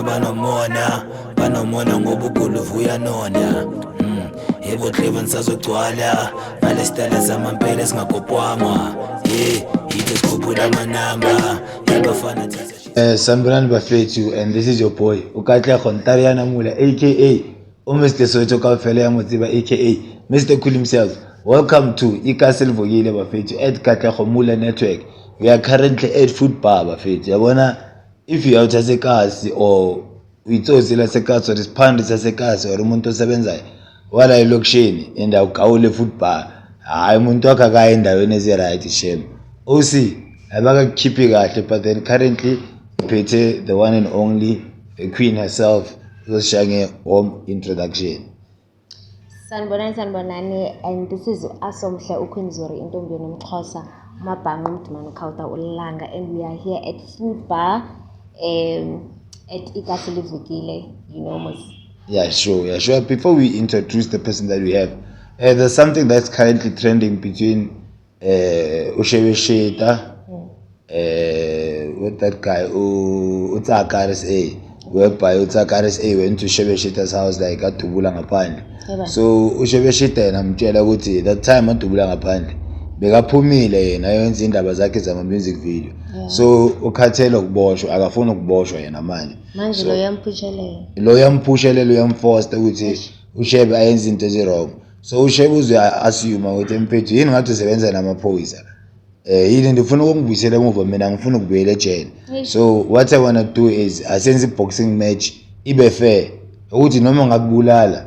Banomona, banomona ngoba uguluvu uyanona. Yebo Cleven, sazogcwala ngalesitayela samampela esingakopwangwa. Ye yithi sikhuphula amanamba yabafana thatha. Sanibonani bafethu, and this is your boy uKatlego Ntariana Mula, aka uMr Soweto kaofela ya mo tseba, aka Mr Cool himself. Welcome to Ikasi Livukile bafethu at Katlego Mula Network. We are currently at Food Bar bafethu. Yabona, if you out yasekasi or uyitsotsi lasekasi or isiphandi sasekasi or umuntu osebenzayo wala elokishini and awugawule Food Bar, hhayi, umuntu wakho akaye endaweni ezi-right, shem. OC abakakukhiphi kahle, but then currently ngiphethe the one and only, the queen herself, uzosishaya nge-warm introduction. Sanibonani, sanibonani, and this is Asomhle uQueen Zori, intombi yonomxhosa, umabhanqa, umdumane ukhawuta ulanga, and we are here at Food Bar at Ikasi Livukile, you know mos. Yeah, sure. Before we introduce the person that we have, there's something that's currently trending between Ushebeshita, with that guy, Utsaka RSA, whereby Utsaka RSA went to Shebeshita's house, like adubula ngaphandle. Yebo. So uShebeshita yena amtshela ukuthi that time adubula ngaphandle bekaphumile yena ayenza indaba zakhe zama music video. So ukhathele ukuboshwa, akafuni ukuboshwa yena manje. Manje lo yamphushelela. Lo yampushelela, uyamforce ukuthi uShebe ayenze into ezi-wrong. So uShebe uze assume ukuthi, mfethu, yini ngathi usebenza namaphoyisa, yini ndifuna ukungibuyisela emuva, mina ngifuna ukubuyela ejele. So what I wanna do is asenze i-boxing match ibe fair, ukuthi noma ngakubulala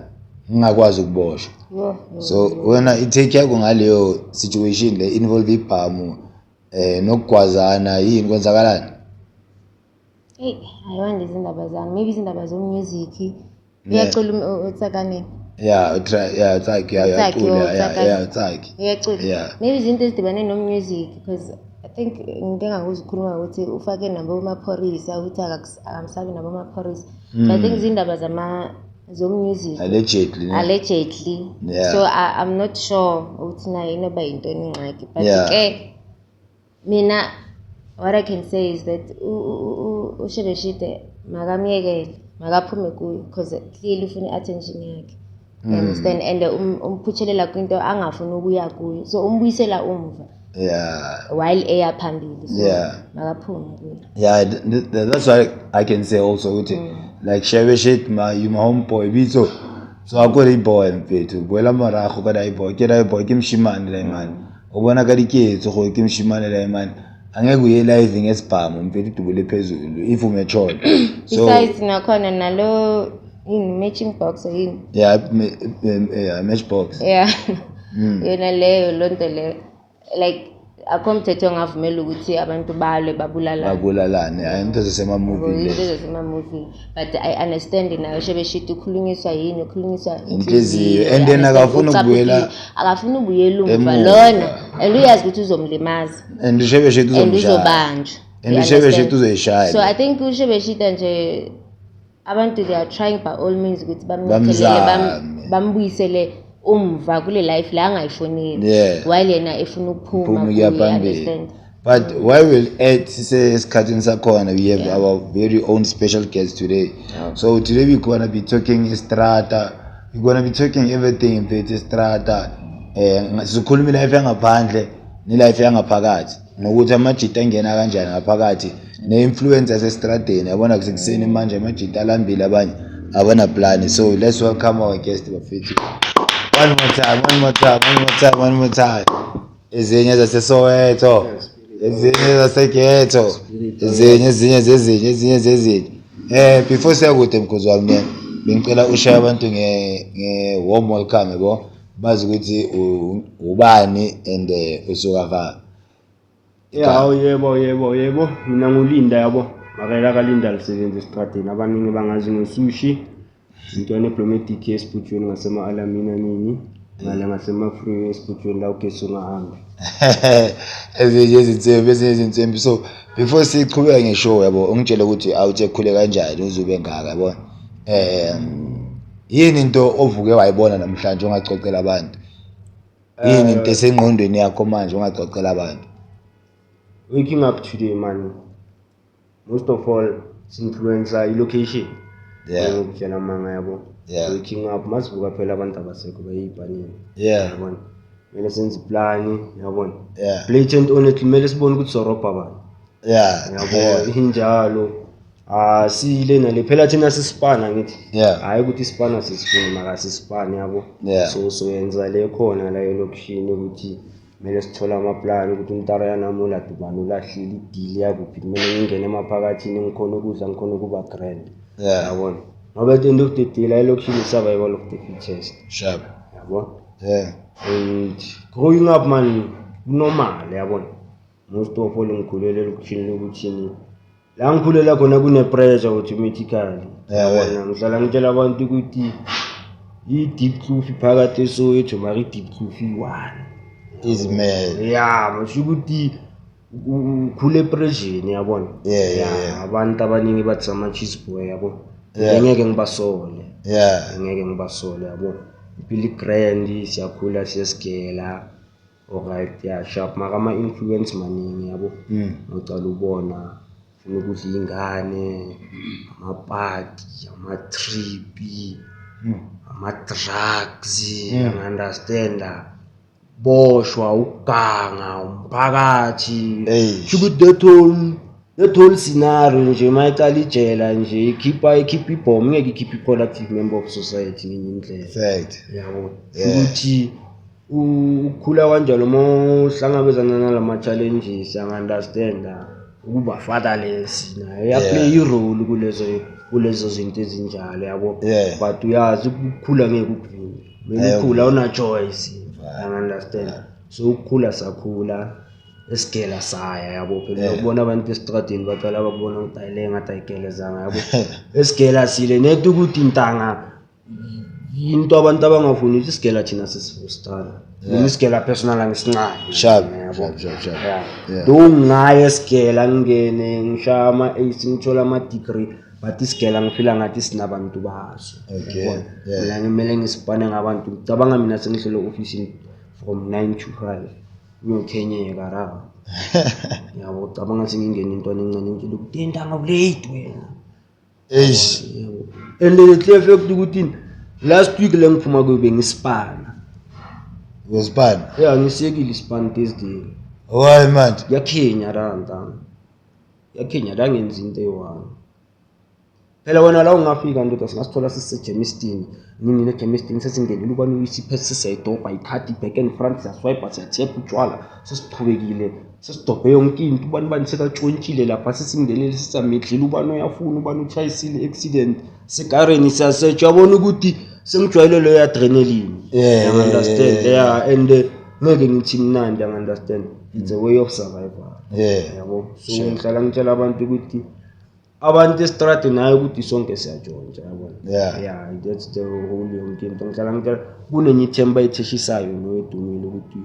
ngingakwazi ukuboshwa. Yo, yo. So wena, i-take yakho ngaleyo situation le involve ibhamu nokugwazana, yini kwenzakalani? Hey, ayiwandi izindaba zami. Maybe izindaba zomusic. Uyacula uTsakane. Yeah, try, yeah, Tsaki, yeah. Utsaki, uyacula, yeah. Utsakane. Yeah, Tsaki. Uyacula. Yeah. Maybe izinto ezidibane no-music, because I think ngike ngakuzikhuluma ukuthi ufake nabo maphorisa, ukuthi akamsabi nabo maphorisa. So I think izindaba zama zomusic. Allegedly, ne? Allegedly. So I'm not sure ukuthi nayo inoba yintoni ingxaki, but ke mina what I can say is that uShebeshite makamyekele, makaphume kuyo, because clearly ufuna i-attention yakhe, you understand, and umphutshelela kwinto angafuni ukuya kuyo, so umbuyisela umva while eya phambili, so makaphume kuyo. Yeah, that's why I can say also ukuthi like Shebe shit ma, you my homeboy bitso. So akore boy mfethu, boela morago ka dai boy, ke dai boy, ke mshimane la man. O bona ka diketso gore ke mshimane la man. Angeke uye live ngesibhamu mfethu, udubule phezulu if umechona. So Besides nakhona nalo yini, matching box or yini? Yeah, yeah, matchbox. Yeah, yona leyo, loo nto leyo, like akho mthetho ongavumela ukuthi abantu balwe, babulalane. Babulalane. Hayi, into zasema-movie Into le. zasema-movie, but I understand nayo Shebeshita ukhulunyiswa yini, ukhulunyiswa Inhliziyo. And then akafuni Akafuni ukubuyela umva emuva. lona, and uyazi ukuthi uzomlimaza. And uShebe shit And uzomshaya. uzobanjwa. And You uShebe shit understand? uzoyishaya. So I think uShebeshita nje, abantu they are trying by all means ukuthi bamnyathelele, Bamzame. bambuyisele umva kule life la angayifonile, while yena efuna ukuphuma Phuma kuye, kuya phambili. Understand? But while we're at sisesikhathini sakhona, we have our very own special guest today. So today we're gonna be talking strata. We're gonna be talking everything mfethu strata. Sizokhuluma ilife yangaphandle nelife yangaphakathi. Nokuthi amajita angena kanjani ngaphakathi, ne-influence yasestradeni. Yabona, kusekuseni manje, amajita alambile, abanye abana plan. So let's welcome our guest bafethu. One more time, one more time, one more time, one more time. Ezinye zaseSoweto, ezinye zaseGhetto, ezinye, ezinye zezinye, ezinye zezinye. Before siya kude, mkhozi wami, ne bengicela ushaye abantu nge warm welcome, yabo, bazi ukuthi ubani and usuka fa. Ya, hawu, yebo, yebo, yebo, mina nguLinda, yabo, makela kaLinda lisebenza esitradeni, abaningi bangazi ngosushi, intwana eblomediki esibhujweni ngasema-Alamina nini ngale ngasema-freeway esibhujweni la ugesi ungahambi. Ezinye izinsimbi, ezinye izinsimbi. So before siqhubeka ngeshow, yabo, ungitshele ukuthi awuthe khule kanjani uzube ngaka, yabo, yini into ovuke wayibona namhlanje ongacocela abantu? Yini into esengqondweni yakho manje ongacocela abantu? Waking up today, man, most of all Si-influencer i-location. Yeah. Ngokutshela amanga, yabo. Yeah. Waking up, masivuka phela abantu abasekho bayibhanini. Yeah. Yabona, kumele senze iplani, yabona. Yeah. Blatant honestly, kumele sibone ukuthi sorobha bani. Yeah. Yabo, injalo. Ah, sile nale phela thina sisipana ngithi. Yeah. Hayi ukuthi isipana sisifuni, mara sisipane, yabo. Yeah. So soyenza le khona la elokishini ukuthi kumele sithole amaplani ukuthi umntara yanamula dubani ulahlile idili yakuphi, kumele ngingene emaphakathini, ngikhona ukudla, ngikhona ukuba grand. Yeah. Yabona, ngoba at the end of the day la elokishini survival of the fittest. Sharp. Yabo. Yeah. And growing up, man, normal, yabona, most of all ngikhulele elokishini lokuthini la ngikhulela khona kune-pressure automatically. Yeah, Yabona, ngihlala ngitshela abantu ukuthi i-Diepkloof iphakathi eSoweto, mara i-Diepkloof iyi-one. Is mad. Ya, masho ukuthi ukhule epressure, yabona. Yeah. Abantu abaningi bathi ama-cheese boy, yabo. Yeah. Ngeke ngibasole. Yeah. Ngeke ngibasole, yabo. Impilo i-grand, siyakhula, siyasigela, alright, ya, sharp, mara ama-influence maningi, yabo. Ngicala ubona funa ukudla iy'ngane, amapati, ama-trip, ama-drugs, angi-understanda, boshwa, ukuganga umphakathi. Eish. Sho ukuthi that whole scenario nje, uma icala ijela nje ikhipha ibhomu, ngeke ikhiphe i-productive member of society ngenye indlela. Fact. Yabo. Yeah. Ukuthi ukukhula kanjalo, uma uhlangabezana nalama-challenges, angi-understanda, ukuba fatherless nayo iyaplay i-role kulezo zinto ezinjalo, yabo. Yeah. But uyazi ukukhula ngeke ukuvimbe, kumele Ayo. ukhula awuna-choice, angi-understand. So ukukhula sakhula, esigela saya, yabo, phela ukubona abantu esitradini baqala bakubona ukuthi ayi, le ngathi ayigelezanga, yabo. Esigela sile net ukuthi intanga into abantu abangafuni ukuthi isigela thina sesifostana. Mina isigela personal angisincane. Sharp. Yabo. Sharp, sharp, sharp. Yeah. Yeah. Though ngaye esigela ngingene ngishaya ama-ace, ngithola ama-degree, but isigela ngifila ngathi sinabantu baso. Okay, Yabona? yeah. Mina ngimele ngisipane ngabantu. Ngicabanga mina sengihlele ofisini from 9 to 5, ngiyokhenyeka ra, yabo. Cabanga sengingena intwana encane, ngitshela ukuthi intanga ulate wena. Eish. Yabo. And the clear fact ukuthi last week le ngiphuma kuyo bengisipana. Wesipana. Ya, ngisekile isipani Thursday. Why manje? Yakhenya ra ntanga, yakhenya la, ngenza into eyi-one phela wena la ungafika ndoda, singasithola sisejemistini nini nejemistini, sesingenile ubani uyisiphe, sesiyayidobha ikhadi back and front, siyaswipe, siyathepha utshwala, sesiqhubekile, sesidobhe yonke into, ubani bani sekatshontshile lapha, sesingenile, sisamedlile, ubani uyafuna, ubani utshayisile, accident sekareni, siyasetsha, uyabona ukuthi sengijwayele leyo adrenaline. Yeah, You understand? yeah. Yeah, and ngeke ngithi mnandi, angi-understand, it's a way of survival. Yeah. Yabo, so ngihlala ngitshela abantu ukuthi abantu esitradini, hayi ukuthi sonke siyatshontsha, yabona. Yeah. Yeah, that's the whole yonke into. Ngihlala ngitshela kunenye ithemba etheshisayo noyedumile ukuthi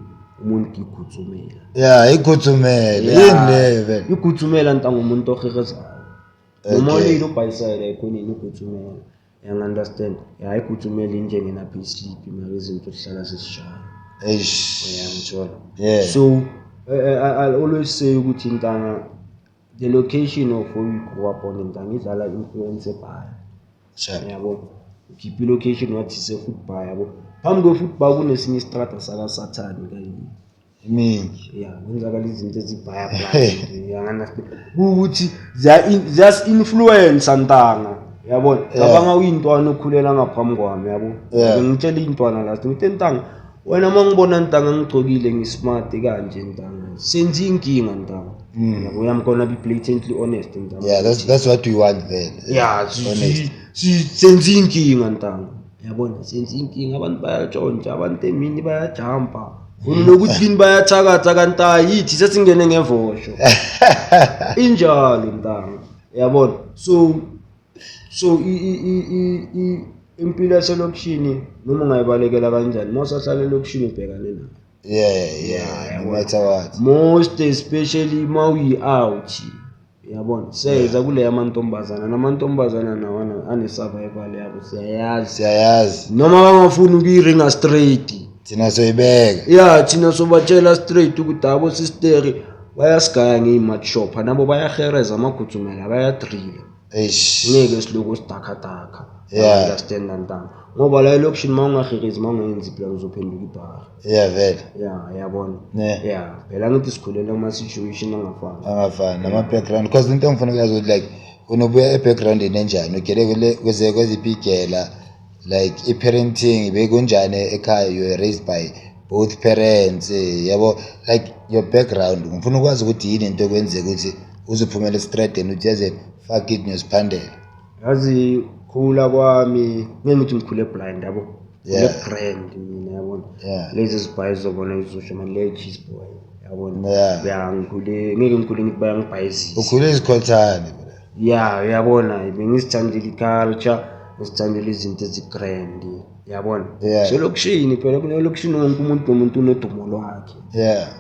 umuntu igutsumela. Yeah, igutsumele. Yini leyo vele? Igutsumela ntanga umuntu ohehezayo noma Okay. ulile ubhayisayela ekhoneni igutsumela, yang-understand? Ya, igutsumela injengena-payslip, mara izinto zihlala zisishaya. Eish. Uyangithola? Yeah. So I'll always say ukuthi ntanga the location of where you grew up on, ntanga idlala influence ebhaya. Sharp. Yabo, ukhipha i-location wathi se-football, yabo, phambi kwe-football kunesinye istrata sakasathane kanye. Imingi. Ya, kwenzakala izinto ezibhaya, uyangi-understand, kuwukuthi ziyasi-influence ntanga, yabona. Cabanga uyintwana okhulela ngaphambi kwami, yabo. Yeah. Ngitshela iy'ntwana last, ngithe ntanga wena uma ngibona ntanga ngigcokile ngismart kanje, ntanga senze inkinga ntanga, yabo, I'm gonna be blatantly honest, ntanga. Yeah, that's what we want then. Ya. Honest. Senze inkinga ntanga, yabona, senze inkinga, abantu bayatshontsha, abantu emini bayajampa nokuthi kini bayathakatha, kanti ayithi sesingene ngevosho injalo ntanga, yabona. So impilo yaselokishini noma ungayibalekela kanjani, uma usahlala elokishini ubhekane nayo. Yeah. No matter what. Most especially uma uyi-out, yabona, seza kuleya mantombazana namantombazana nawo ane-survival yabo, siyayazi. Siyayazi. Noma bangafuni ukuyiringa straight. Thina soyibeka. Ya, thina sobatshela straight ukuthi abo sisteri bayasigaya ngey'mart shop, nabo bayahereza amagutsumela, bayadrila. Eish. Ngeke siloko sidakadaka. Understand, ntanga, ngoba la elokishini uma ungaherezi, uma ungayenzi iplan, uzophenduka ibhari. Yeah, vele. Ya, yabona. Ya, phela ngithi sikhulela kuma-situation angafani. Angafani nama-background, because into engifuna ukuyazi ukuthi like unobuya e-backgroundini enjani, ugele kweze kweziphi igela, like i-parenting bekunjani ekhaya, you were raised by both parents, yabo, like your background. Ngifuna ukwazi ukuthi yini into ekwenzeka ukuthi uzuphumela estradeni, uthi yazeni, fuck it, ngiyoziphandela. Yazi, khula kwami ngeke ngithi ngikhule blind, yabo. Grand mina, yabona. Lezi zibhayi zobona izosho mani, le cheese boy, yabona. Ya, ngikhule ngeke ngikhule ngithi bayangibhayizisa. Ukhule izikhothane, bro. Ya, uyabona, bengizithandela i-culture, ngizithandela izinto ezi-grand, yabona. Selokishini phela, kunelokishini wonke umuntu nomuntu unodumo lwakhe.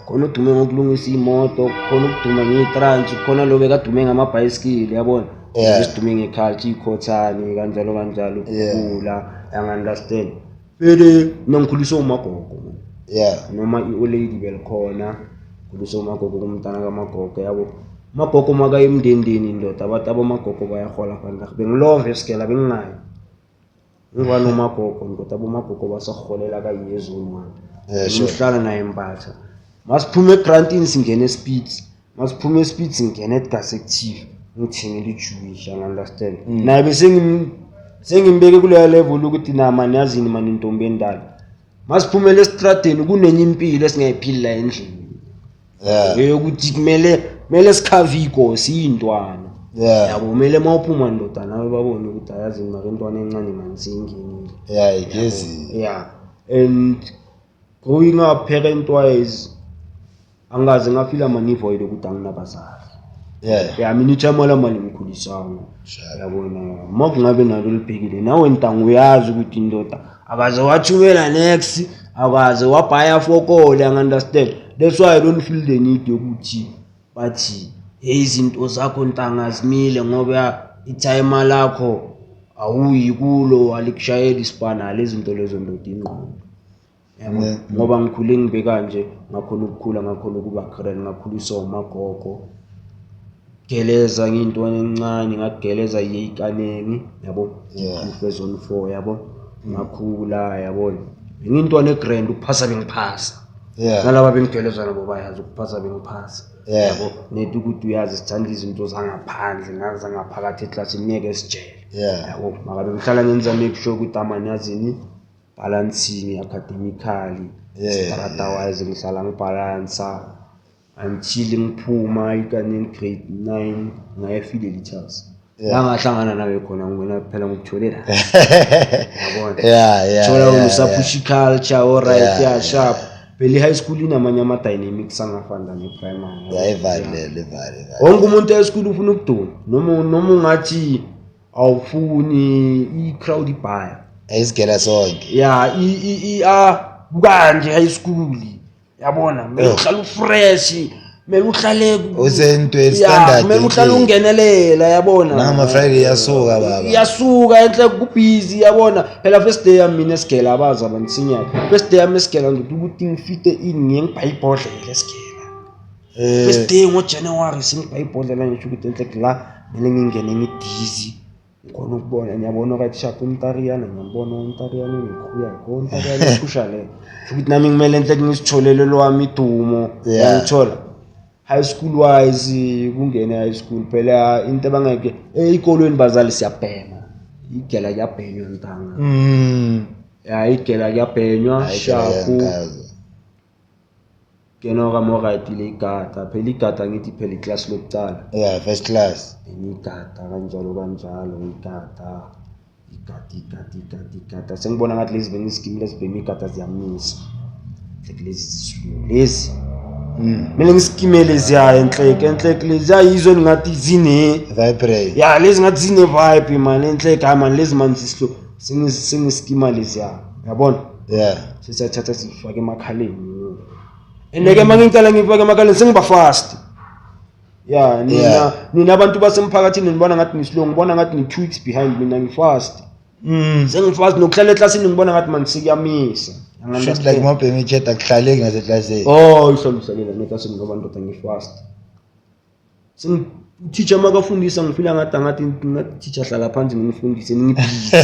Khona udume ngokulungisa iy'moto, khona ukuduma ngey'trans, khona lo bekadume ngamabhayisikili, yabona. Besidume nge-culture, iy'khothane, kanjalo kanjalo. Ukukhula, yang-understand, vele mina ngikhuliswe umagogo man. Noma i-olady belikhona, khuliswe umagogo, kumntana kamagogo, yabo. Umagogo makaye emndendeni, ndoda, abantu abamagogo bayahola vandag. Bengilove esigela, bengingayi ngiba nomagogo, ndoda, abomagogo basaholela ka-yezone one. Ngihlala naye mbatha, masiphume egrantini singene eSpeeds, masiphume eSpeeds singene eDas Active, ngithengele iJewish, angi-understand. Naye bese sengimbeke kuleya level ukuthi na mani, yazini mani, intombi endala, masiphumele esitradeni kunenye impilo esingayiphili la endlini, eyokuthi kumele sikhaviko siyintwana. Yabo, kumele uma uphuma, ndoda, nawe babone ukuthi ayazini mara intwana encane mani seyingenile. Yeah, igezi. Yeah, and growing up parent wise, angaze ngafila mani ivoid ukuthi anginabazali. Ya, mina ithema lamali ngikhulisanga. Yabona, ma kungabe nalo libhekile nawe, ntanga, uyazi ukuthi indoda akaze wathumela next, akaze wabhaya fokole, angi-understand. That's why I don't feel the need yokuthi bathi, hey, izinto zakho, ntanga, zimile ngoba ithayima lakho awuyi kulo, alikushayeli isipana lezi zinto lezo, ndoda, ingqondo, yabo. Ngoba ngikhule ngibe kanje, ngakhona ukukhula, ngakhona ukuba grand, ngakhuliswa umagogo, geleza ngiyintwana encane, ngageleza yikaneni, yabo. Ufe zone 4, yabo, ngakhula, yabona, ngiyintwana egrand, ukuphasa bengiphasa. Nalaba bengigeleza nabo bayazi ukuphasa bengiphasa. Yabo, neti ukuthi uyazi sithanda izinto zangaphandle nazangaphakathi eklasini, ngeke sijele. Yabo, makabe ngihlala ngenza make sure ukuthi amani, yazini, balancing academically, strata wise, ngihlala ngibhalansa until ngiphuma ikaneni grade 9, ngaya eFidelitas. La ngahlangana nawe khona, ngibona phela ngikuthole la, yabona. Thola wena usaphusha i-culture, alright. Yeah, sharp. Phela i-high school inamanye ama-dynamics angafani ne-primary. Yeah, ivale, ivale, ivale. Wonke umuntu e-high school ufuna ukuduma, noma ungathi awufuni, i-crowd ibhaya. Ayisigela sonke. Ya, a kanje high school, yabona, kumele uhlale ufresh, kumele uhlale Usentweni Ya, standard. kumele uhlale ungenelela, yabona. Nangama-Friday iyasuka, baba. Iyasuka enhle, kubhizi, yabona. Phela first day yami mina esigela, abazi abansinyaka, first day yami esigela, ndoda, ukuthi ngifite in, ngiye ngibhaye ibhodlela esigela. First day ngoJanuary sengibhaye ibhodlela, ngisho ukuthi enhle la kumele ngingene ngidizi, ngikhona ukubona, ngiyabona, right, sharp, umntariyana, ngiyambona umntariyana unekhuya kho, umntariyana uphusha le, sho ukuthi nami kumele enhle ngisitholele lwami idumo. Ngiyangithola high school wise, kungene high school phela into abangeke ey'kolweni, bazali, siyabhema, igela kuyabhenywa, ntanga. Ya, igela kuyabhenywa. Hayi, igela Sharp. iyangaza. Kena kamorayiti le igada, phela igada, ngithi phela iklasi lokucala. Yeah, first class. Ngigada kanjalo kanjalo, ngigada, igada, igada, igada, igada, sengibona ngathi lezi bengiziskimi lezibhema igada ziyamisa. Like lezi zisulu lezi, kumele ngiskime leziya enhleke enhleke, leziya yizo ngathi zine Vibrate. Ya, lezi ngathi zine-vibe mani enhleke, hayi mani, lezi mani sislo, sengiskima leziya, yabona. Sesiyathatha sifake emakhaleni, and-ke uma ngicala ngifake emakhaleni sengiba fast, ya, nina. Nina abantu basemphakathini nibona ngathi ngislow, ngibona ngathi ngi-2 weeks behind, mina ngifast. Sengifast, nokuhlala eklasini ngibona ngathi mani sekuyamisa. Shoot, like mawubhema icheda kuhlaleki naseklasini. Oh, ihlala uhlalela neklasini ngoba ndoda ngifast. Utitsha makafundisa ngifila ngathi angathi ngathi teacher hlala phansi ngifundise ngibhizi.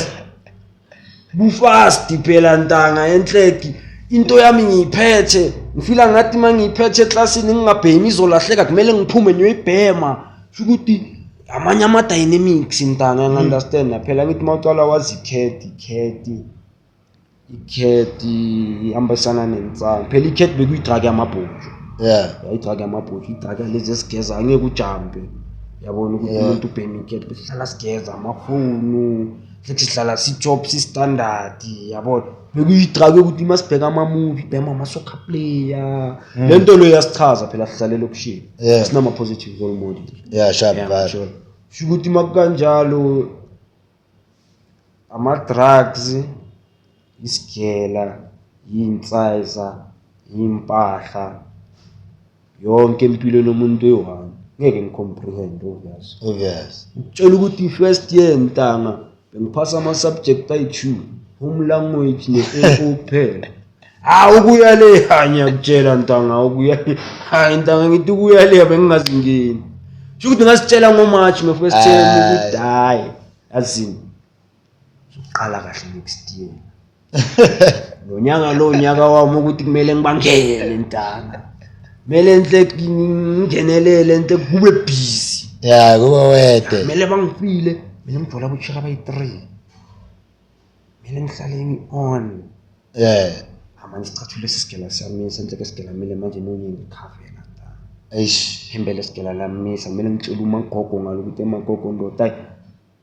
Bufast phela ntanga enhleki into yami ngiyiphethe ngifila ngathi uma ngiyiphethe eklasini ngingabhemi izolahleka kumele ngiphume ngiyoyibhema sho ukuthi amanye ama-dynamics ntanga ngi-understand phela ngithi uma uqala wazi ikhet ikhet ikhet ihambisana nensangu phela ikhet bekuyi-drug yamabhojo. Yeah. I-drug yamabhojo, i-drug lezi esigeza angeke ujampe, yabona ukuthi umuntu ubhema ikhet besihlala sigeza amafonu sihlala si-top si-standard, yabona bekuyi-drug yokuthi uma sibheka ama-movie bhema ama-soccer player. Le nto leyo yasichaza phela sihlale elokishini. Sinama-positive role model. Yeah, sharp vibe. Sure. Sho ukuthi uma kukanjalo ama-drugs, isigela, iy'nsiza, iy'mpahla, yonke empilweni yomuntu oyi-one ngeke ngicomprehend obvious. Obvious. Ukutshela ukuthi first year ntanga bengiphasa ama-subject ayi-2, home language ne-A O kuphela. Hawu ukuya le, ha ngiyakutshela ntanga ukuya le, hayi ntanga ngithi ukuya le bengingazingeni. Sho ukuthi ngasitshela ngo-March nge-first term ukuthi hhayi yazini sokuqala kahle next year. Lo nyaka lo nyaka wami ukuthi kumele ngibangene ntanga. Kumele enhle ngingenelele enhle kube busy. Yeah, kuba wede. Kumele bangifile, kumele ngijola abochira abayi-3. Kumele ngihlale ngi-on. Manje isicathulo sesigela siyamisa enhle ke sigela kumele manje nonye ngikhavela ntanga. Eish. Ihembe lesigela lamisa kumele ngitshele umagogo ngalo ukuthi emagogo ndoda hayi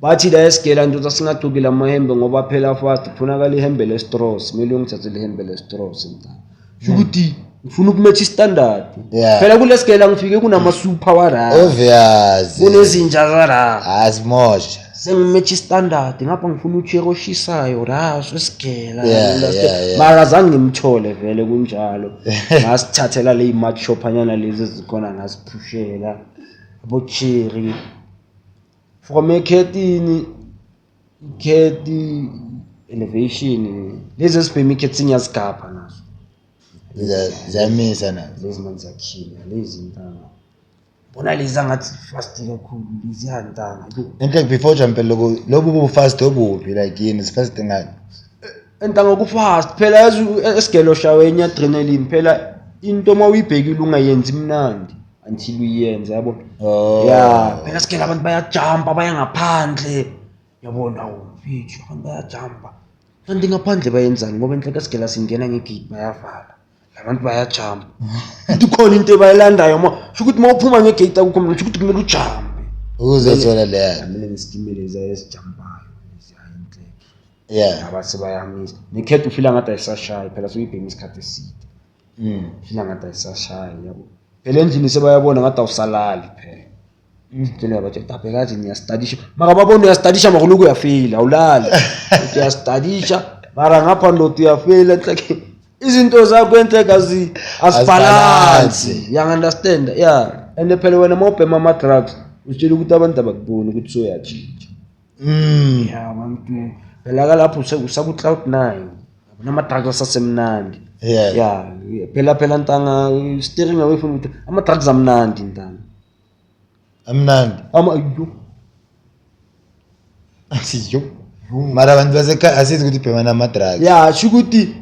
bathi la esigela ndoda singagcoki lamahembe ngoba phela fast kufunakala ihembe le-straws kumele uyongithathela ihembe le-straws ntanga. Sho ukuthi ngifuna ukumetha i-standard. Phela kule sigela ngifike kunama-super wara. Obvious. Kunezinja zara. Asimosha. Sengimetha i-standard ngapha ngifuna uchero oshisayo la esigela. Mara zange ngimthole vele kunjalo. Ngasithathela le match shopanyana lezi ezikhona ngasiphushela abo cherry. From ekhetini ikhethi elevation lezi esibhema ikhethi singiyazigabha nazo. Ziyamisa nazo. Lezi manje ziyakhinya lezi ntanga. Bona lezi angathi fast kakhulu lezi ntanga. Enhle before jump lokho lobu bu fast obuphi like yini fast ngani? Entanga ku fast phela yazi esigelo shawe enye adrenaline phela into uma uyibhekile ungayenzi imnandi until uyenze yabo. Oh. Yeah, phela sigela abantu bayajumpa baya ngaphandle. Yabona mfethu abantu bayajumpa. Kanti ngaphandle bayenzani ngoba enhle kasigela singena ngegate bayavala. Labantu bayajumpa. Futhi khona into ebayilandayo ma sho ukuthi uma uphuma ngegate akukho mntu sho ukuthi kumele ujumpe. Ukuzothola leya. Kumele ngisikimele lezi ezijumpayo lezi enhle. Yeah. Abase bayamisa. Nekhethu ufila ngathi ayisashayi phela soyibhema isikhathi eside. Ufila ngathi ayisashayi yabo. Phela endlini sebayabona ngathi awusalali phela. Ngitshela abathi tabhekazi ngiyastadisha. Mara babona uyastadisha mara lokhu uyafeyila awulali. Uthi uyastadisha mara ngapha ndoda uyafeyila enhleke. Izinto zakho enhleke azibalance. You understand? Yeah. And phela wena mawubhema ama drugs usitshela ukuthi abantu abakuboni ukuthi soyatshintsha. Yeah, abantu phela kalapho usaku cloud 9. Nama drugs asasemnandi. Yeah. Yeah, phela phela ntanga steering away from ama drugs amnandi ntanga. Amnandi. Ama yo. Yo. Mara abantu basekhaya asizi ukuthi bhema nama drugs. Yeah, sho ukuthi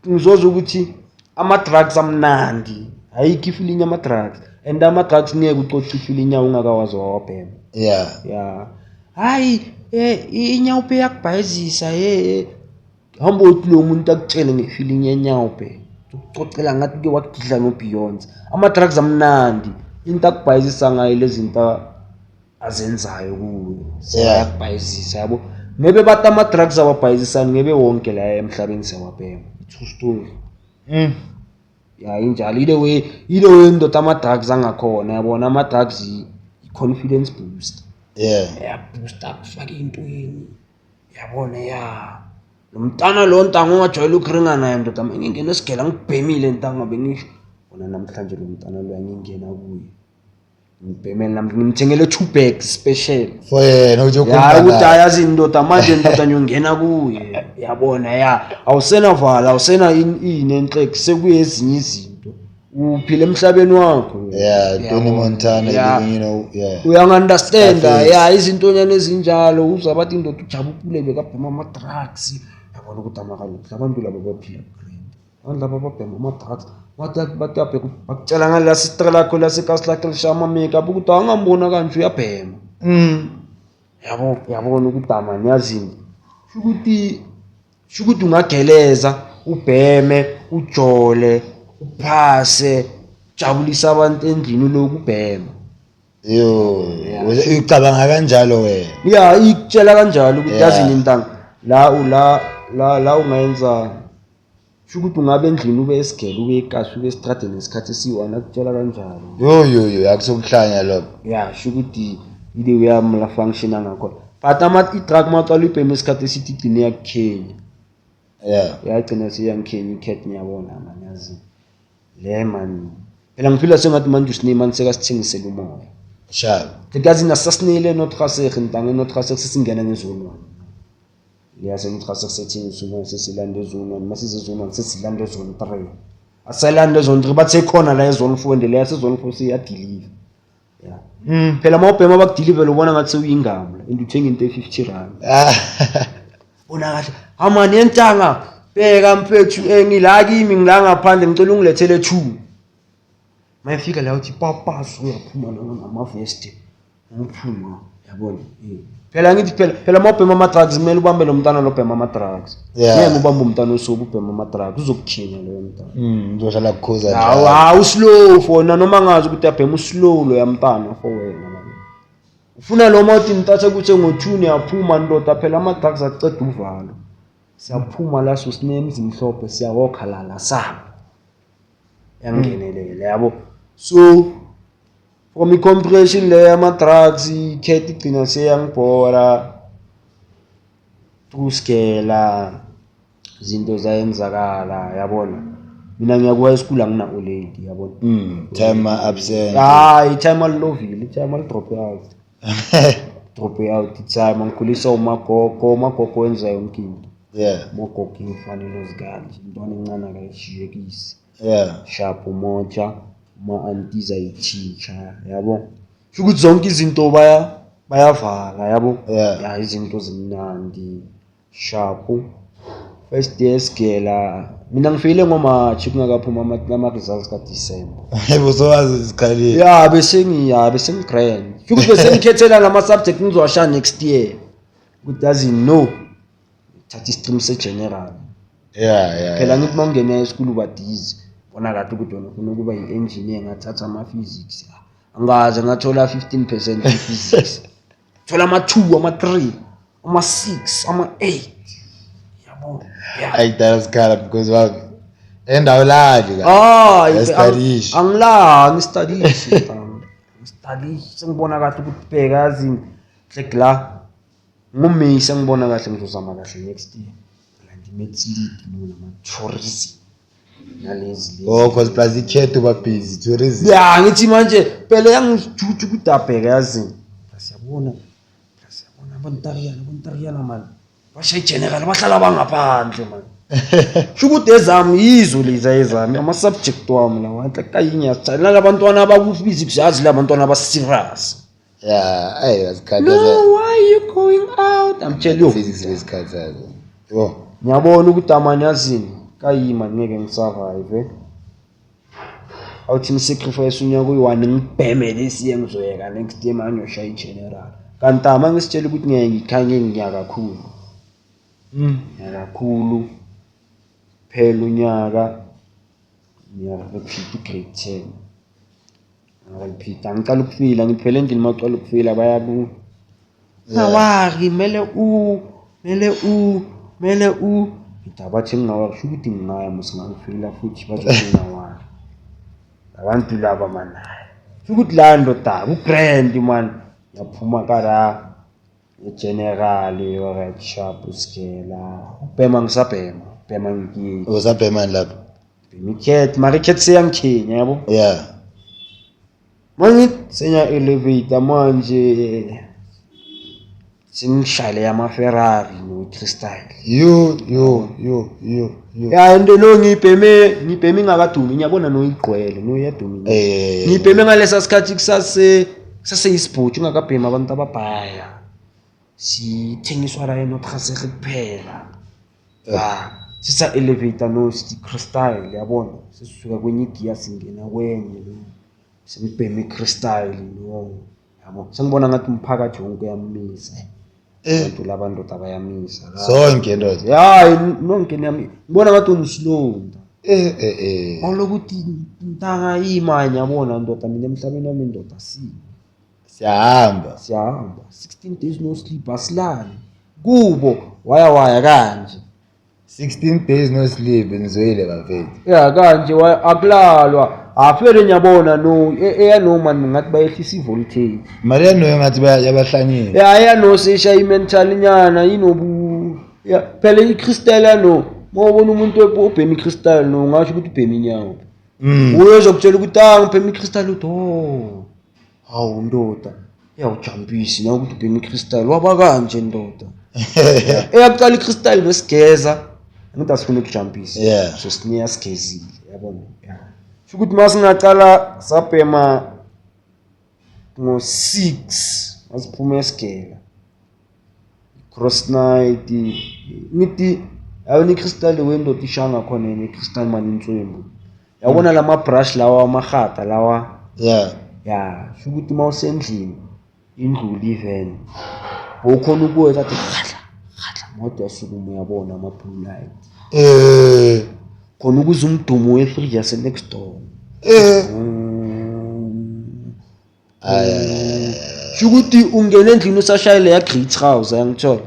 ngizoza ukuthi ama drugs amnandi. Ayikho ifeeling yama drugs. And ama drugs ngeke ucoce ifeeling yawo ungakawazi wawabhema. Yeah. Yeah. Hayi, inyawupe yakubhayizisa Hamba uthi lo muntu akutshele ngefeeling yenyawupe. Ucocela ngathi ke wakudla noBeyonce. Ama drugs amnandi. Into akubhayizisa ngayo lezi zinto azenzayo kuwe. Siyakubhayizisa yabo. Ngebe bathi ama drugs awabhayizisani ngebe wonke la emhlabeni siyawabhema. True story. Ya injalo ile way ile way ndoda ama drugs angakhona yabona ama drugs i confidence boost. Yeah. Ya boost up fake intweni. Yabona ya. Lo mntana lo ntanga ongajwayele ukuringa naye ndoda ngingena esigela ngibhemile ntanga bengisho. Bona namhlanje lo mntana lo ngingena kuye. Ngibhemele namhlanje ngimthengele 2 bags special. For yena uthi Ya ukhuluma ukuthi naye. ayazi indoda manje ndoda ngiyongena kuye. Yabona ya awusena vala awusena ini enhle sekuyezinye izinto. Uphila emhlabeni wakho. Yeah, Tony Montana living, you know, yeah. Uyangi-understanda? Ya, izintonyana ezinjalo, uzwa bathi indoda ujabukule bekabhema ama-drugs, yabona ukuthi amakaloku abantu laba baphila grand, abantu laba babhema ama-drugs, bathi uyabheka, bakutshela ngale sister lakho lasekasi lakhe lishaya ama-makeup ukuthi angambona kanje uyabhema. Yabo, yabona ukuthi amani yazini, shukuthi ungageleza, ubheme, ujole, uphase, ujabulisa abantu endlini lokhu ubhema. Yo, ucabanga kanjalo wena? Ya, ikutshela kanjalo ukuthi yazini intanga la la la la ungayenza, shukuthi ungabe endlini ube esigele, ube ekasi, ube estradeni ngesikhathi esiyi-one, akutshela kanjalo. Yo yo yo, akusokuhlanya lokho. Ya, shukuthi ile uyami la function angakhona, but ama i-drug mawuqala uyibhema isikhathi esithi igcine yakukhenya. Yagcina seyangikhenya i-cat, ngiyabona man, yazi le man phela ngiphila sengathi manje usine manje sekasithengisela umoya. Sharp. Kazi nasasinile notraseg ntange notraseg sesingena ngezone one. Leya senotraseg sethengisa umoya, sesilanda ezone one, masize ezone one sesilanda ezone three. Asalanda ezone three bathe khona la ezone four, and leya sezone four seyadeliver. Yeah. Phela mawubhema bakudeliver ubona ngathi sewuyingamla and uthenga into e-50 rand. Bona kahle. Amani yentanga bheka mfethu, ngila kimi ngila ngaphandle ngicela ungilethele 2. Mayifika la uthi papa uyaphuma namavesti. Uphuma yabona. Phela ngithi phela mawubhema ama-drugs kumele ubambe lo mntana lobhema ama-drugs. Ngeke ubambe umntana osuke ubhema ama-drugs, uzokukhinya loyo mntana. Uzohlala kukhuza njalo. Hawu slow for noma ngazi ukuthi uyabhema uslow lo yamntana for wena man. Ufuna lo mawuthi ngithathe ukuthi ngo-2 niyaphuma ndoda, phela ama-drugs aceda uvalo. Siyaphuma la sosinemzi mhlophe, siyawokha la la sami. Yangenelela yabo. So from i-compression le yama-drugs i-cat igcina seyangibhora, truskela izinto zayenzakala yabona. Mina ngiyakuwa esikhulu angina olady yabona. Time absent. Hayi, time alilovile, time alidrop out. Drop out time ngikhulisa umagogo, umagogo wenza yonke into. Umagogo imfanelo zikanje, intwana encane akayishiyekisi. Sharp umoja, ma-aunties ayiteacher yabo. Shukuthi zonke izinto bayavala yabo. Ya, izinto zimnandi. Sharp. First year sigela mina ngifile ngoMarch kungakaphuma ama-results kaDecember. Yebo, sowazi isikhalile. Ya, bese ngiya bese ngigrand. Futhi bese ngikhethela lama subject ngizowasha next year. Ukuthi yazi no. Thatha istream se-general. Yeah. Phela ngithi mawungena esikulu uba dizzy. Bona kahle ukuthi wena ufuna ukuba yi-engineer, ngathatha ama-physics. Angaze ngathola 15% physics. Thola ama-2, ama-3, ama-6, ama-8. Yabo. Yeah. Ayidala sikhala because wabi endawulali ka. Ah, angila ngistadishe. Ngistadishe sengibona kahle ukuthi bheka yazi hle la. Ngumisa ngibona kahle ngizozama kahle next year. Landi maths lead no tourism. Nalezi. Oh, cause plus ikhetho ba busy tourism. Yeah, ngithi manje phela yangijuju ukuthi abheka yazi. Siyabona. Siyabona abantariana man. Bashaye general bahlala bangaphandle man. Shukuthi ezami yizo lezi ezami ama subject wami lawa enhle kayinya sithanda labantwana abaku physics yazi labantwana aba serious. Yeah, hey, asikhathaza. No, why are you going out? I'm telling you. Physics lesikhathaza. Yo. Ngiyabona ukuthi amani yazini kayima ngeke ngisurvive. Awuthi ngisacrifice unyaka uyi-1 ngibheme lesiye ngizoyeka next year manje ngiyoshaya i-general. Kanti ama ngisitshela ukuthi ngeke ngikhange ngiya kakhulu. Ngiya kakhulu. Phela unyaka ngiya repeat grade 10. Ngirepeat angiqala ukufila ngiphele endlini maqala ukufila bayaku. Ngawari mele u mele u mele u ngidabathi ngingawari sho ukuthi ngingaya musingangifila futhi bazothi ngingawari. Abantu laba man. Sho ukuthi la ndoda ku grand man ngiyaphuma kara general right sharp usigela ubhema ngisabhema ubhema ngikiye. Usabhema lapha? Bhema icat mara icat seyangikhinya yabo. Yeah. Manje senya elevator manje. Sengishayele ama-Ferrari no-Crystal. Yo yo yo yo yo. Ya into lo ngibheme ingakadumi, ngiyabona noyigqwele noyadumi. Ngibheme ngalesa sikhathi kusase isibhutshu ungakabhemi abantu ababhaya. Sithengiswa la eNotrasere kuphela. Ah, sisa elevator no sithi Crystal, yabona. Sisuka kwenye igiya singena kwenye lo. Sengibheme iCrystal no. Yabo. Sengibona ngathi umphakathi wonke uyamisa. Abantu laba ndoda bayamisa la. Sonke ndoda. Ya, nonke niyami. Ngibona ngathi unislow. Eh eh eh. Mawulokuthi ntanga imanya, yabona ndoda, mina emhlabeni wami ndoda si. Siyahamba. Siyahamba. 16 days no sleep, asilali. Kubo waya waya kanje. 16 days no sleep, nizwile bafethu. Ya kanje waya akulalwa. Afele ngiyabona no eyanoma ngathi bayehlisa ivoltage. Maria noyo ngathi yabahlanyile. Ya eyano seyishaya i-mental nyana inobu ya phela i-crystal yano mawubona umuntu obhema i-crystal no ungasho ukuthi ubhema inyawo. Uyozokutshela ukuthi ah, ngibhema i-crystal, uthi oh hawu ndoda, iyawujampisi na ukuthi ubhema i-crystal waba kanje ndoda. Eyakuqala i-crystal besigeza angithi asifuna ukujampisa. So siniya sigezile, yabona. Ya. Sho ukuthi masingaqala sabhema ngo-6 masiphuma esigela cross night, ngithi yabona i-crystal wendoda ishaya ngakhona yena i-crystal mani inswembu, yabona lama brush lawa amahata lawa. Ya, sho ukuthi uma usendlini indlula even bowukhona ukuwenza athi khahla khahla moto yasukuma, uyabona ama-blue light. Khona ukuze umdumo wefriji yase-next door. Ay. Sho ukuthi ungena endlini usashayile leya grey trouser, yangithola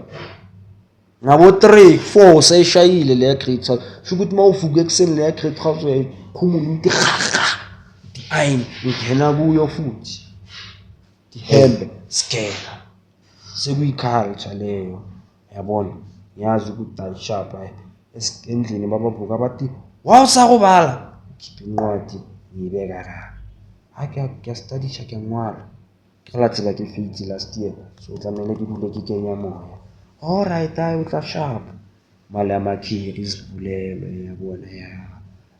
ngabo 3 4 usayishayile leya grey trouser. Sho ukuthi uma uvuka ekuseni leya grey trouser uyayikhumula uthi rha ayin ungena kuyo futhi dihembe sigela sekuyi-culture leyo, yabona. Ngiyazi ukuthi ayishapha hayi endlini babavuka bathi wawusakubala khipha incwadi ngiyibeka la, hayi kuyastadisha kuyangwala ke la tsela ke feitse last year, so tlamehile ke dule ke kenya moya. Alright, hayi o tla sharp mali yamakhiri izivulelwe, yabona. Ya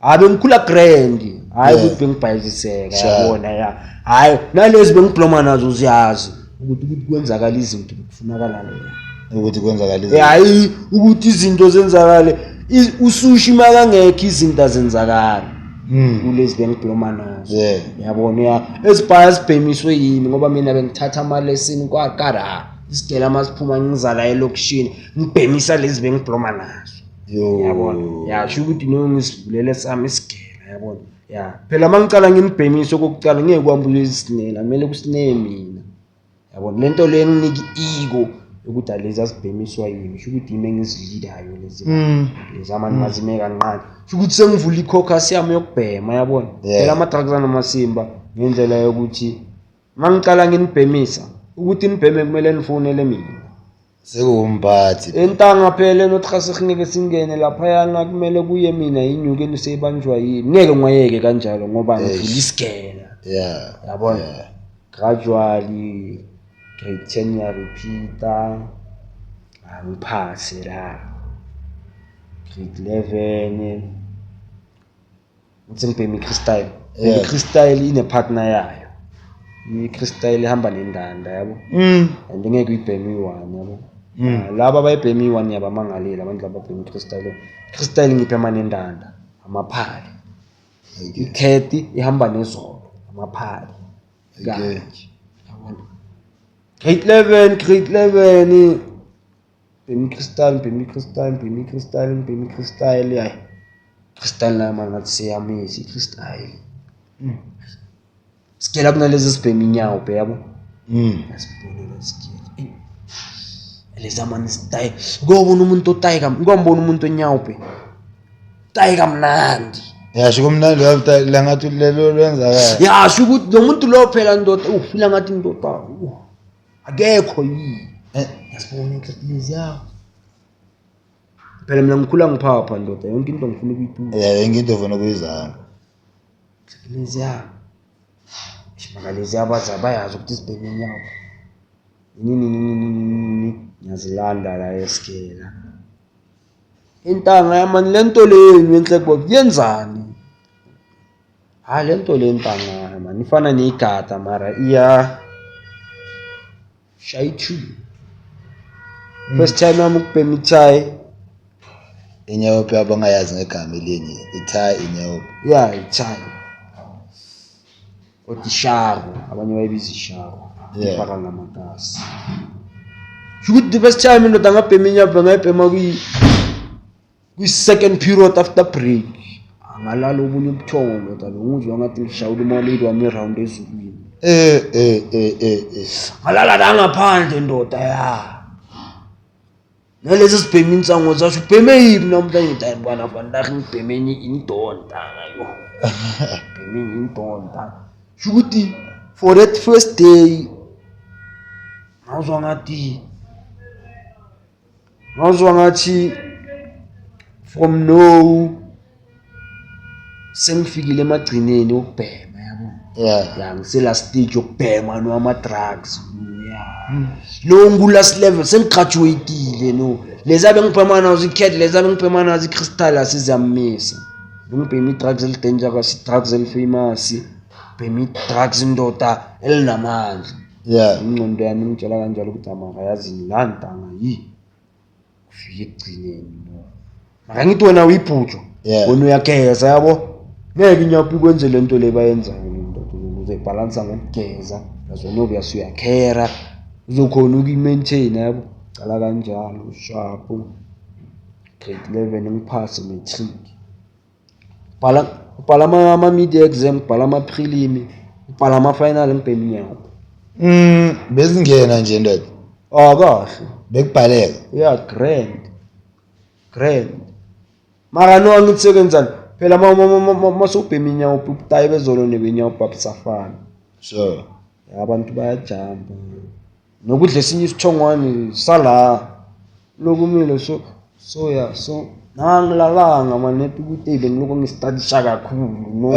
hayi bengikhula grand, hayi ukuthi bengibhayiziseka. Yabona, ya hayi nalezi bengibloma nazo ziyazi ukuthi kwenzakala izinto kufunakala leyo. Ukuthi kwenzakala izinto. Hayi ukuthi izinto zenzakale usushi makangekho izinto azenzakali. Kulezi bengibloma nazo. Yabona, ya ezibhaya zibhemiswe yimi ngoba mina bengithatha amalesini kwakara isigela masiphuma ngizala elokishini ngibhemisa lezi bengibloma nazo. Yo. Yabona, ya sho ukuthi no ngisivulele sami isigela, yabona. Ya phela uma ngicala nginibhemise okokucala ngeke kwambuye isinela kumele kusine mina, yabona lento le nginika i-ego yokuthi alezi azibhemiswa yimi, sho ukuthi yimi engizilidayo lezi. Lezi amani mazime kancane, sho ukuthi sengivula i-caucus yami yokubhema, yabona. Phela ama-drugs anamasimba ngendlela yokuthi uma ngicala nginibhemisa ukuthi nibheme kumele nifonele mina. Sekuwumphathi. Entanga phela enotrasek ngeke singene laphayana kumele kuye mina inyuke niseyibanjwa yini ngeke ngiwayeke kanjalo ngoba ngivula isigela. Yabona. Gradually grade 10 yarepeata angiphase la grade 11 ngithi ngibhema i-crystal. I-crystal ine-partner yayo, i-crystal ihamba nendanda, yabo. And ngeke uyibheme iyi-one, yabo. Ah, laba abayibhema iyi-one ngiyabamangalela abantu laba ababhema i-crystal. Crystal ngibhema nendanda amaphali. Ikheti ihamba nezolo amaphali. Kanje, yabona, grade 11, grade 11 bhema i-crystal, bhema i-crystal, bhema i-crystal, bhema i-crystal. Hayi crystal nayo mani ngathi siyamisa i-crystal sigela kunalezi sibhema inyawo bhe, yabo. Yasibonela sigela lezi amani sitayi kuyobona umuntu otayi kuyambona umuntu onyawo bhe tayi kamnandi. Yasho kumnandi la ngathi lelo lwenzakala. Yasho ukuthi lo muntu lo phela ndoda ufila ngathi ndoda akekho yini. Yasibona ukuthi leziya phela mina ngikhula ngiphapha ndoda yonke into ngifuna ukuyituka. Yeah, yonke into ufuna ukuyizama. Leziya maka leziya baza bayazi ukuthi sibheme inyawo. Nini nini nini nini, ngiyazilanda la esigela. Intanga yamani le nto lenu enhleko yenzani? Hayi le nto le ntanga mani ifana neyigada mara iya shayi two. First time yami ukubhema ithayi. Inyaope abangayazi ngegama elinye, ithayi inyaope. Ya, ithayi. Kodwa isharo, abanye bayibiza isharo. Ifaka ngamakasi. Shukuthi the first time indoda ngabhema inyaope ngayibhema kwi-second period after break. Angalala obunye ubuthongo ndoda, benguzwa ngathi ngishawula umalady wami iround ezulwini. Eh eh eh eh eh. Ngalala la ngaphandle ndoda ya. Nalezi sibhema insango zasho ubheme yiphi namhlanje ngithi hayi bwana vandag ngibheme enye indoor ntanga yo. Bheme enye indoor ntanga. Sho ukuthi for that first day ngawuzwa ngathi from no sengifikile emagcineni okubhema, yabo. Ya, ngisela stage yokubhema no ama-drugs, ya, lo ngu-last level, sengigraduatile no lezi abengibhema nazo i-cat, lezi abengibhema nazo i-crystal asiziyamisa. Bengibhema i-drugs eli-dangerous, i-drugs eli-famous, bhema i-drugs indoda elinamandla. Ingqondo yami ingitshela kanjalo ukuthi amaka yazini la ntanga yi kufika ekugcineni no mara ngithi wena uyibhutshwa. Wena uyageza, yabo, ngeke inyapho ikwenze le nto le bayenzayo le ndoda. Uzoyibhalansa ngokugeza plus wena obvious uyakhera, uzokhona ukuyi-maintain, yabo. Cala kanjalo sharp grade 11 ngiphase matric, bhala ubhala ama-mid exam, ubhala ama-prelim, ubhala ama-final, ngibhema inyawo. Bezingena nje ndoda. Ah, kahle. Bekubhaleka. Yeah, grand grand, mara no angithi sekenzani phela masewubhema inyawo ubutayi bezolo nebenyawo babusafana. Abantu bayajampa nokudla esinye isithongwane sala lokumile, so ya, so nangilalanga manethi ukuthi eyi bengiloko ngistadisha kakhulu no.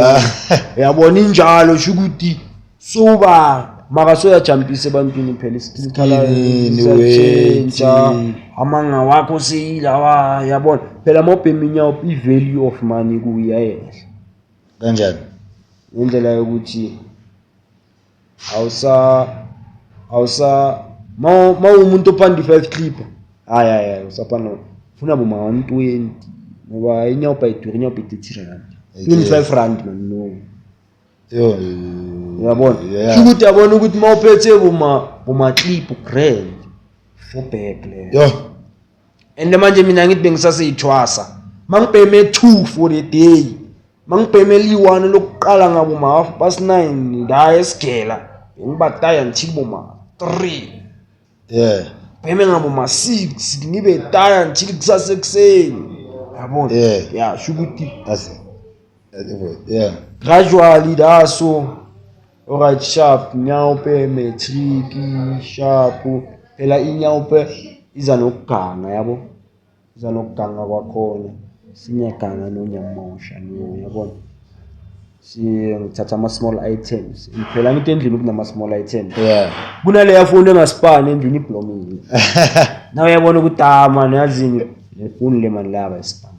Uyabona injalo, sho ukuthi soba mara soyajampisa ebantwini phela Skinny, isiyatshentsha. Weight. Amanga wakho seyilawa, yabona phela mawubhema inyawo i-value of money kuyayehla. Kanjani? Ngendlela yokuthi awusa mawumuntu ophanda i-five clip, hayi hayi hayi, usaphanda funa boma 120 ngoba inyaope ayiduri, inyaope i-30 rand, R25 man no. Yo. Uyabona? Yeah. Ukuthi yabona ukuthi mawuphethe boma clip grand four bag le. Yo. And manje mina ngithi bengisaseyithwasa mangibheme 2 for a day, mangibheme li-1 lokuqala ngabo ma 9:30 la esigela bengibataya until boma 3. Bheme ngabo ma 6 ngibe taya until kusasa ekuseni, yabona. Ya, sho ukuthi That's it. Yeah. Gradually da so alright sharp nyaope matric sharp, phela inyaope iza nokuganga, yabo, iza nokuganga kwakhona, sinyaganga nonyamosha no, yabona, si ngithatha ama-small items phela, ngithi endlini kunama-small items. Kunaleya foni engasipani endlini iblomile na, uyabona ukuthi ah man, yazini le foni le mani la bayisipani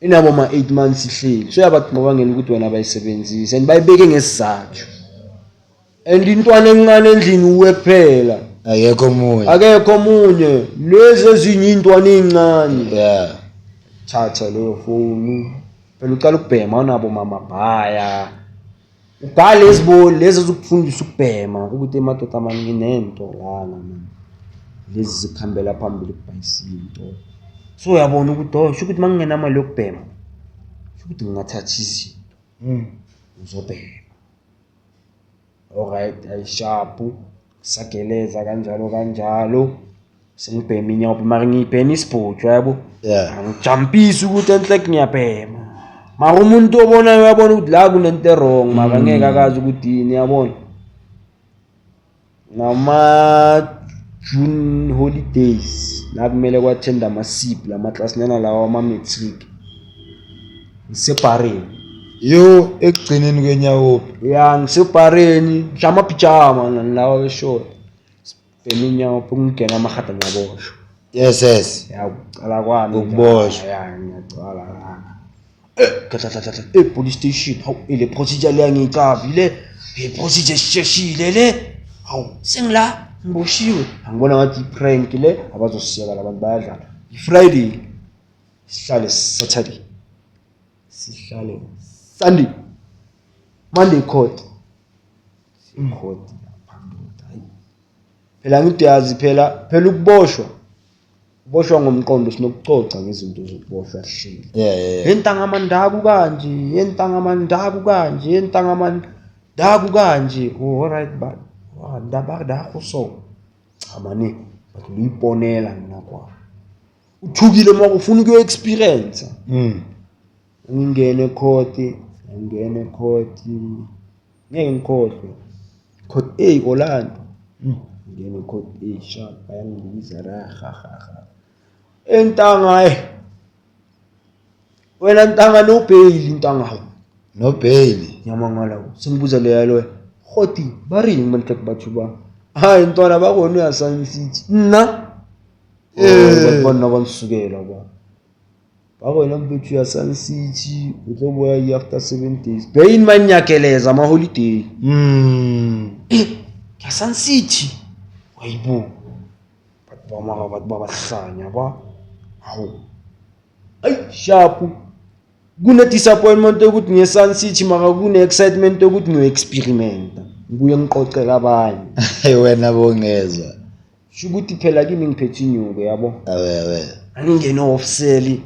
inabo ma-8 months ihleli, so yabacabangela ukuthi wena bayisebenzise and bayibeke ngesizathu and intwana encane endlini uwe kuphela. Akekho omunye. Akekho omunye, lezi ezinye iy'ntwana ey'ncane. Thatha leyo foni phela, ucala ukubhema awunabo mamabhaya, ubhale lezi lezi ezikufundisa ukubhema ukuthi emadoda mani nginento lana man, lezi zikuhambela phambili kubhayisa into, so uyabona ukuthi oh sho ukuthi uma ngingenamali yokubhema, sho ukuthi ngingathatha izinto ngizobhema. Alright, ayishapu sageleza kanjalo kanjalo, sengibhema inyaope mara ngiyibhema isibhotshwa, yabo. Angijampisi ukuthi enhle ngiyabhema, mara umuntu obonayo uyabona ukuthi la kunento e-wrong, mara ngeke akazi ukuthi yini, yabona. Ngama-June holidays la kumele kwathenda ama-sip lamaklasinyana lawa ama-matric, ngisebhareni. Yo, ekugcineni kwenyawo. Ya, ngisebhareni ngisha amapijama nani lawa weshort. Bhema inyawo, ngingena amahada ngiyaboshwa. Yes, yes. Ya, ukucala kwami. Ukuboshwa. Ya, ngiyacala. Eh, police station. Hawu, le procedure le angiyicavi le. Procedure isheshile le. Hawu, sengila ngiboshiwe. Angibona ngathi i-prank le, abazosiyeka labantu bayadlala. I-Friday sihlale Saturday. Sihlale Sunday. Monday court. Court lapha ndoda. Hayi. Phela ngithi uyazi phela ukuboshwa. Uboshwa ngomqondo, sinokucoca ngezinto zokuboshwa sihleli. Yeah. Yentanga mandaku kanje, yentanga mandaku kanje, yentanga mandaku kanje. Oh, all right, but wa ndaba da go so. Cha mane, but uyiponela mina kwa. Uthukile uma ufuna ukuyo experience. Ngingene court, ngingene court. Ngeke ngikhohlwe. Court A Orlando. Ngene court A sharp, bayangibiza ra ha ha ha. Entanga eh. Wena ntanga no bail ntanga hawu. No bail. Ngiyamangala sengibuza leya lo. Goti ba reng man tlek batho ba. Hayi ntwana ba gone ya Sun City. Nna. Eh bona ba nsukela ba. Ba gona mfethu ya Sun City o tlo boya after 7 days. Bail manyakeleza ama holiday. Ya Sun City. Hayibo. Batho ba mara batho ba bahlanya ba. Hawu. Ay sharp. Kune disappointment ukuthi ngiye Sun City mara kune excitement ukuthi ngiyo experimenta. Ngibuye ngiqoqela abanye. Hey wena bongezwa. Sho ukuthi phela kimi ngiphethe inyuko yabo. Awe. Angingene off sale.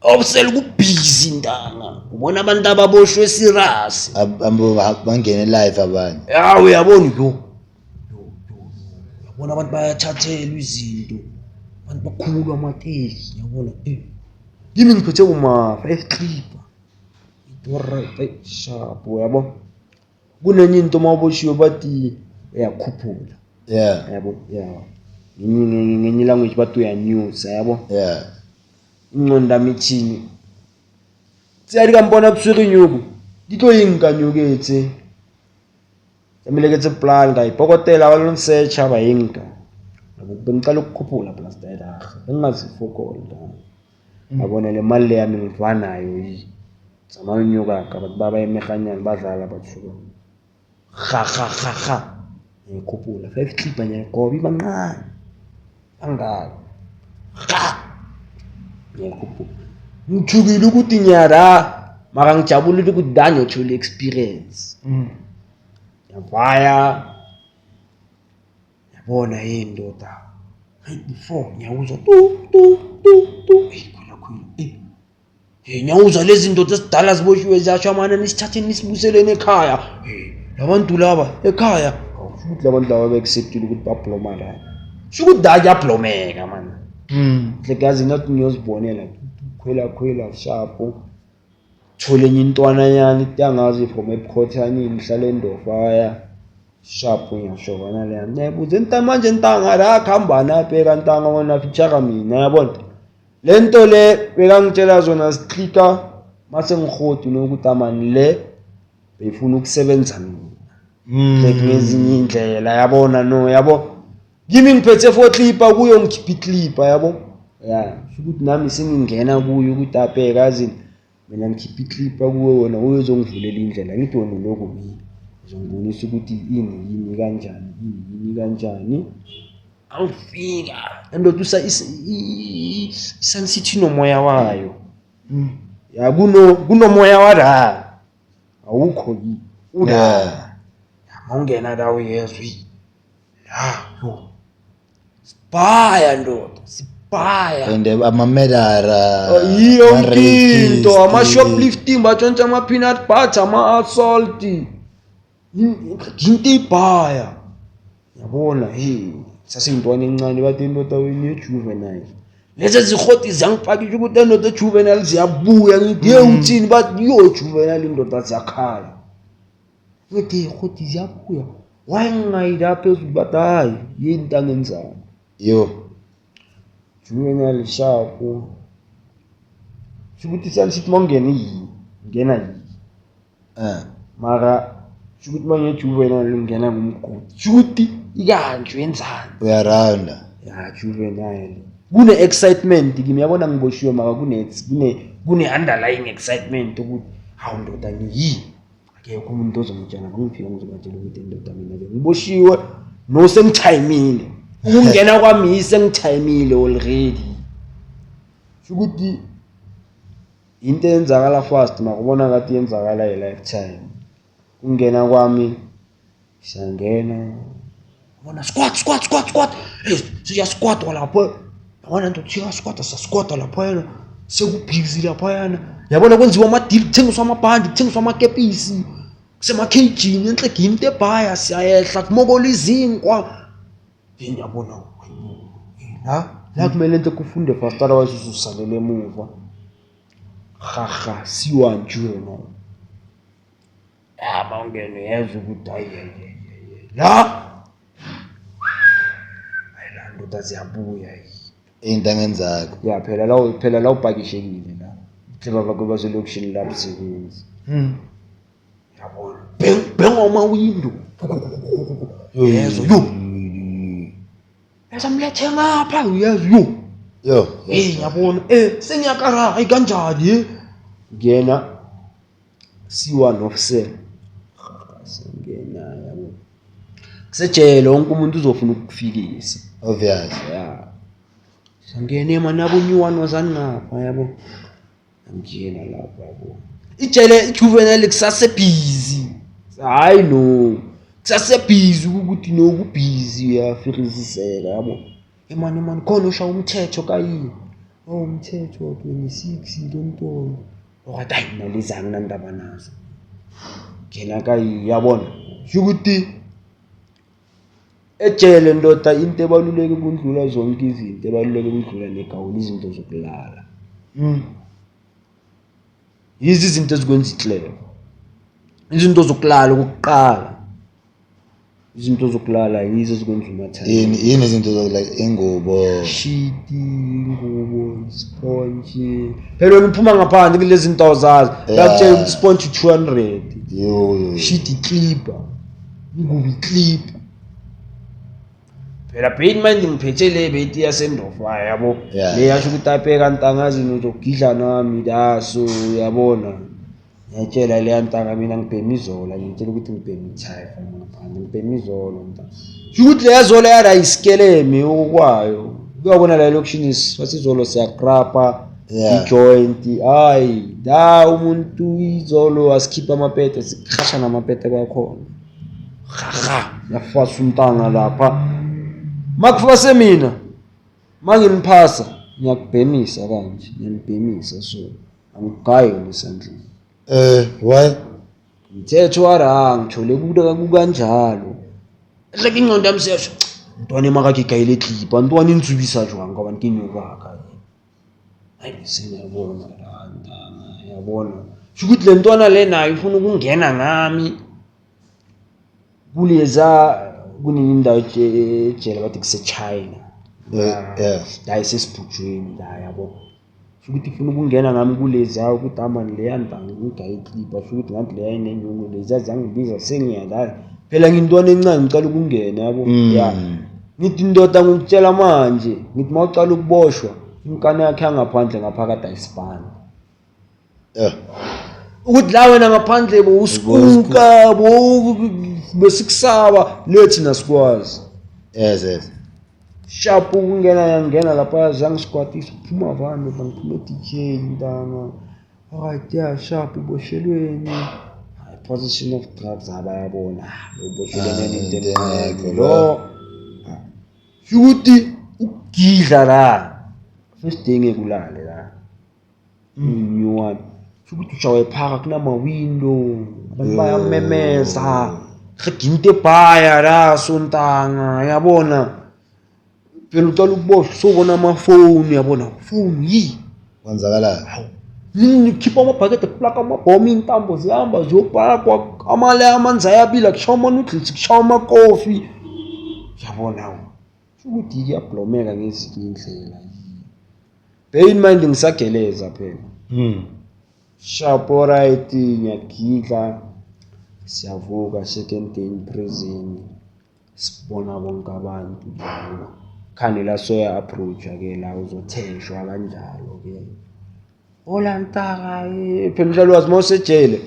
Off sale ku busy ntanga. Ubona abantu ababoshwe serious. Bangene live abanye. Ya uyabona yo. Uyabona abantu bayathathelwa izinto. Abantu bakhululwa amateki yabona. Kimi ngiphethe uma 5 clip. Alright, sharp yabo. Kunenye into mawuboshiwe bathi uyakhuphula. Yeah. Yabo, yeah. Ngenye language bathi uyanyusa yabo. Yeah. Ingqondo yami ithini? Tsiyadi ka mpona boswere nyoko. Di tlo eng ka nyoko e tse? Tlamehile ke tse plan ka ipokotela ba lo search ba enka. Yabo bengicela ukukhuphula plus that. Bengingazifokola. Yabona le mali le yami ngivanayo yi. Tsamaya nyoko ka batho ba ba emeganyana ba dlala batho. Ga ga ga ga. Ngikhuphula 5 clip ngiyagoba ibancane. Angaka. Ga. Ngiyakhuphula. Ngithukile ukuthi ngiyara mara ngijabulile ukuthi da ngiyothola experience. Ngiyavaya. Yabona yini ndoda. Hey before ngiyawuzwa tu tu tu tu. Hey khona khona. Hey ngiyawuzwa lezi ndoda esidala ziboshiwe ziyasho amana nisithatheni nisibuseleni ekhaya. Hey labantu laba ekhaya. Futhi labantu laba bekuseptile ukuthi babloma la. Shukuthi da kuyablomeka man. Hlekazi not ngiyozibonela khwela khwela sharp. Thole enye intwana yani itangazi from ebukhothanini ngihlala eNdofaya. Sharp ngiyashobana leya. Ngiyabuza enta manje ntanga la khamba na bheka ntanga wona feature mina yabona. Lento le bekangitshela zona siklika mase ngihodi nokuthi amani le beyifuna ukusebenza mina. Like ngezinye indlela yabona no yabo. Kimi ngiphethe 4 clipper kuyo ngikhipha iclipper yabo. Yeah, ukuthi nami sengingena kuyo ukuthi abheka yazi mina ngikhipha iclipper kuwe wena uyozongivulela indlela ngithi wena lokho mina uzongibonisa ukuthi ini yini kanjani ini yini kanjani. Awufika endoda usa Sun City nomoya wayo. Ya kunomoya wa la awukho yi ula mawungena la uyezwa la yo sibhaya ndoda sibhaya And amamedara yonke into ama shoplifting batshontsha ama peanut butter ama assault into ibhaya yabona. Hey saseyintwana encane bathi indoda wena juvenile lezi zihoti ziyangipakisha ukuthi indoda juvenile ziyabuya ngithi hey uthini bathi yo juvenile indoda ziyakhala ngithi hoti ziyabuya why ngingayida phezulu bathi hayi yini into angenzani yo juvenile sharp shukuthi Sun City mawungena yi ngena yi mara shukuthi manje juvenile ngena ngumgodi shukuthi Ikanje wenzani? Uyarounda. Ya, juvenile. Kune excitement kimi, yabona, ngiboshiwe, maka kune underlying excitement ukuthi hawu ndoda, ngiyi akekho umuntu ozongitshela. Mangifika ngizobatshela ukuthi ndoda, mina ke ngiboshiwe, no, sengithayimile ukungena kwami, sengithayimile already. Ukuthi into eyenzakala fast, makubona ngathi yenzakala i-lifetime. Kungena kwami, siyangena, yabona, squat, squat, squat, squat. Hey, siyasquatwa lapho, yabona nto, siyasquata, siyasquata laphayana, sekubhizi laphayana, yabona, kwenziwa ama-deal, kuthengiswa amabhandi, kuthengiswa amakepisi, kusemakhejini enhlegini, into ebhaya, siyayehla, kumokola izinkwa. Then yabona la la kumele into kufunde fast, otherwise uzosalela emuva. Haha, siwa nje wena. Ya, mawungene uyezwa ukuthi hayi, hayi, hayi, la, hayi, la ndoda ziyabuya. Into angenzakho. Ya, phela la upakishekile la, hle bakho baselokishini lapho sebenzi, yabona, beng beng amawindo, yezwa, yo, esamlethe ngapha, uyezwa, yo. Yo. Eh, yabona, sengiyakara, hayi, kanjani, eh ngena C1 officer, sengena, yabo, kusejele, wonke umuntu uzofuna ukukufikisa. Obvious. Ya, sangene mani, yabo, new one wazani ngapha, yabo, ngena lapha, yabo, ijele ijuvenile kusasebhizi, hayi no, kusasebhizi ukuthi nokubhizi uyafiriziseka, yabo, emani mani khona ushaya umthetho kayini, oh, umthetho 26 lontolo okathi, hayi, mina lezi anginandaba nazo, ngena kayi, yabona, sho ukuthi ejele ndoda, into ebaluleke kundlula zonke izinto, ebaluleke kundlula negawuli, izinto zokulala. Yizi izinto ezikwenza iclever, izinto zokulala okokuqala, izinto zokulala yizo ezikwenza umathanda. Yini izinto like ingubo? Shiti, ingubo, isponge. Phela wena uphuma ngaphandle kulezi zinto awuzazi. Bayakutshela ukuthi isponge 200. Yo yo. Shiti clipper, ingubo iclipper. Phela bear in mind ngiphethe le beti yasendofa, yabo, le yasho ukuthi apeka ntangazi nozogidla nami la, so uyabona, ngiyatshela leya ntanga, mina ngibhema izola, ngiyitshela ukuthi ngibhema ithayifa ngaphandle, ngibhema izolo ntanga, sho ukuthi leya zola yala iskeleme okwayo, uyabona, la elokishini sifathi izolo, siyakrapa. I-joint, hayi la, umuntu izolo asikhipha amapete, sikhasha namapete kwakhona, haha, yafasa umntanga lapha, makufase mina manginiphasa, ngiyakubhemisa kanje, ngiyanibhemisa, so angikugayi esandleni. Why? Mthetho wara ngithole kukanjalo, like ingqondo yami siyasho, ntwana emakakigayile clipa, ntwana inzubisa jwang ngoba nkinyukaka, hayi, sengiyabona la ntanga, yabona, sho ukuthi le ntwana le nayo ifuna ukungena ngami kuleza, kunini indawo ejele bathi kuse-China. La isesibhujweni la, yabo, sho ukuthi ifuna ukungena ngami kuleza, ukuthi amani leya ntanga ngigaye iclipa, sho ukuthi ngathi leya inenyungu, leziya zangibiza, sengiya la, phela ngintwana encane, ngicala ukungena, yabo. Ya, ngithi ndoda, ngikutshela manje, ngithi uma ucala ukuboshwa, inkani yakhe yangaphandle ngaphakathi ayisifani. Ukuthi la wena ngaphandle bowusikuka, besikusaba le, thina sikwazi. Yes. Sharp, ukungena, yangena lapha, zangisquatisa, phuma vanhu, ngiphuma e-DK ntanga. Alright, yeah, sharp, uboshelweni? Hayi, possession of drugs, abayabona uboshelweni into into encane engekho. Lo shukuthi ukugidla la first day ngeke ulale la, new one, shukuthi ushawe phaka kunama-window, abantu bayamemeza, into ebhaya la, sontanga, yabona, phela ucala ukuboshwa, sowubona amafoni, yabona, foni yi. Kwenzakalani? Khipha amabhakede, kuplaka amabhomu, iy'ntambo zihamba ziyopakwa, amale amanzi ayabila, kushawa ama-noodles, kushawa amakofi, yabona, ukuthi kuyablomeka ngezinye indlela. Bear in mind ngisageleza phela. Sharp, alright, ngiyagidla, siyavuka second day in prison. Sibona bonke abantu lana. Khane la soya approach-a ke la uzotheshwa kanjalo ke. Hola ntaka, phela mhlali uma usejele.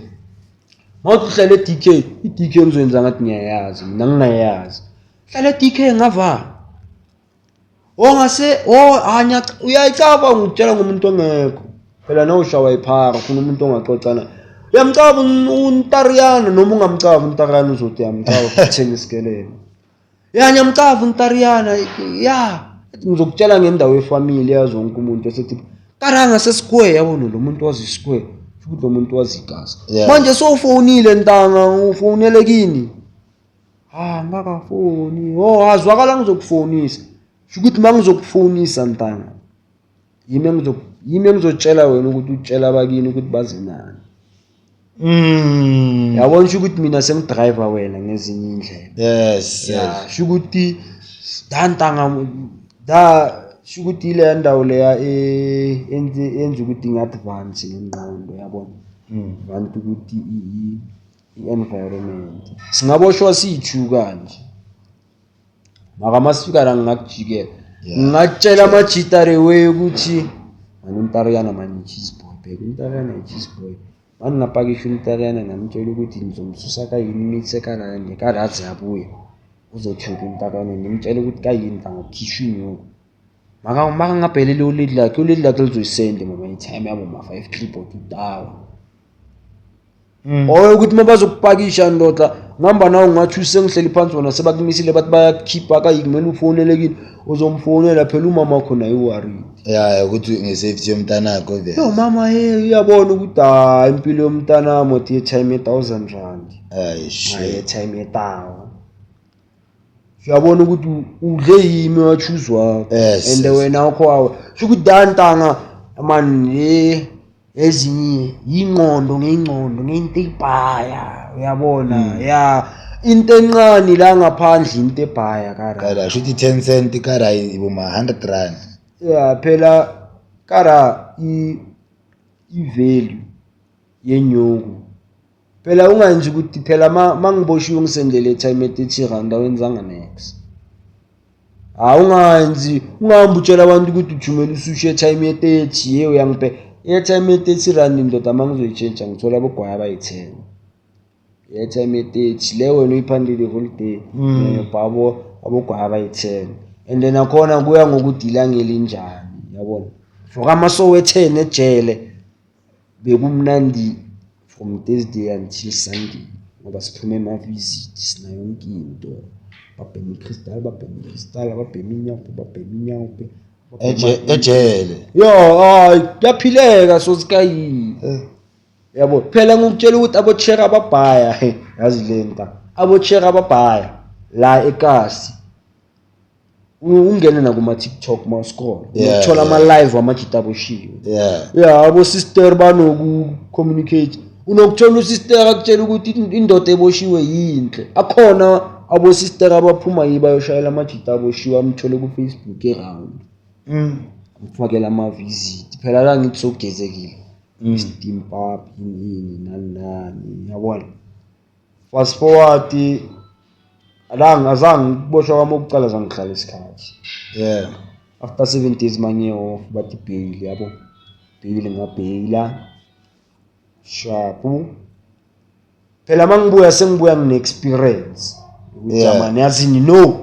Mawuthi uhlala e-DK, i-DK ngizoyenza ngathi ngiyayazi, mina ngingayazi. Hlala e-DK ngavala. Ongase oh anya uyayicaba ngikutshela ngomuntu ongekho. Phela nawe ushawa iphara ufuna umuntu ongaxoxa naye. Uyamcaba untariyana noma ungamcaba untariyana uzothi uyamcaba uthenga isikelelo. Ya ngiyamcaba untariyana ya ngizokutshela ngendawo yefamily yazi wonke umuntu esethi karanga sesquare yabona lo muntu wazi square futhi lo muntu wazi igazi. Manje sowufonile ntanga ufonele kini. Ah ngakafoni. Oh azwakala ngizokufonisa. Sho ukuthi mangizokufonisa ntanga. Yimi engizotshela wena ukuthi utshela abakini ukuthi baze nani. Yabona sho ukuthi mina sengidriver wena ngezinye indlela. Yes, yes. Sho ukuthi da ntanga da sho ukuthi ile ndawo leya enza ukuthi ngi-advance ngengqondo yabona. Vanti ukuthi i-environment. Singaboshwa siyi-two kanje. Mara masifika la ngingakujikela. Ngingatshela amajita the way ukuthi mani untariyana mani i-cheese boy bheka untariyana i-cheese boy. Mani ngapakisha untariyana ngamtshela ukuthi ngizomsusa kayini imithe kalanye kalaze abuye. Uzothuka untariyana ngimtshela ukuthi kayini angakhishwa inyuku. Maka ngabhelele ulady lakhe, ulady lakhe lizoyisende mama i-time yabo ma-five triple two tower. Oyo ukuthi uma bazokupakisha ndoda ngihamba nawe ngathi usengihleli phansi wona sebakumisile bathi bayakukhipha kayi kumele ufonele kini uzomfonela phela umama wakho naye uworried. Yeah, ukuthi nge-safety yomntanakho vele. Yo mama hey uyabona ukuthi hayi impilo yomntanami othi ye-time ye-thousand rand. Hayi shit. Ayi-time ye-tower. Uyabona ukuthi udle yimi wachoose wakho. Yes, And yes. wena wakho wawe. Sho ukuthi dantanga man ezinye ingqondo ngengqondo ngento ebhaya uyabona ya into encane la ngaphandle into ebhaya kara. Kara shuthi 10 cent kara ibuma 100 rand. Ya phela kara i value yenyuku phela ungayenzi ukuthi phela mangiboshiwe ngisendele time ye-30 rand awenzanga next. Awungayenzi ungahambi utshela abantu ukuthi uthumela usushi airtime ye-30 ye uyangibhe airtime ye-30 rand ndoda mangizoyitshentsha ngithola abogwaya abayi-10 airtime ye-30 le wena uyiphandile holiday bhabo abogwaya abayi-10 and then nakhona kuya ngokuthi ilanga elinjani yabona for amasowe 10 ejele bekumnandi from Thursday until Sunday ngoba siphume ema-visit sinayo yonke into babhema i-crystal babhema i-crystal babhema inyaope babhema inyaope Ejele. Yo hayi kuyaphileka so sikayini yabo phela ngikutshela ukuthi abochera ababhaya yazi lenta abochera ababhaya la ekasi ungene nakuma TikTok ma scroll uthola ama live wamajita aboshiwe. Yeah abo sister banoku communicate unokuthola usister akutshela ukuthi indoda eboshiwe yinhle akhona abo sister abaphuma yiba bayoshayela amajita aboshiwe amthole ku Facebook eround amfakela ama visit phela la ngithi sogezekile steam pop yini nani nani yabona fast forward alanga azange ukuboshwa kwami okuqala zangihlala isikhathi. After 7 days mangiye off bathi bail yabo bail ngabheyila sharp phela mangibuya sengibuya ngine experience ukuthi mani yazini no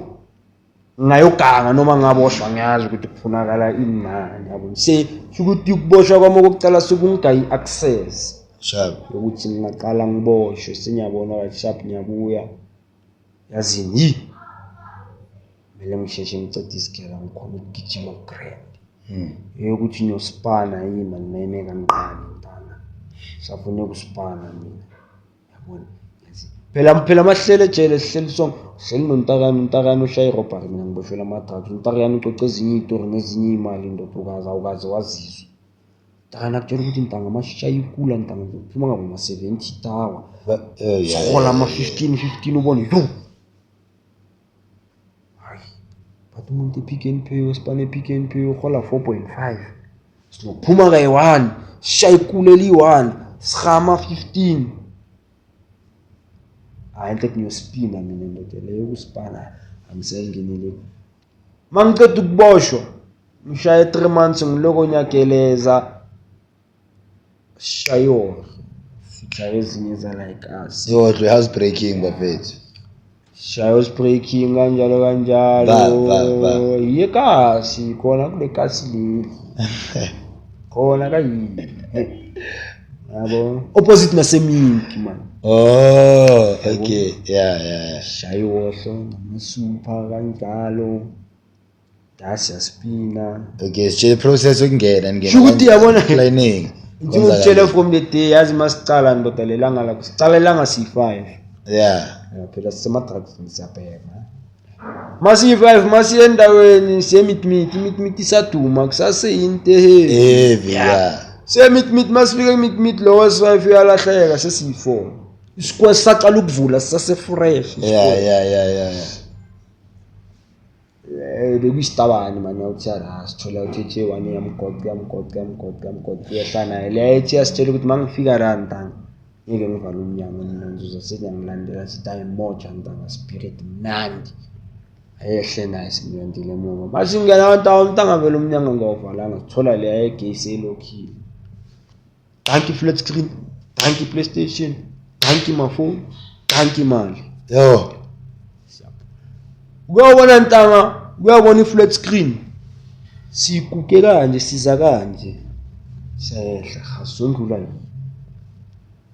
ngayoganga noma ngaboshwa ngiyazi ukuthi kufunakala imali yabo se ukuthi ukuboshwa kwami okokuqala sekungigayi access sharp ukuthi ngingaqala ngiboshwe sengiyabona right sharp ngiyabuya yazini yi kumele ngisheshe ngicede isigela ngikhona ukugijima grand eyokuthi ngiyospana yini mani name kanqane mntana safuna ukuspana mina yabona phela phela mahlele ejele sihleli sonke sihleli nontakane untakane ushaya irobhari mina ngiboshwela ama-drugs untakane ucoca ezinye iy'tori nezinye iy'mali ndoda ukaze awukaze wazizwa ntakane akutshela ukuthi ntanga mashaya ikula ntanga ngizophuma ngabo ma-70 tower sihola ama-15 15 ubone yo hayi but umuntu e-Pick n Pay wesipane e-Pick n Pay uhola 4.5 sinokuphuma kayi-one sishaya ikula eliyi-one sihama 15 Hayi, enhle ngiyospina mina ndoda leyo yokuspana angisengenile. Mangiceda ukuboshwa ngishaye 3 months ngiloko nyageleza shayo fihla ezinye za like us. Yodwa house breaking bafethu. Shayo breaking kanjalo kanjalo. Ba, ba, ba. Yekasi khona kule kasi leli. Khona kayini. Yabo. Opposite naseminki man. Oh, okay. Yeah, yeah, yeah. Shayo wohlo namasupha kanjalo. Dasi yaspina. Okay, sitshele process yokungena ningena. Sho ukuthi yabona- Planning. Ngikutshele from the day yazi masicala ndoda lelanga la sicala ilanga siyi-5. Yeah. Ya, phela sisema-drugs siyabhema. Masiyi-5 masiye endaweni siye meet meet meet isaduma kusaseyinto eheavy. Heavy, yeah. Siye meet meet masifike meet meet lo wesi-5 uyalahleka sesiyi-4. Isquare sisaqala ukuvula sisase-fresh. Yeah, yeah, yeah, yeah, yeah. Bekuyisitabane mani awuthi la sithola uthethe one yamgoqa yamgoqa yamgoqa yamgoqa uyehla naye le ethi yasitshela ukuthi mangifika la ntanga ngeke ngivale umnyango mina ngizoza sengiyangilandela sithi hayi moja ntanga spirit mnandi ayehle naye simlandile emuva masingena ntanga ntanga vele umnyango ngawuvalanga sithola le ayegesi elokhile danki flat screen, danki PlayStation, danki mafoni, danki mali. Yo. Kuyabona ntanga, kuyabona i-flat screen. Sikuke kanje siza kanje. Siyehla hasondlula yini.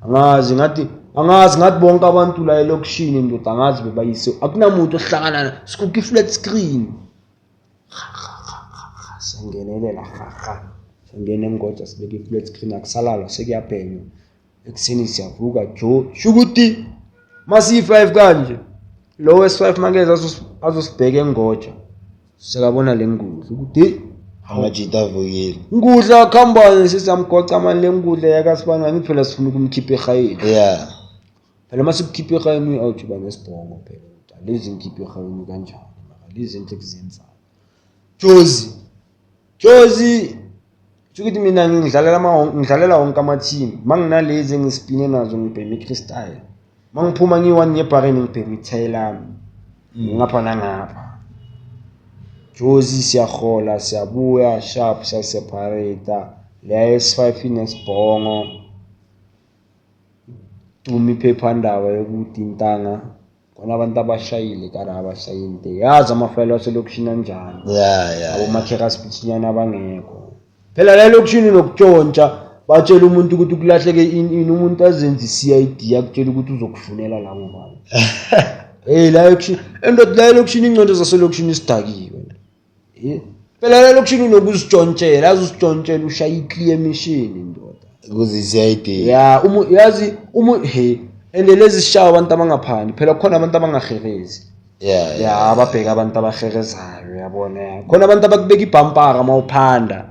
Angazi ngathi angazi ngathi bonke abantu la elokishini ndoda angazi bebayise akunamuntu ohlangana sikuke i-flat screen. Ha ha ha ha ha sangenelela ha ha. Sangena engoja sibeke i-flat screen akusalalwa sekuyabhenywa. Ekuseni siyavuka jo shukuthi masiyi-5 kanje lo wesi-5 makeza azosibheka engoja sekabona le ngudla ukuthi hey Amajita avukile. ngudla khambane sesiyamgoca mani le ngudla yakasibani angithi phela sifuna ukumkhipha ehayeni. Yeah. Phela uma sikukhipha ehayeni awuthi uba nesibhongo phela ukuthi lezi ngikhipha ehayeni kanjani mara lezi zinto ekuzenzayo. Jozi Jozi shukuthi mina ngidlalela ngidlalela wonke ama-team manginalezi engispine nazo ngibhema i-crystal mangiphuma ngiyi-one ngebhareni ngibhema ithayi lami ngapha nangapha. Jozi siyahola siyabuya sharp siyaseparate leya S5 inesibhongo duma iphephandaba yokuthi intanga khona abantu abashayile kade abashaye into yazi amafayela aselokishini anjani. Yeah, yeah. Abomakhera speechnyana abangekho phela la elokishini nokutshontsha batshela umuntu ukuthi kulahleke ini umuntu azenze i-CID akutshela ukuthi uzokufunela labo bantu. Hey la elokishini endoda la elokishini ingcondo zaselokishini isidakiwe. Phela la elokishini unokuzitshontshela yazi uzitshontshela ushaya i-clear mission ndoda. Kuze i-CID. Ya umu yazi umu he and lezi sishawa abantu abangaphani phela khona abantu abangaherezi. Yeah, Ya ababheka abantu abaherezayo uyabona ya. Khona abantu abakubeka ibhampara mawuphanda.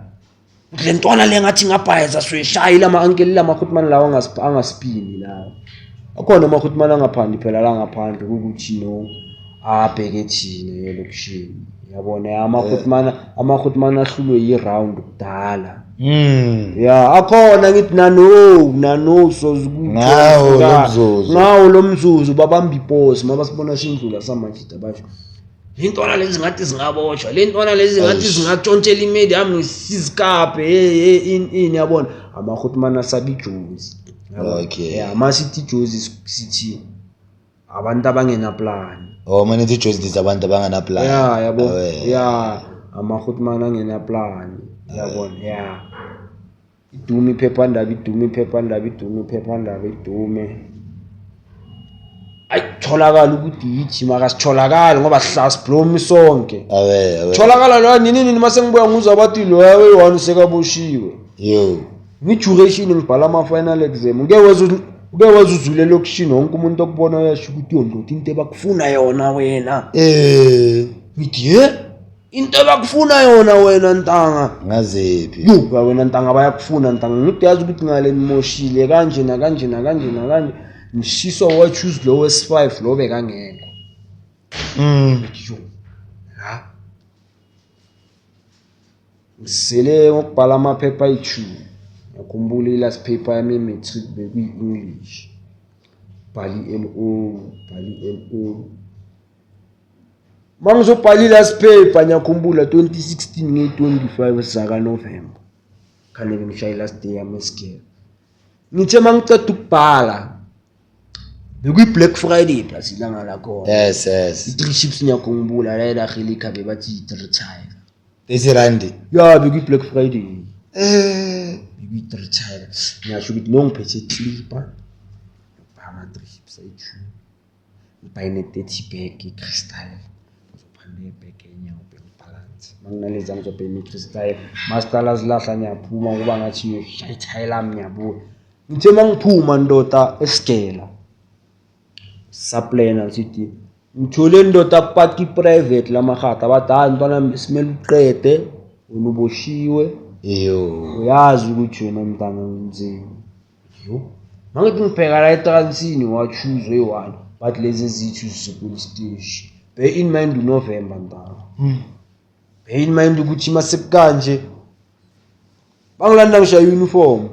Le ntwana le ngathi ngabhayiza soyishayile ama-ankeli lama-hotman lawa angaspini lawa. Akhona ama-hotman angaphandi phela la ngaphandle ukuthi no abheke thina elokishini. Yabona ama-hotman ama-hotman ahlulwe yi-round kudala. Ya akhona ngithi nano sozukuthi Ngawo lo mzuzu. Ngawo lo mzuzu babamba iposi mabasibona sindlula samajita basho. Le ntwana lezi ngathi zingaboshwa, le ntwana lezi ngathi zingatshontshela imedi yami ngisizikape hey hey in in yabona. Ama-hotman asabi ijozi. Okay. Ya masithi ijozi sithi abantu abangena plan. Oh manje ithi jozi lithi abantu abangena plan. Ya yabo. Ya ama-hotman angena plan. Yabona ya. Idume iphephandaba idume iphephandaba idume iphephandaba idume. Ayi tholakala ukuthi yithi makasitholakali ngoba sihlala siblomi sonke. Awe awe. Tholakala lo nini nini mase ngibuya nguzwa bathi lo yawe one sekaboshiwe. Yo. Ngi-duration ngibhala ama-final exam. Uke wezwa uzule elokishini wonke umuntu okubona uyasho ukuthi yondoda into ebakufuna yona wena. Ngithi ye into ebakufuna yona wena ntanga. Ngaziphi? Yo wena ntanga bayakufuna ntanga. Ngithi yazi ukuthi ngale nimoshile kanje nakanje nakanje nakanje. Ngishiswa wa choose lo wes5 lo bekangekho. Yo. La. Ngisele ngokubhala amaphepha ayi-2. Ngiyakhumbula i-last paper yami ye-matric bekuyi-English. Bhali i-LO, bhali i-LO. Uma ngizobhala i-last paper ngiyakhumbula 2016 ngeyi-25 zakaNovemba. Khane bengishaye i-last day yami esigele. Ngithe uma ngiceda ukubhala bekuyi-Black Friday plus ilanga lakhona. Yes, yes. I-three chips ngiyakhumbula la elahilika bebathi yi-three tiger. 30 rand. Ya, bekuyi-Black Friday. Eh, Bekuyi-three tiger. Ngiyasho ukuthi no ngiphethe clipper. Ngibhama three chips ayi-two. Ngibhaye ne-30 bag i-crystal. Ngizophanda ibhege yenyawo bengibalance. Manginaleza ngizobhema i-crystal. Masicala zilahla ngiyaphuma kuba ngathi ngiyoshaya ithayi lami ngiyabuya. Ngithe mangiphuma ndoda esigela. Saplana sithi ngithole ndoda kupaki i-private lamahata bathi hayi mntwana simele uqede wena uboshiwe. Iyo. Uyazi ukuthi wena mntana wenzeni. Yo, mangithi ngibheka la etransini wa-choose oyi-one but lezi eziyi-two zise-police station. Bear in mind uNovember ntanga. Bear in mind ukuthi masekukanje bangilanda ngishaya i-uniform.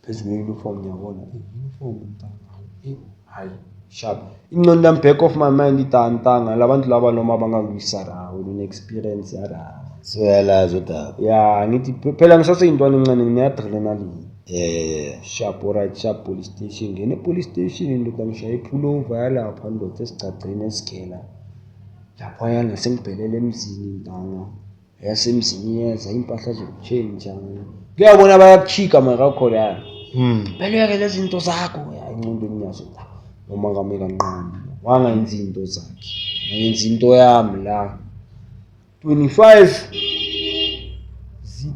Phezu kwe-uniform ngiyabona uniform ntanga, hayi sharp. Ingqondo yami, back of my mind ithi ah ntanga labantu laba noma bangakuyisa la wena une-experience yala. So yalazi udaba. Ya, ngithi phela ngisaseyintwana encane ngine-adrenaline. Yeah. Sharp, alright, sharp, police station. Ngene police station ndoda ngishaye i-pullover yalapha ndoda esigcagceni esigela. Laphayana sengibhelele emzini ntanga. Yasemzini iyeza impahla zokutshentsha. Kuyabona bayakuchika marakho la. Phela uyeke lezi zinto zakho. Ya, ingqondo ngiyazo la. Noma kame kancane. Wangayenzi into zakhe. Ngayenza into yami la. 25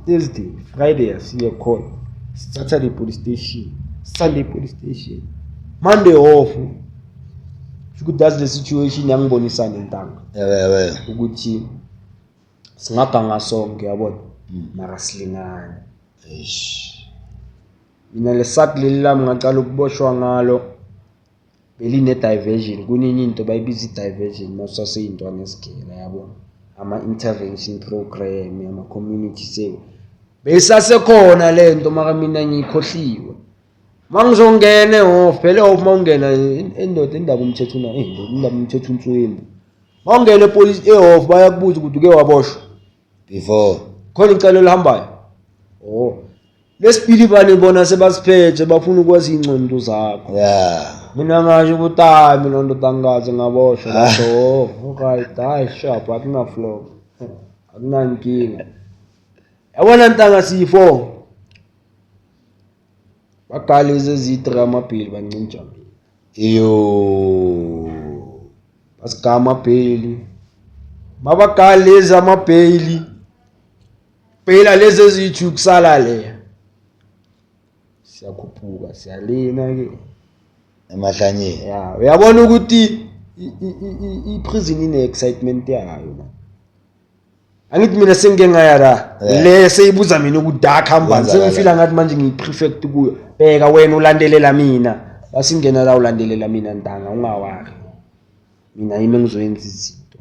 Thursday, Friday asiye court. Saturday police station, Sunday police station, Monday off. Shukuthi that's the situation yangibonisa nentanga Ewe, ewe. Ukuthi singaganga sonke yabona mara silingane. Eish. Mina lesaku leli lami ngacala ukuboshwa ngalo beline diversion kuninye into bayibiza i-diversion masaseyintwana esigela yabona ama-intervention program ama-community service beyisasekhona le nto mara mina ngiyikhohliwe. Mangizongena ehof phela ehof mawungena endoda indaba umthetho una indoda indaba umthetho unswembu mawungena epolice ehof bayakubuza ukuthi uke waboshwa Before. Khona icala elihambayo. Oh, lesibili bani bona sebasiphethe bafuna ukwazi ingcondo zakho. Mina ngasho ukuthi hayi mina ndoda angikaze ngaboshwa. Batho oh alright, hayi sharp, akuna flow, akunankinga yabona ntanga. Siyi-four bagala eziyi-three amabheli bancintsha mina. Iyo. Basigama amabheli mabagala lezi amabheli phela lezi eziyi-two kusala leya siyakhuphuka siyalena ke. Emahlanyeni. Ya, uyabona ukuthi i-prison ine-excitement yayo na angithi mina sengike ngaya la. Le seyibuza mina ukuthi dark hambani. Kwenzakalani? Sengifila ngathi manje ngiyi-prefect kuyo. Bheka wena ulandelela mina basingena la ulandelela mina ntanga ungawari mina yimi engizoyenza izinto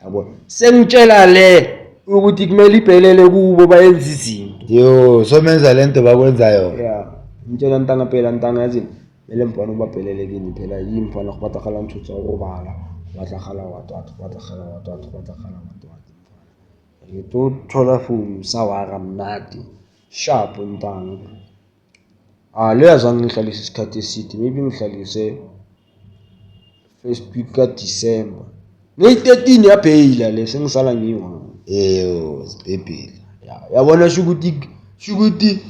yabo sengitshela le ukuthi kumele ibhelele kubo bayenze izinto. Yo, so menza lento bakwenza yona. Ya, ngitshela ntanga phela ntanga yazini mele mfana ubabhelele kini phela yini mfana go batlagala ntho tsa go robala go batlagala what what go batlagala what what go batlagala what what mfana re tlo thola founu sa wara mnate sharp ntanga. Ah, leyo azange ngihlalise isikhathi eside, maybe ngihlalise first week kaDisemba ngeyi-13 yabheyila le sengisala ngiyi-one. Eyo, sibhebhile. Ya, yabona shukuthi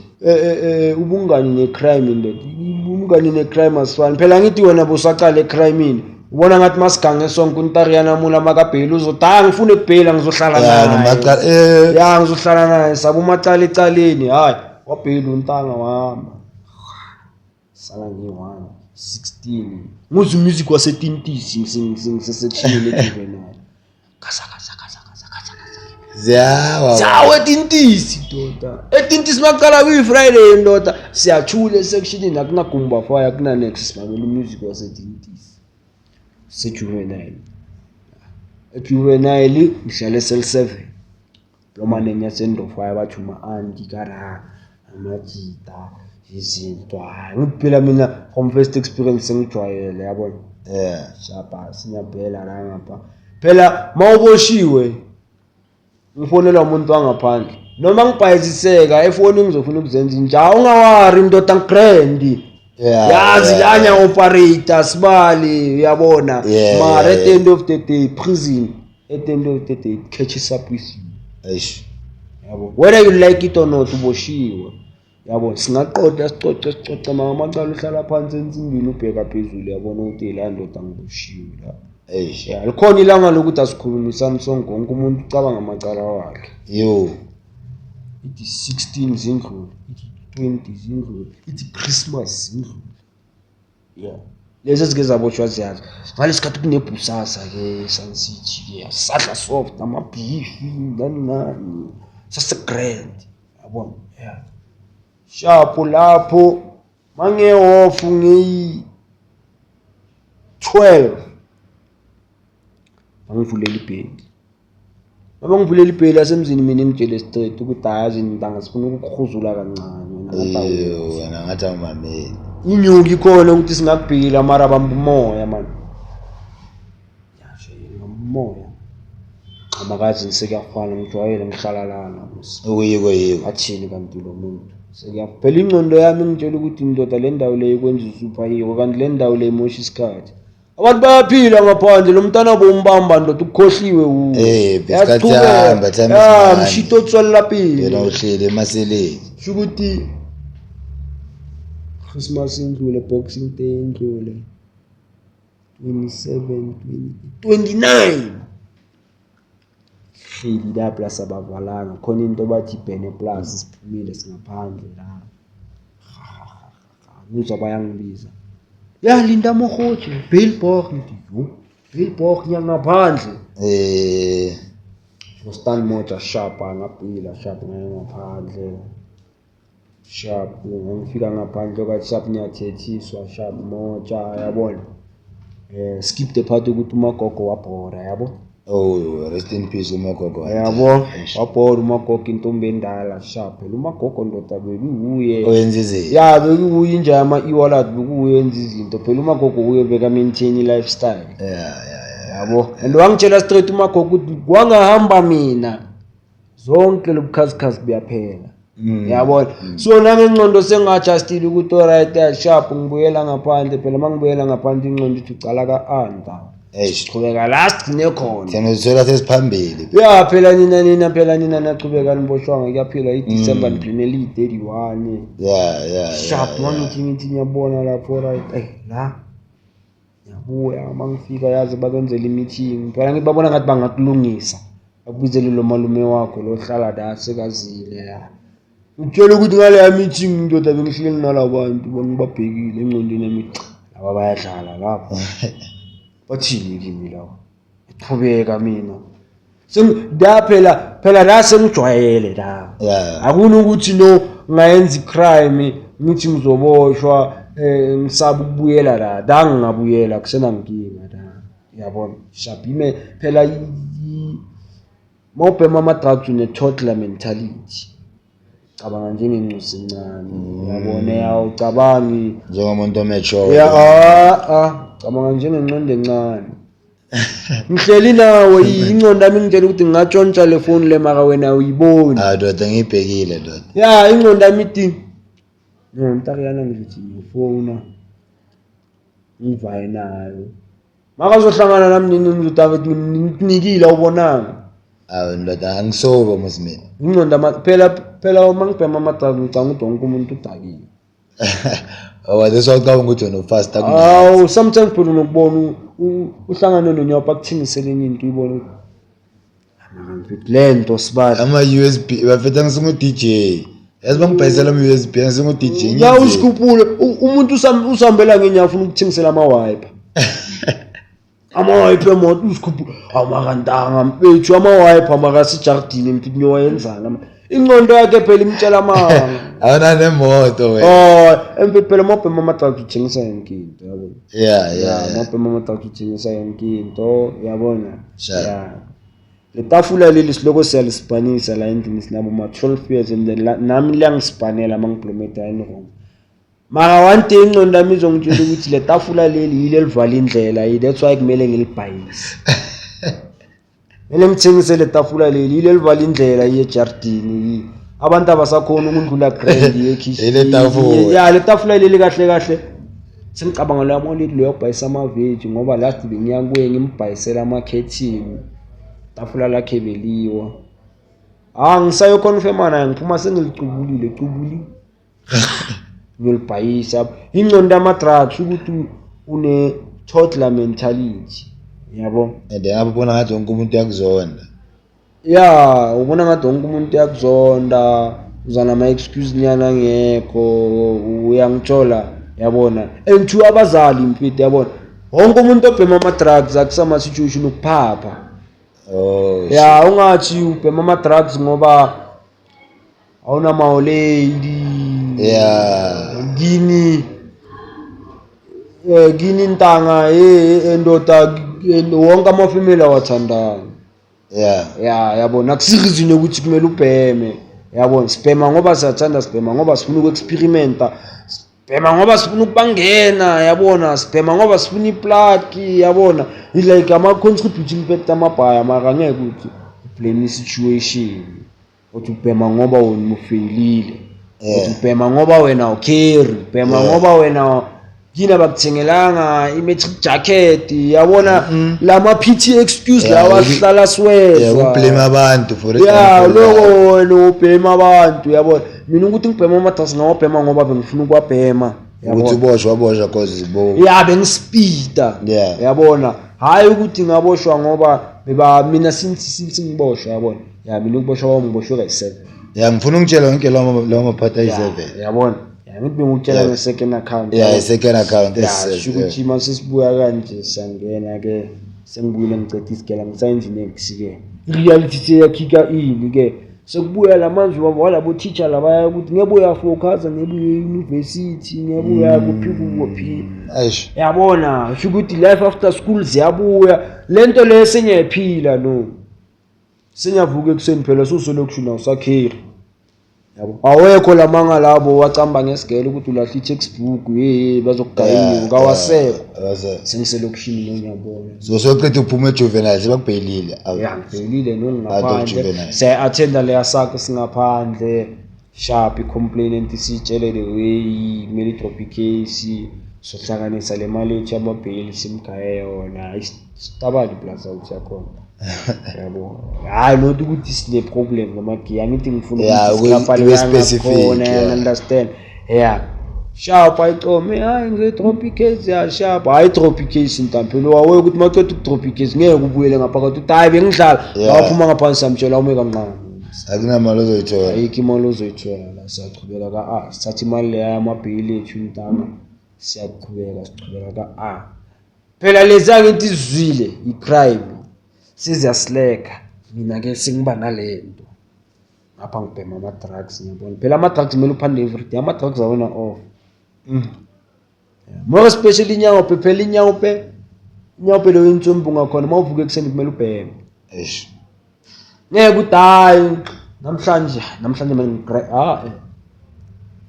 ubungani ne-crime indoda ubungani ne-crime asifani phela. Ngithi wena bosacala ecrimini ubona ngathi masigange sonke untariyana mula makabheyila uzothi hayi ngifuna ukubheyila ngizohlala Ya, naye. Nomacala eh. Ya, ngizohlala naye sabe umacala ecaleni hayi wabheyila untanga wahamba sala ngiyi-one 16 nguzwa umusic wasetintisi ngisesectionini ejuvenile kasa kasa kasa kasa kasa kasa. Ziyawa. Zawo etintisi ndoda etintisi macala kuyi-Friday ndoda siyathula esectionini akunagumba fire akunanex simamela umusic wasetintisi sejuvenile ejuvenile ngihlale cell 7 noma nenye sendofaya bathi uma-anti kara amajita. Izinto, hayi, ngiphila mina from first experience sengijwayele, yabona. Shapa sinyabhela la ngapha phela mawuboshiwe, ngifonelwa umuntu wangaphandle noma ngibhayiziseka efonini, ngizofuna ukuzenza inja, ungawari ndoda, ngigrand. Yazi, lanya operator sibali, uyabona. Mara at the end of the day, prison, at the end of the day, it catches up with you. Eish. Yabo, whether you like it or not, uboshiwe, yabo. Singaqoqa, sicoce, sicoce, mama amacala, uhlala phansi ensimbini, ubheka phezulu, yabona ukuthi la ndoda ngiboshiwe la. Eish. Ya, likhona ilanga lokuthi asikhulumisani sonke, wonke umuntu ucabanga amacala wakhe. Yo. Ithi 16 zindlule, ithi 20 zindlule, ithi Christmas zindlule. Ya, lezi ezike zabotshwa ziyazi. Ngalesi khathi kunebhusasa-ke Sun City-ke, sadla soft, amabhifi, nani nani, sase-grand, yabona. Ya, shapo lapho mange-off ngeyi-12, bangivulela ibheli. Mabangivulela ibheli yasemzini, mina ngitshele straight ukuthi hayi, yazi ntanga, sifuna ukukuhuzula kancane wena ngathi Yo, awuzwa. Wena ngathi awumameli. Inyuki ikhona ukuthi singakubhila, mara bamba umoya mani. Yasho, bamba umoya. Amakazi sekuyafana, ngijwayele, ngihlala lana mos. Okuyiko yiko. Athini kanti lo muntu? Phela ingqondo yami ingitshela ukuthi ndoda, le ndawo le ikwenza usuperhero, kanti le ndawo le imosha isikhathi. Abantu bayaphila ngaphandle, lo mntana bombamba ndoda, ukukhohliwe wuwe. Eh, isikhathi siyahamba, time is money. Mshito otswelela pele. Yena uhleli emaseleni. Sho ukuthi Christmas indlule, Boxing Day indlule, 27, 20, 29, hleli la plus abavalanga khona into bathi ibhene plus, siphumile, singaphandle la, ngizwa bayangibiza, ya, Linda Mogoje, Billboard. Ngithi yo, Billboard, ngiyangaphandle. Stan moja sharp, ngabhila sharp, ngaye ngaphandle sharp. Ngifika ngaphandle kwathi sharp, ngiyathethiswa sharp moja, yabona. Skip the part ukuthi umagogo wabhora, yabo. Oh, rest in peace umagogo. Yabo, wabhora umagogo, intombi endala sharp. Phela umagogo ndoda bekuwuye Oyenza izinto. Ya, bekuwuye inja yama-e-wallet, bekuwuye yenza izinto. Phela umagogo uye beka-maintain i-lifestyle. Yeah. Yabo, and wangitshela straight umagogo ukuthi kwangahamba mina, zonke lobukhazikhazi buyaphela. Yabona, so nangengqondo sengi-adjustile ukuthi alright, ya, sharp, ngibuyela ngaphandle. Phela uma ngibuyela ngaphandle, ingqondo ithi ucala ka-anta. Eish. Chubeka la sigcine khona. Thina uzithola sesiphambili. Ya, phela nina phela nina nachubeka niboshwanga, kuyaphila i-December, niphumele iyi-31. Sharp, mangithi ngithi ngiyabona lapho, right, la ngiyabuya. Uma ngifika, yazi, bakwenzela i-meeting phela, ngithi babona ngathi bangakulungisa, bakubizele lo malume wakho lo hlala la sekazile. Ya, ngitshela ukuthi ngaleya meeting ndoda, bengihleli nalabantu, bangibabhekile, engqondweni yami, laba bayadlala lapho, bathini kimi laba? Chubeka mina. Da phela la sengijwayele la. Akuna ukuthi no ngayenza icrime, ngithi ngizoboshwa, ngisaba ukubuyela la, da ngingabuyela kusenankinga la, yabona. Shabhime phela mawubhema ama-drugs une-toddler mentality, cabanga njengencusi encane, uyabona, awucabangi Njengomuntu omature. Ya, cabanga njengenqondo encane. Ngihleli nawe, ingqondo yami ingitshela ukuthi ngingatshontsha le foni le, mara wena uyiboni. Ah, ndoda, ngiyibhekile ndoda. Ya, ingqondo yami ithi no mntakuyana, ngizothi ngiyofona, ngivaye nayo, makazohlangana nami nini, ngizothi ngikunikile, awubonanga. Awu ndoda, angisoba mos mina. Ingqondo phela uma ngibhema ama-drugs, ngicabanga ukuthi wonke umuntu udakiwe. Oh, this wacabanga ukuthi wena ufast. Awu, sometimes phela unokubona uhlangane nonyopa, akuthengisele enye into, uyibone ukuthi, "Ah, mfethu, le nto sibali." Ama-USB bafethu, angisingu-DJ, yazi, bangibhayisela ama-USB, angisingu-DJ. Ya, usikhuphule. Umuntu usihambela ngenyawo, ufuna ukuthengisela ama-wiper, ama-wiper emoto, usikhuphule amakantanga mfethu, ama-wiper makasejardini mfethu, niyowayenzani? Ingqondo yakhe phela imtshela amanga. Awuna nemoto wena. Oh, emfethu, phela mawubhema ama-drugs uthengisa yonke into, yabona. Yeah. Mawubhema ama-drugs uthengisa yonke into, yabona. Sure. Ya, le tafula leli siloko siyalisibhanisa la endlini, sinabo ma-12 years, and then nami liyangisibhanela uma ngibhlome e-dining room. Mara one day ingqondo yami izongitshela ukuthi le tafula leli yile elivala indlela, that's why kumele ngilibhayise. Kumele ngithengise le tafula leli, yile elivala indlela iye ejardini. Abantu abasakhona ukundlula grand iye ekhishini. Ile tafula. Ya, le tafula leli kahle kahle. Sengicabanga lo yami lo yobhayisa amaveji ngoba last bengiya kuye ngimbhayisela amakhethini. Tafula lakhe beliwa. Ah, ngisayoconfirma naye, ngiphuma sengilicubulile, cubuli. Ngiyolibhayisa. Ingqondo yama-drugs ukuthi une toddler mentality. Yabo. And then apho ubona ngathi wonke umuntu uyakuzonda. Ya, ubona ngathi wonke umuntu uyakuzonda, uza nama-excuse nyana angekho, uyangithola, yabona. And to abazali mfethu, yabona. Wonke umuntu obhema ama-drugs akusama situation ukuphapha. Oh. Ya, ungathi ubhema ama-drugs ngoba awunamawolady. Yeah. Kini kini ntanga endoda wonke ama-female awathandani. Yeah. Ya, yabona, akusirizini ukuthi kumele ubheme. Yabona, sibhema ngoba siyathanda, sibhema ngoba sifuna uku-experimenta, sibhema ngoba sifuna ukubangena, yabona, sibhema ngoba sifuna iplaki, yabona. Like ama-contributing factor amabhaya, mara angeke ukuthi ublame i-situation. Uthi ubhema ngoba wena ufeyilile. Uthi ubhema ngoba wena ucarry, ubhema ngoba wena kini abakuthengelanga i-matric jacket, yabona, lama PT excuse lawa sihlala siwezwa. Ublame abantu for it. Ya, loko wena ubhema abantu, yabona. Mina ukuthi ngibhema ama-drugs ngawabhema ngoba bengifuna ukuwabhema. Ukuthi uboshwa waboshwa cause bo. Ya, bengispeeda. Yabona, hayi ukuthi ngaboshwa ngoba beba mina since ngiboshwa, yabona. Ya, mina ukuboshwa kwami ngiboshwe kayi-7. Ya, ngifuna ungitshela yonke lawo maphathi ayi-7. Yabona. Ya, ngithi bengikutshela nge-second account. Yeah, i-second account. Ya, sho ukuthi uma sesibuya kanje siyangena ke, sengibuyile ngiceda isigela ngisayenza next ke. I-reality seyakhika ini ke. Sekubuya lamazwi walabo teacher labaya ukuthi ngeke uyafocus, ngeke uye university, ngeke uya kuphi kuphi. Eish. Yabona, sho ukuthi life after school ziyabuya. Lento le sengiyayiphila no. Sengiyavuka ekuseni phela suselokishini awusakheri. Yabo. Awekho lamanga labo wacamba ngesigele ukuthi ulahla i-textbook, hey bazokugayiwa, kawasekho. Sengiselokishini ngiyabona. So soqeda ukuphuma ejuvenile sebakubheyilile. Ya, ngibheyilile nongaphandle. Siya-attenda leya sakho singaphandle. Sharp i-complainant isitshele the way kumele idrop i-case. Sohlanganisa le mali ethu yamabheyili simgaye yona. Isitabani plus out yakhona. Yabo. Hayi not ukuthi sine problem ngamagiya, angithi ngifuna ukuthi ibe specific. Understand. Yeah. Sharp ayicome, hayi ngizoyidrop i-case, ya sharp. Hayi drop i-case ntampelo, wawe ukuthi maqeda ukudrop i-case ngeke ubuyele ngaphakathi uthi hayi bengidlala. Waphuma ngaphansi samtshela ume kancane. Akunamali ozoyithola. Ayikho imali ozoyithola la, siyaqhubeka ka A. Sithatha imali leya yamabheyili ethu ntanga. Siyaqhubeka, siqhubeka ka A. Phela lezi angithi izwile i-crime. Siziyasileka. Mina ke sengiba nalento. Ngapha ngibhema ama-drugs, ngiyabona. Phela ama-drugs kumele uphande everyday. Ama-drugs awona off. More especially inyaope, phela inyaope. Inyaope leyo insombu ngakhona uma uvuka ekuseni kumele ubheme. Eish. Ngeke uthi hayi namhlanje manje ah.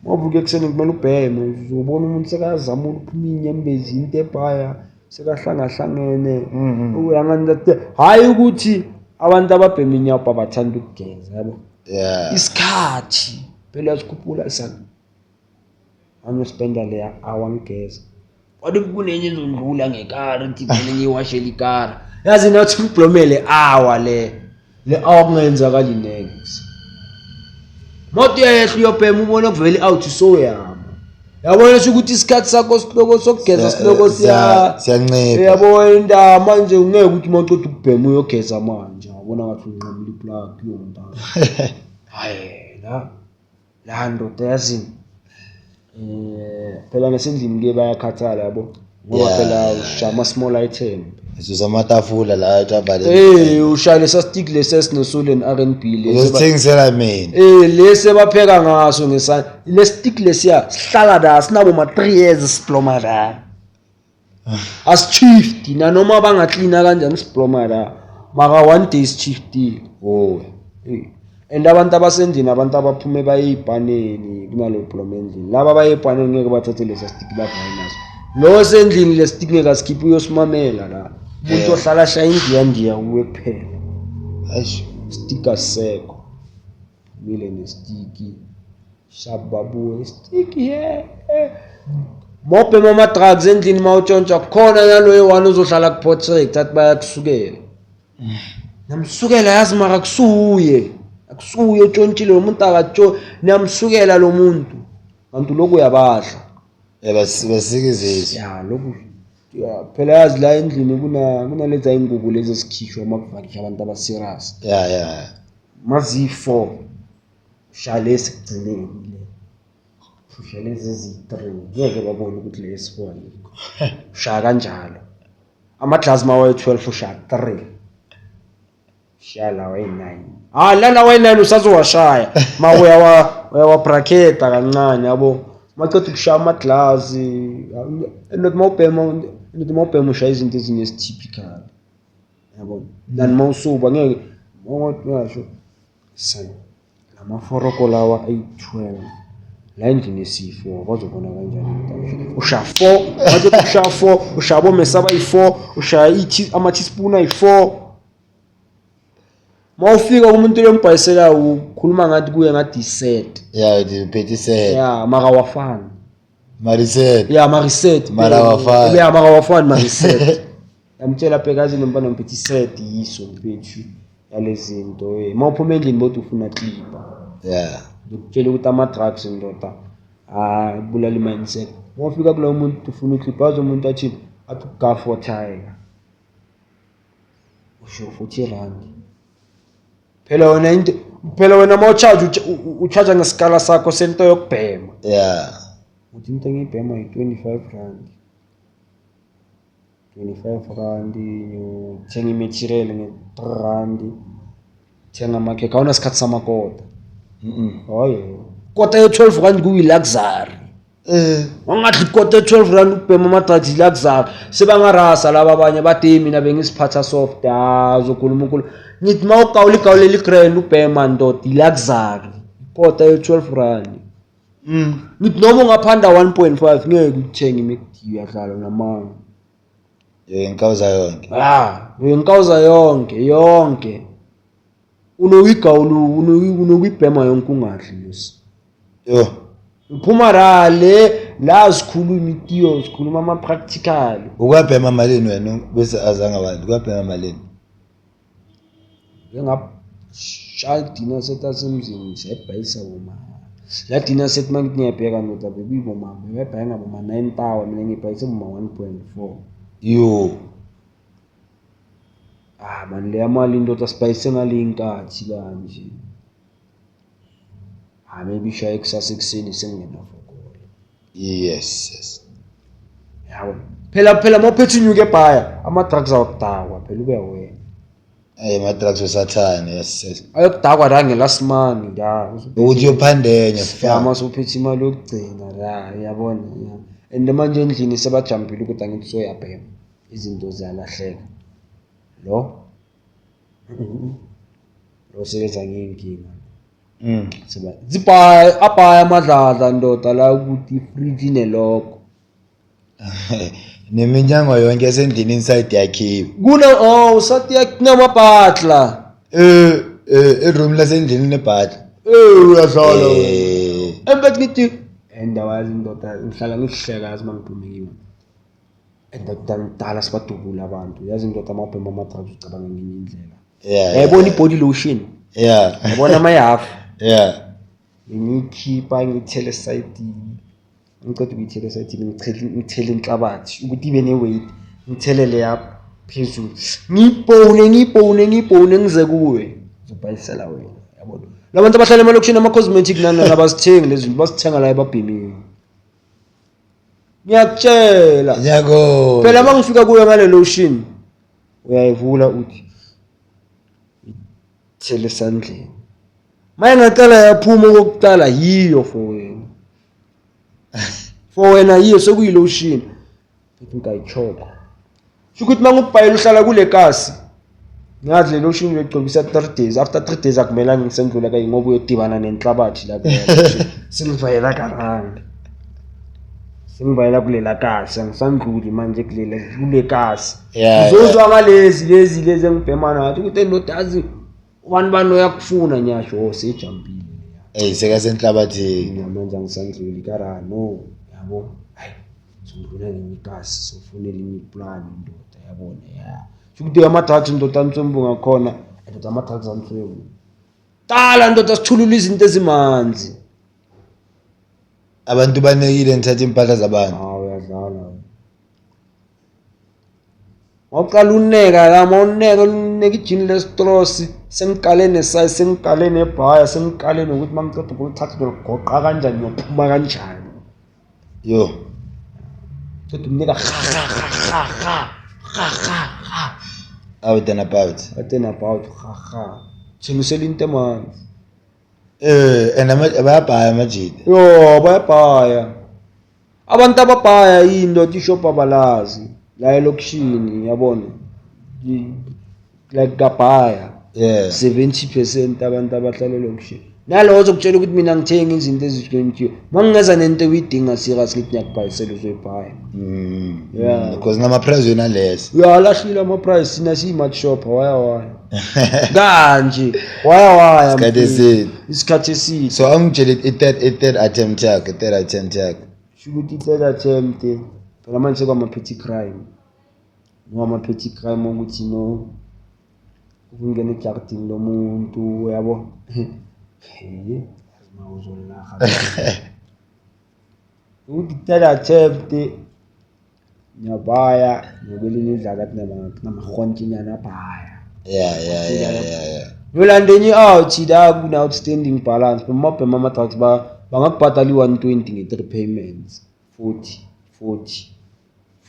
Uma uvuka ekuseni kumele ubheme, uzobona umuntu sekazamula uphuma inyembezi into ebhaya sekahlangahlangene. Uyanganda hayi ukuthi abantu ababhema inyaope abathanda ukugeza, yabo. Yeah. Isikhathi phela uyasikhuphula isana. Angispenda leya hour ngigeza. Kodwa kunenye izondlula ngekari ngithi kumele ngiyiwashele ikari. Yazi nathi ngiblomele hour le. Le hour kungenzakali next. Moto uyayehla uyobhema ubona kuvele out soyama. Yabona ukuthi isikhathi sakho siloko sokugeza siloko siyancipha. Yabona indawo manje ungeke ukuthi mawuqeda ukubhema uyogeza manje. Yabona ngathi unqamula iplug yomntana. Hayi la ndoda yazini. Phela ngesendlini ke bayakhathala yabo. Ngoba phela ushaya ama small item. Ususa amatafula la athi ushaya lesa stick lesi esinesole ne-R&B lesi. Uzosithengisela mina. Lesi abapheka ngaso ngesandla. Le stick lesiya sihlala la sinabo ma 3 years sibloma la. Asichift nanoma bangaklina kanjani sibloma la. Mara one day sichiftile. Oh. And abantu abasendlini, abantu abaphume baye ey'paneni kunalo blom endlini. Laba abaye ey'paneni ngeke bathathe lesa stick bavaye naso. Lo osendlini le stick ngeke asikhiphe, uyosimamela la. Umuntu ohlala ashaya indiyandiya uwe kuphela. Eish. Stick asisekho. Phumile nestiki. Sharp babuye stiki yeah. Mobhema ama-drugs endlini mawutshontsha khona naloyo one ozohlala ku-portrait athi bayakusukela. Namsukela yazi mara kusuye. Akusuye otshontshile lo muntu akatsho, niyamsukela lo muntu. Kanti lokhu uyabadla. Yeah, basika izisu. Ya lokhu ya phela yazi la endlini kunalezi ingubo lezi ezikhishwa uma kuvakisha abantu aba-serious. Yeah. Maziyi-4 ushaya lesi ekugcineni le. Ushaya lezi eziyi-3 ngeke babone ukuthi le esi-4 ayikho. Ushaya kanjalo. Amaglasi mawayi-12 ushaya 3. Shaya lawa ayi-9. Ah la lawa ayi-9 usazowashaya. Ma uyawa-bracketa kancane yabo. Maqeda ukushaya amaglasi, not mawubhema ushaya izinto ezinye ezi-typical. Yabo. Nani mawusuba ngeke ngasho son lamaforoko lawa ayi-12 la endlini esiyi-4 bazobona kanjani. Ushaya 4, maqeda ukushaya 4, ushaya bomesa abayi-4, ushaya ama-teaspoon ayi-4. Mawufika kumuntu lombhayiselayo ukhuluma ngathi kuye ngathi i-set. Yeah, uphethe i-set. Yeah, mara awafani. Mara i-set. Yeah, mara i-set. Mara awafani. Yeah, mara awafani, mara i-set. Yamtshela bhekazi nomfana ngiphethe i-set yiso mfethu yalezi zinto. Mawuphuma endlini bothi ufuna clipper. Yeah. Ngikutshela ukuthi ama-drugs ndoda bulala i-mindset. Mawufika kulowo muntu ufuna uclipper, aze umuntu athi ugafa tiger. Usho 40 rand. Phela wena into phela wena mawucharge ucharge ngesikala sakho sento yokubhema. Yeah. Uthi into engiyibhema yi-25 rand. 25 rand ngithenga i-material nge-3 rand. Thenga amakhekhe awunasikhathi samakota. Hayi. Kota ye-12 rand kuyi-luxury. Wangadla ikota ye-12 rand ukubhema ama-drugs i-luxury. Sebangarasa laba abanye bathi mina bengisiphatha soft. Ah uzokhuluma ukhuluma. Ngithi mawugawula igawule li-grand ubhema ndoda i-luxury. Ikota ye-12 rand. Ngithi noma ungaphanda 1.5 ngeke uthenge i-McD uyadlala namanga. Inkawuza yonke. Ah, inkawuza yonke yonke. Unokuyigawula unokuyibhema yonke ungadli musi. Yo. Uphuma la le la sikhuluma itiyo sikhuluma ama practical. Ukwabhema malini wena bese azange abantu ukwabhema malini? Ngingashaya dinner set asemzini sayibhayisa boma. La dinner set mangithi ngiyabheka ndoda bekuyiboma bebebhaya ngaboma 9000 mina ngibhayise boma 1.4. Yo. Ah man leya mali ndoda sibhayise ngale nkathi kanje. Ah maybe ishaye kusasa ekuseni sengingena fokola. Yes, yes. Yabo. Phela mawuphethe inyuku ebhaya ama drugs awakudakwa phela ube wena. Hey, ama drugs wesathane, yes, yes. Ayokudakwa la nge-last money la. Ukuthi uyophandenya Ya mase uphethe imali yokugcina la uyabona. And manje endlini sebajampile ukuthi angithi soyabhema. Izinto ziyalahleka. Lo sebenza ngeyinkinga. Zibhaya abhaya amadladla ndoda la ukuthi ifridge ineloko. Neminyango yonke esendlini inside yakhiwe. Kuna oh usathi kunamabhatla. Iroom lasendlini nebhatla. Uyadlala. Embethi ngithi endawazi ndoda ngihlala ngihleka yazi mangiphume kimi. Endoda ngidala sibadubula abantu. Yazi ndoda amabhema ama-drugs ucabanga ngenye indlela. Yeah. Yayibona i-body lotion. Yeah. Yabona ama-half. Yeah. Ngiyikhipha ngiyithele esayidini. Ngiceda ukuyithela esayidini ngithele inhlabathi ukuthi ibe ne-weight. Ngithele leya phezulu. Ngiyibhone ngize kuwe. Ngizobhayisela wena. Yabona. Labantu abahlala emalokishini ama-cosmetic nani abazithengi lezi zinto bazithenga la ebabhemini. Ngiyakutshela. Ngiyakho. Phela uma ngifika kuyo ngale lotion uyayivula uthi ithele esandleni. Maye ngaqala yaphuma okokuqala yiyo for wena. For wena yiyo sekuyi-lotion. Futhi ngiyayichoka. Sho ukuthi uma ngikubhayela uhlala kule kasi. Ngazi le lotion uyoyigcobisa 3 days. After 3 days akumelanga ngisendlula kayi ngoba uyodibana nenhlabathi lapho. Sengivayela karandi, sengivayela kulela kasi, angisandluli manje kulela kule kasi. Uzozwa ngalezi lezi lezi engibhema nathi ukuthi endoda yazi ubani bani uyakufuna, nyasho, oh, sejampile. Ey, sekasenhlabathini. Mina manje angisandluli kara, no, yabo, hayi, songidlula ngenye ikasi, sofuna elinye iplani indoda, yabona, ya, shukuthi ama-drugs ndoda answembu ngakhona, ndoda, ama-drugs answembu qala, ndoda, sithulula izinto ezimanzi. Abantu banekile, nithatha impahla zabantu. Hawu, uyadlala wena. Wawuqala uneka la, mawuneka uneka ijini lestrosi, sengikale nesize, sengikale nebhaya, sengikale nokuthi uma ngiceda ukulithatha ngiyoligoqa kanjani, ngiyophuma kanjani. Yo. Ceda umnika ha ha ha ha ha ha ha. Out and about. Out and about, ha ha, thengisela into emanzi. And bayabhaya amajita. Yo, bayabhaya abantu ababhaya into ishop abalazi la elokishini, yabona. Like kabhaya 70% abantu abahlala elokishini, nalowo ozokutshela ukuthi mina ngithenga izinto ezitshontshiwe, uma ngingeza nento uyidinga serious, ngithi ngiyakubhayisela, uzoyibhaya. Yeah. Because nama-price wena less. Uyalahlile ama-price, thina siyi-mart shop, waya waya kanje, waya waya. Isikhathi Mfethu. Eside. Isikhathi eside. So angitshele i-third attempt yakho, i-third attempt yakho. Sho ukuthi i-third attempt phela manje sekwama-petty crime, nowama-petty crime ukuthi no ukungena ejardini lomuntu, yabo. He, ma uzolaha ukuthi third attempt ngiyabaya ngokwelinye idlala kunamahontshinyana abhaya. Yolanda enye out la kuna-outstanding balance, bamabhema ama-drugs, bangakubhadala i-120 nge-three payments, 40 40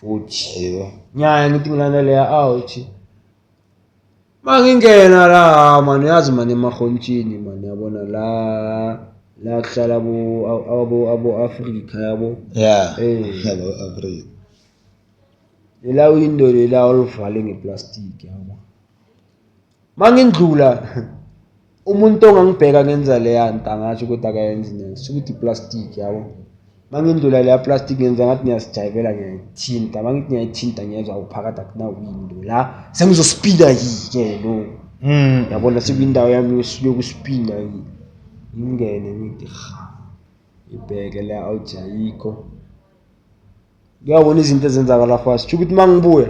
40. Yebo. Nyaya ngithi ngilanda leya out, ma ngingena la mani, yazi mani, emahontshini mani, yabona la la kuhlala abo Afrika, yabo. Yabo Africa. Lela window lela oluvale ngeplastic, yabo, mangindlula umuntu ongangibheka ngenza leya nto angasho ukuthi akayenzi next ukuthi iplastic, yabo. Mangindlula leya plastic ngenza ngathi ngiyasijayivela, ngiyayithinta, mangithi ngiyayithinta ngiyezwa uphakathi akuna window la, sengizospina yike no. Yabona, sekuyindawo yami yokuspina, ngingene ngithi ha, ibheke la out ayikho, ngiyabona izinto ezenzakala fast, sho ukuthi uma ngibuya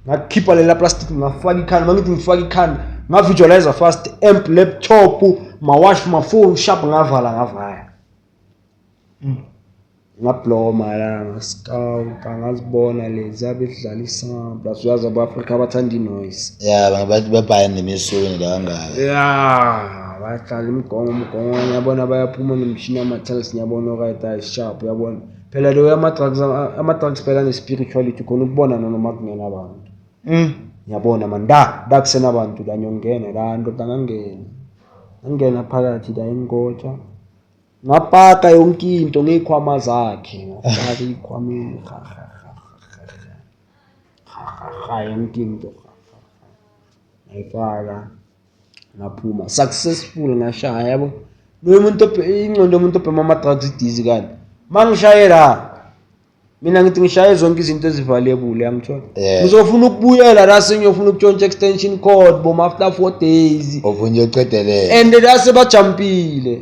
ngakhipha lela plastic, ngafaka ikhanda, mangithi ngifaka ikhanda ngavisualize fast amp, laptop, mawash, mafone, sharp, ngavala, ngavaya, ngabloma la, ngaskawuta, ngazibona lezi abedlala isample, uyazi abo-Afrika abathanda i-noise. Yeah, bathi babhaya nemisuni la kangaka. Ya, bayadlala imigongo, umgongo, ngiyabona bayaphuma nemishini yama-tels, ngiyabona right, ayi, sharp, uyabona phela leyo ama-drugs, ama-drugs phela ne-spirituality khona ukubona nanoma kungena abantu. Ngiyabona man, da da kusenabantu la, ngiyongena la, ndoda, ngangena, ngangena phakathi la engotsha, ngapaka yonke into ngey'khwama zakhe, ngafaka ey'khwameni, ha ha ha ha ha ha, yonke into, ha ha ha, ngayifaka, ngaphuma successful, ngashaya, yabo. Loyo muntu ingqondo yomuntu obhema ama-drugs idizi kanti ma ngishaye la, mina ngithi ngishaye zonke izinto ezivaluable, yangithola. Ngizofuna ukubuyela la, sengiyofuna ukutshontsha extension cord boma after 4 days. Ufuna uyoqedelela. And la sebajampile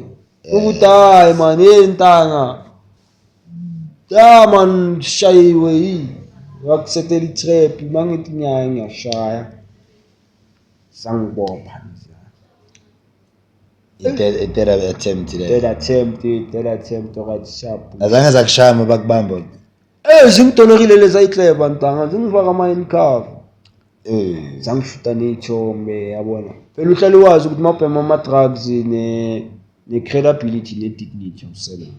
ukuthi hayi man, hey ntanga ya man, shayiwe yi wakusetela i-trap, mangithi ngiyaya ngiyashaya, sangibopha. I-third attempt le. Third attempt, third attempt, right, sharp. Azange zakushaya uma bakubamba. Zingitolerile lezi ayihleba ntanga, zingifaka ama-handcuff. Zangishuta ney'thombe, yabona phela uhlale wazi ukuthi mawubhema ama-drugs ne-credibility ne-dignity awusele ngayo.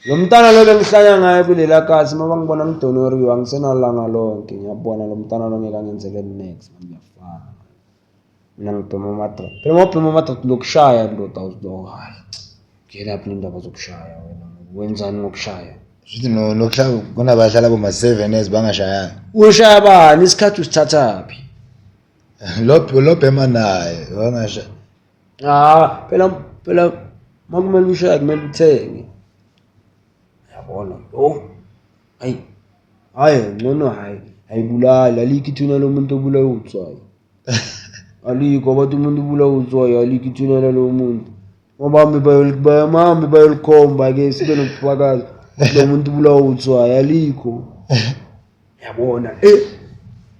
Lo mntana lo bengihlanya ngaye kulela kasi, uma bangibona ngidonoriwe angisenalanga lonke, ngiyabona lo mntana lo ngeke angenzele next, ngiyafana mina ngibhema ama-drugs phela, uma ubhema ama-drugs lokushaya ndoda awuzo, hayi, ngenaphi nendaba zokushaya, wena wenzani ngokushaya? Shuthi no nokuhlala kunabahlala boma 7 years bangashayanga. Ushaya bani? Isikhathi usithathaphi? Lo bhema naye wangasha. Ah, phela makumele ushaye, kumele uthenge. Yabona, oh, hayi hayi, ngcono, hayi, ayibulali, alikho ithuna lomuntu obulawa utswayi. Alikho, bathi umuntu ubulawa utswayi, alikho ithuna lalowo muntu. Ngoba bahambe bayolikhomba ke, sibe nobufakazi lo muntu ubulawa utswayi, alikho. Yabona,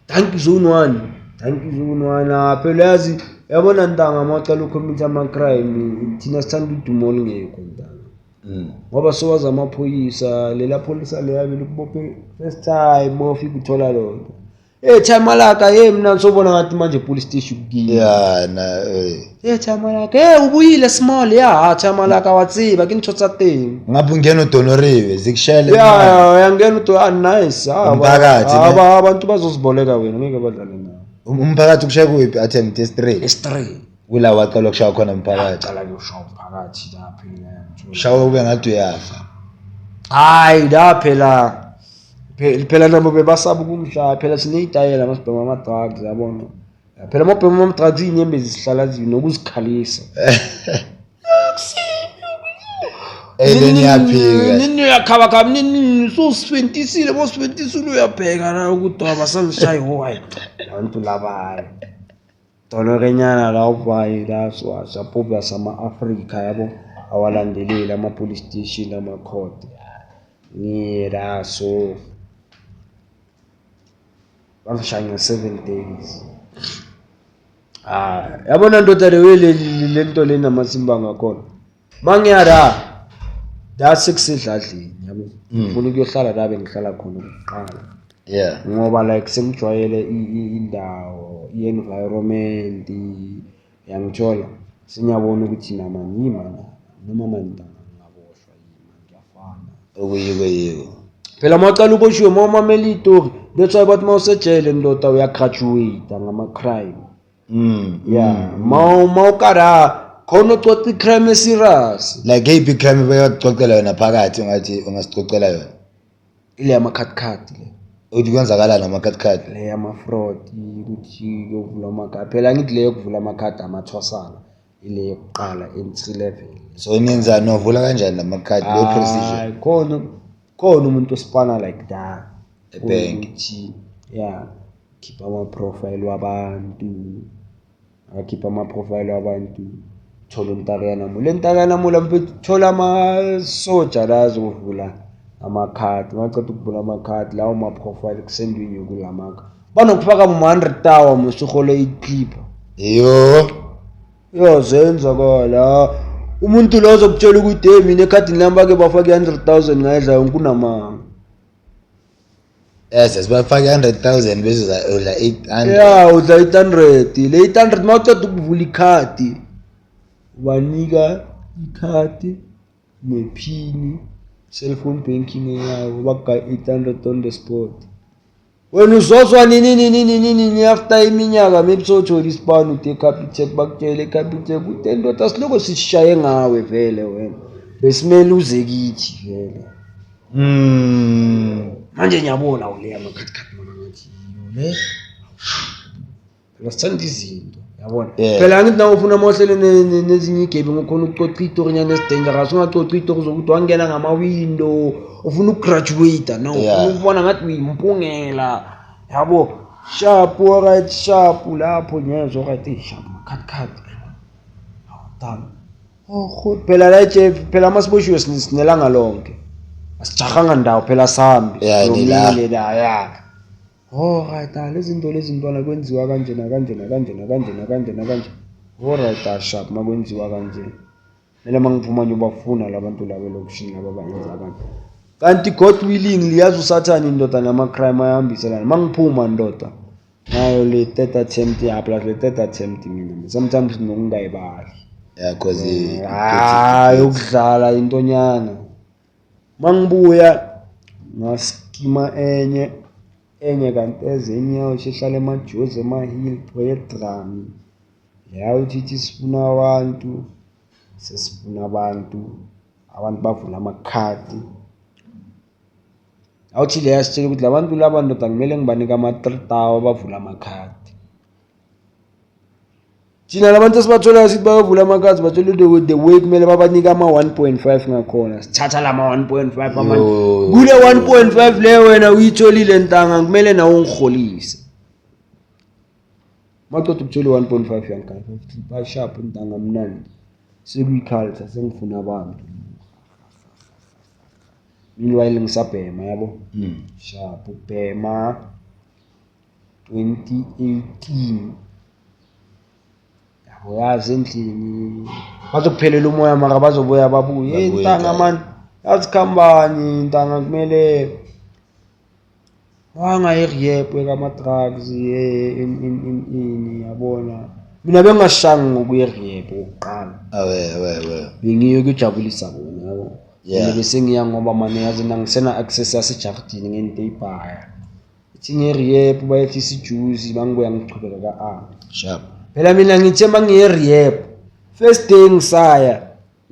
thank you zone 1, thank you zone 1. Ah, phela yazi, yabona ntanga, mawucala ucommit ama-crime, thina sithanda udumo olungekho, ntanga. Ngoba sowazi amaphoyisa, lela pholisa leyabe likubophe first time mawufika uthola lona. Chamalaka, hey, mina ngisobona ngathi manje police station kukini. Yeah, na eh. Chamalaka, hey, ubuyile small ya, chamalaka, wa tseba ke ntho tsa teng. Ngapha ungena udonoriwe zikushayele. Ya, uyangena uthi ah, nice. Ah, Umphakathi, ne? Abantu bazoziboleka wena, ngeke badlale nawe. Umphakathi ukushaya kuphi? Attempt S3. S3. Kula waqala ukushaya khona umphakathi. Qala kuyoshaya umphakathi la phela. Shawa ube ngathi uyafa. Hayi, la phela phela nabo bebasaba ukungishaya, phela sineyitayela masibhema ama-drugs, yabona. Phela mawubhema ama-drugs, iy'nyembezi zihlala nokuzikhalisa. Eleni yaphika. Nini uyakhabakhaba, nini sowusifentisile, bosifentisile, uyabheka la ukuthi abasangishayi, hoyi, abantu laba, hayi. Donorenyana la uvayi la siwasapobla sama-Afrika, yabo, awalandeleli ama-police station, ama-court. Ngiye la, so bangishaya nge-7 days. Ah, yabona ndoda, le way le nto le namasimba ngakhona, mangiya la la sekusedladleni, yabo, ngifuna ukuyohlala la bengihlala khona kuqala. Ngoba like sengijwayele indawo, i-environment yangithola, sengiyabona ukuthi nama yima noma mantanga ngingaboshwa, yima ngiyafana. Okuyiko yiko. Phela mawucala uboshiwe, uma umamela iy'tori, that's why bathi uma usejele, ndoda, uyagraduate ngama-crime. Ya, mawukara khona ucoca i-crime eserious. Like eyiphi crime bayakucocela yona phakathi, ungathi ungasicocela yona? Ile yama-card card le. Uthi kwenzakalani ama-card card? Le yama-fraud, ukuthi kuyovula amakhadi. Phela angithi le yokuvula amakhadi amathwasana, ile yokuqala, entry level. So nenzani, novula kanjani lamakhadi leyo precision? Hayi, khona umuntu osipana like that. Ebhenki. Ukuthi ya, khipha ama-profile wabantu, akhipha ama-profile wabantu, thola untakayanamola, le ntakayanamola mfethu, thola amasoja la azovula amakhadi, maceda ukuvula amakhadi lawo ma-profile, kusendwe inyuku lamaka banokufaka ma-100 tower musuhole iclipper. Yo. Iyazenzakala, umuntu lo ozokutshela ukuthi, hey, mina ekhadini lami bake bafake i-100,000, ngayidla yonke, unamanga. Yes, sibafake 100,000 bese udla 800. Ya, udla 800, le 800 uma uceda ukuvula ikhadi, ubanika ikhadi nephini, cellphone banking yawo, bakugaye 800 on the spot. Wena uzozwa nini nini nini nini, after iminyaka maybe sowuthola isipani, ude eCapitec, bakutshele eCapitec ude, ndoda, siloko sisishaye ngawe vele, wena besimele uze kithi vele. Manje ngiyabona ule amakhathikhathi, mana ngathi yiyo le, phela sithanda izinto, yabona. Phela angithi nawe ufuna mawuhlele nezinye igebengu, ukhona ukucoca itorinyana esi-dangerous, ungacoci itori zokuthi wangena ngamawindo, ufuna ukugraduate no. Ufuna ukubona ngathi uyimpungela, yabo. Sharp, alright, sharp, lapho ngiyezwa, alright, eh, sharp, makhathikhathi awudala. Oh, phela la etshe phela masiboshiwe sinelanga lonke, asijahanga ndawo phela, sihambi. Yeah, nila. Yomile la, ya. Alright, ah, lezi zinto lezi ntwana kwenziwa kanje nakanje nakanje nakanje nakanje nakanje. Alright, ah, sharp, makwenziwa kanje. Kumele mangiphuma ngiyobafuna labantu laba elokishini laba abayenza kanje. Kanti God willing, liyazi usathane, indoda, nama-crime ayahambiselana. Mangiphuma, ndoda, nayo le third attempt, ya, plus le third attempt mina sometimes nokungayibali. Yeah, cause Hayi, ukudlala intonyana. Mangibuya ngaskima enye enye, kanti ezinye ihlala emajozi, ema-hill, edrami leyo, ithi sifuna abantu, sesifuna abantu, abantu bavula amakhadi. Awuthi leya sitshela ukuthi labantu laba, ndoda, kumele ngibanike ama-3 tower bavula amakhadi. Thina labantu esibatholayo sithi bayovula amakhadi, bathole the way kumele babanike ama-1.5 ngakhona, sithatha lama 1.5 amanye. Yo. Kule 1.5 leyo wena uyitholile, ntanga, kumele nawe ungiholise. Maqeda ukuthola i-1.5 yangikhaya, basharp, ntanga, mnandi, sekuyi-culture, sengifuna abantu. Meanwhile ngisabhema, yabo. Sharp, ubhema 2018, yabo, yazi endlini bazokuphelela umoya, mara bazobuya babuye. Hey, Babuye ntanga ekhaya. Man, yazi khambani, ntanga, kumele wangayi-rehab kama-drugs, ini, yabona, mina bengingashangi ngokuya e-rehab okokuqala. Awe, awe, awe. Bengiye kuyojabulisa bona, yabo. Yeah. Mina bese ngiya ngoba mane yazi nangisena access yasejardini ngento eyibhaya, ithi nge-rehab bayehlisa ijuzi, bangibuya ngichubeka ka-A. Sharp. Phela mina ngithe uma ngiye-rehab first day, ngisaya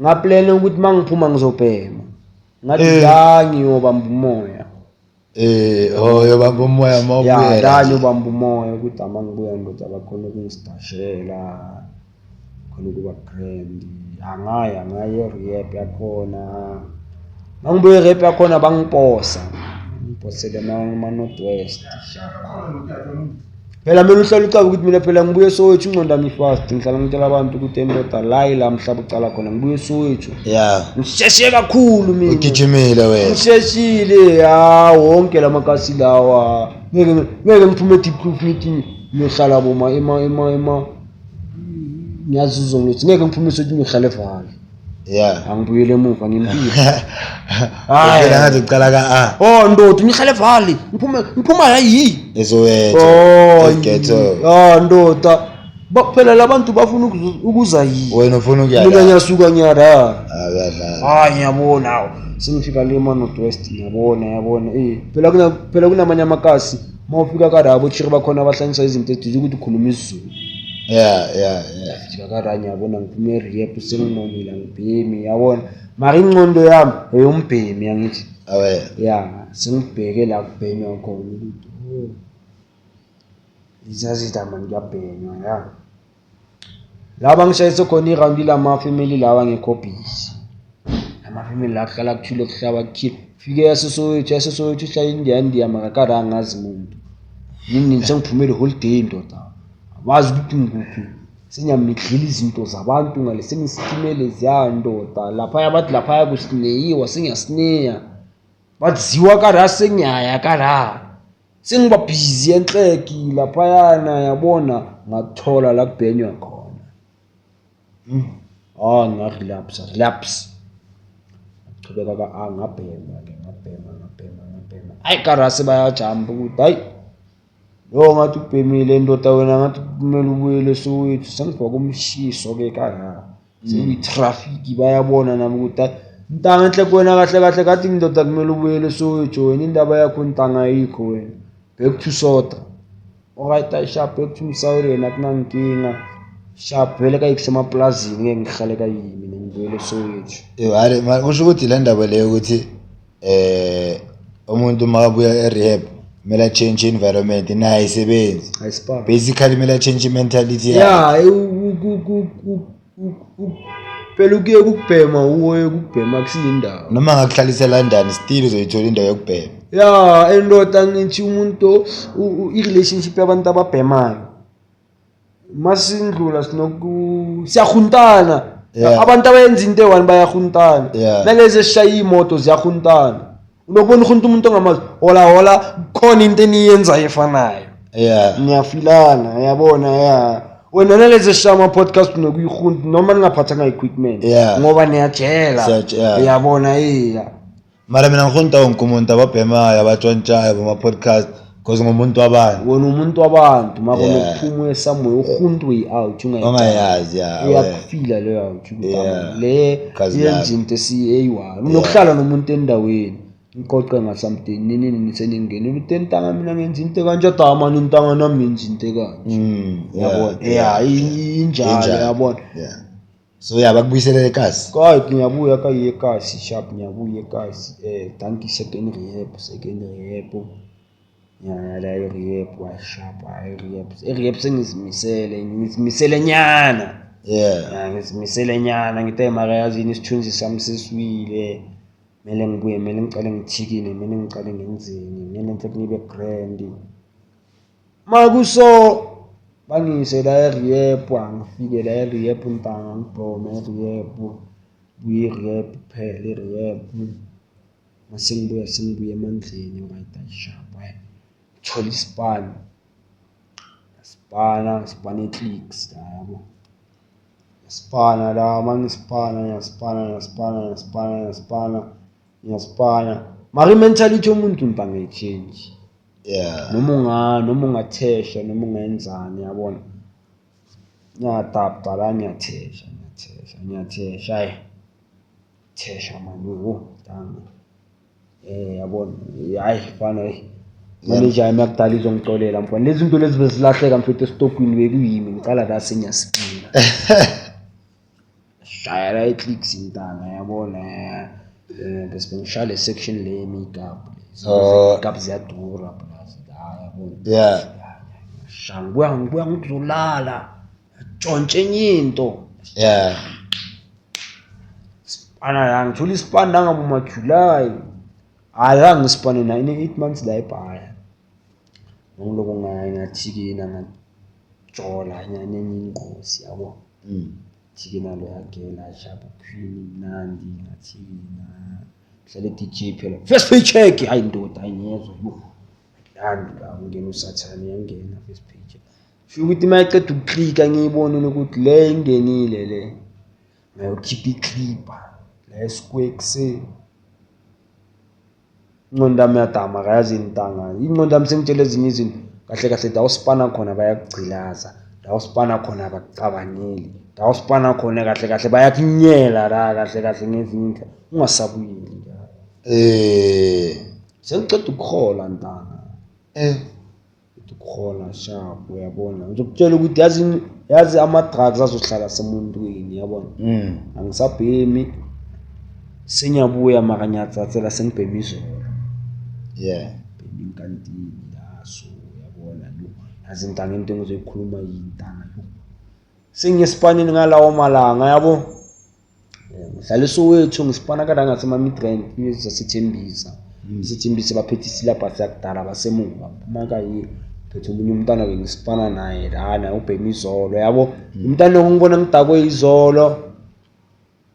ngaplana ukuthi uma ngiphuma ngizobhema, ngathi la ngiyobamba umoya. Oh, yobamba umoya Ya, mawubuyela. la ngiyobamba umoya ukuthi ama ngibuya, ndoda, bakhona ukungisidashela, khona ukuba grand. Angaya ngaya e-rehab yakhona, mangibuye e-rehab yakhona bangiposa, ngiposele ma-North West. Phela kumele uhlale ucabe ukuthi mina phela ngibuye Soweto, ingqondo yami fast, ngihlala ngitshela abantu ukuthi endoda la ila mhlaba ucala khona, ngibuye Soweto. Ngisheshe kakhulu mina. Ugijimile wena. Ngisheshile ya, wonke lamakasi lawa, ngeke ngiphume e-Diepkloof ngithi ngiyohlala boma ema ngiyazizwa ngithi ngeke ngiphume sokuthi ngiyohlala eVaal. Angibuyele emuva ngempilo. Hayi. Phela ngathi ucala ka-A. Oh ndoda, ngihlala eVaal, ngiphume ngiphuma hayi. ESoweto. Oh. Eghetto. Ah ndoda. Phela labantu bafuna ukuza yini? Wena ufuna ukuya Mina la. ngiyasuka ngiyara. Ah, uyadlala. Hayi, ngiyabona, awu. Sengifika le ma North West, ngiyabona, yabona. Phela kunamanye amakasi mawufika karabo chiri bakhona abahlanyisa izinto eduze ukuthi ukhuluma isiZulu. Yeah. Fika kara, ngiyabona, ngiphume e-rehab senginomile, ngibhemi, yabona. Mara ingqondo yami eyombhemi, angithi. Awe. Ya, sengibheke la kubhenywa khona ukuthi oh. Izazida mani, kuyabhenywa ya. Laba ngishayise khona iround lama-family lawa angekho busy. Ama-family la kuhlala kuthule, kuhlaba kukhile. Fike yaseSoweto, yaseSoweto ihlala indiya ndiya, mara kara angazi muntu. Nini sengiphumele holiday, ndoda. Abazi ukuthi ngikuphi. Sengiyamidlila izinto zabantu ngale, sengisikimele ziya, ndoda. Laphaya bathi laphaya kusineyiwa, sengiyasineya. Bathi ziwa kara, sengiyaya kara. Sengiba busy enhleki laphayana, yabona, ngathola la kubhenywa khona. Ah, nga-relapse, relapse. Chubeka ka ah ngabhema ke, ngabhema, ngabhema, ngabhema. Hayi, karase bayajumpa ukuthi hayi lo ngathi ubhemile, ndoda, wena ngathi kumele ubuyele Soweto. Sengifaka umshiso ke kara. Sekuyi-traffic, bayabona nami ukuthi hayi ntanga enhle kuwena, kahle kahle kathi ndoda kumele ubuyele Soweto wena, indaba yakho ntanga ayikho wena. Back to Sota. Alright, ayi sharp, back to Msawuri wena, akunankinga. Sharp, vele kayikusemapulazini, ngeke ngihlale kayimi mina, ngibuyele Soweto. Hayi, kusho ukuthi le ndaba leyo ukuthi umuntu makabuya e-rehab kumele a-change environment naye ayisebenzi. Ayispa. Basically kumele a-change i-mentality yakhe. Ya, phela ukuye ukubhema, uye ukubhema akusiyindawo. Noma ngakuhlalisa eLondon, still uzoyithola indawo yokubhema. Ya, endoda, ngithi umuntu i-relationship yabantu ababhemayo masindlula sinoku siyahuntana. Abantu abayenza into eyi-one bayahuntana. Nalezi ezishaya iy'moto ziyahuntana, unokubona uhunta umuntu ongamazi, hola hola, khona into eniyenzayo efanayo. Niyafilana, yabona, ya, wena nalezi ezishaya ama-podcast unokuyihunta noma ningaphathanga equipment. Ngoba niyajela. Yeah. Yabona, iya. Mara mina ngihunta wonke umuntu, ababhemayo, abatshontshayo, bama-podcast, because ngumuntu wabantu. Wena umuntu wabantu, mara unokuphuma uye somewhere uhunta way out. Ongayazi, ya. Uyakufila leyo out ukuthi le Kazi yenza lami. into esiyi-one. Unokuhlala nomuntu endaweni, niqoqe nga-something, nini seningene ukuthi ntanga mina ngenza into ekanje, ata mani ntanga nami ngenza into ekanje. Yabona, ya, injalo. Injalo. Yabona. Yeah. So ya, bakubuyiselela ekasi. Kayi, ngiyabuya kayi ekasi, sharp, ngiyabuya ekasi, dankie, second rehab, second rehab. Ya la i-rehab washapa i-rehab. I-rehab sengizimisele, ngizimisele nyana. Yeah. Ya ngizimisele nyana ngithi mara yazini isithunzi sami sesiwile. Kumele ngibuye, kumele ngicale ngithikile, kumele ngicale ngenzeni, kumele ngithi ngibe grand. Makuso bangise la e-rehab, angifike la e-rehab ntanga ngibhome e-rehab. Buye i-rehab kuphela i-rehab. Mase ngibuya sengibuya emandleni right sharp. Thola isipani. Sipana, sipana e-Clicks la yabo. Sipana la mangisipana, ngiyasipana, ngiyasipana, ngiyasipana, ngiyasipana, ngiyasipana. Mara i-mentality yomuntu ntanga ayi-change. Yeah. Noma ungathesha, noma ungayenzani yabona. Ngiyadapta la ngiyathesha, ngiyathesha, ngiyathesha hayi. Thesha man yo ntanga. Yabona hayi fana manager yami yakudala izongixolela mfana. Lezi zinto lezi bezilahleka mfethu esitokini bekuyimi ngicala la sengiyasipina. Shaya la i-Clicks intanga yabona. Bese bengishaya le section le makeup. Oh. Makeup ziyadura plus la yabona. Yeah. Shaya ngibuya ngizolala. Tshontshe enye into. Yeah. Sipana la ngithola isipani la ngabo July. Hayi la ngisipane na ine 8 months la ebhaya. Ngiloko ngathikina ngajola nyane enye ingozi yabo. Thikina lo yagela sharp queen mnandi ngathikina. Hlale DJ phela. First paycheck hayi ndoda ayingezwa yo. Landi la ungena usathane yangena first paycheck. Sho ukuthi mayiceda ukuklika ngiyibone ukuthi le ingenile le. Ngayokhipha iclipper la esquare kuseni. Ingqondo yami yadama akayazi intanga. Ingqondo yami sengitshela ezinye izinto kahle kahle la usipana khona bayakugcilaza, la usipana khona abakucabangeli, la usipana khona kahle kahle bayakunyela la kahle kahle ngezinye indlela ungasabuyeli la. Sengiceda ukuhola ntanga. Ukuhola sharp uyabona. Ngizokutshela ukuthi yazi ama-drugs azohlala semuntwini yabona. Angisabhemi. Sengiyabuya mara ngiyatsatsela sengibhema izolo. Yeah. Bhema inkantini la so uyabona yo. Yazi intanga into engizoyikhuluma yintanga yo. Sengiyesipanini ngalawo malanga yabo. Ngihlala eSoweto ngisipana kada ngasema-Midrand zasethembisa. Sethembisa baphethe isilabhasi yakudala basemuva. Phuma kayi phethe omunye umntwana bengisipana naye lana ubhema izolo yabo. Umntwana ngibona ngidakwe izolo.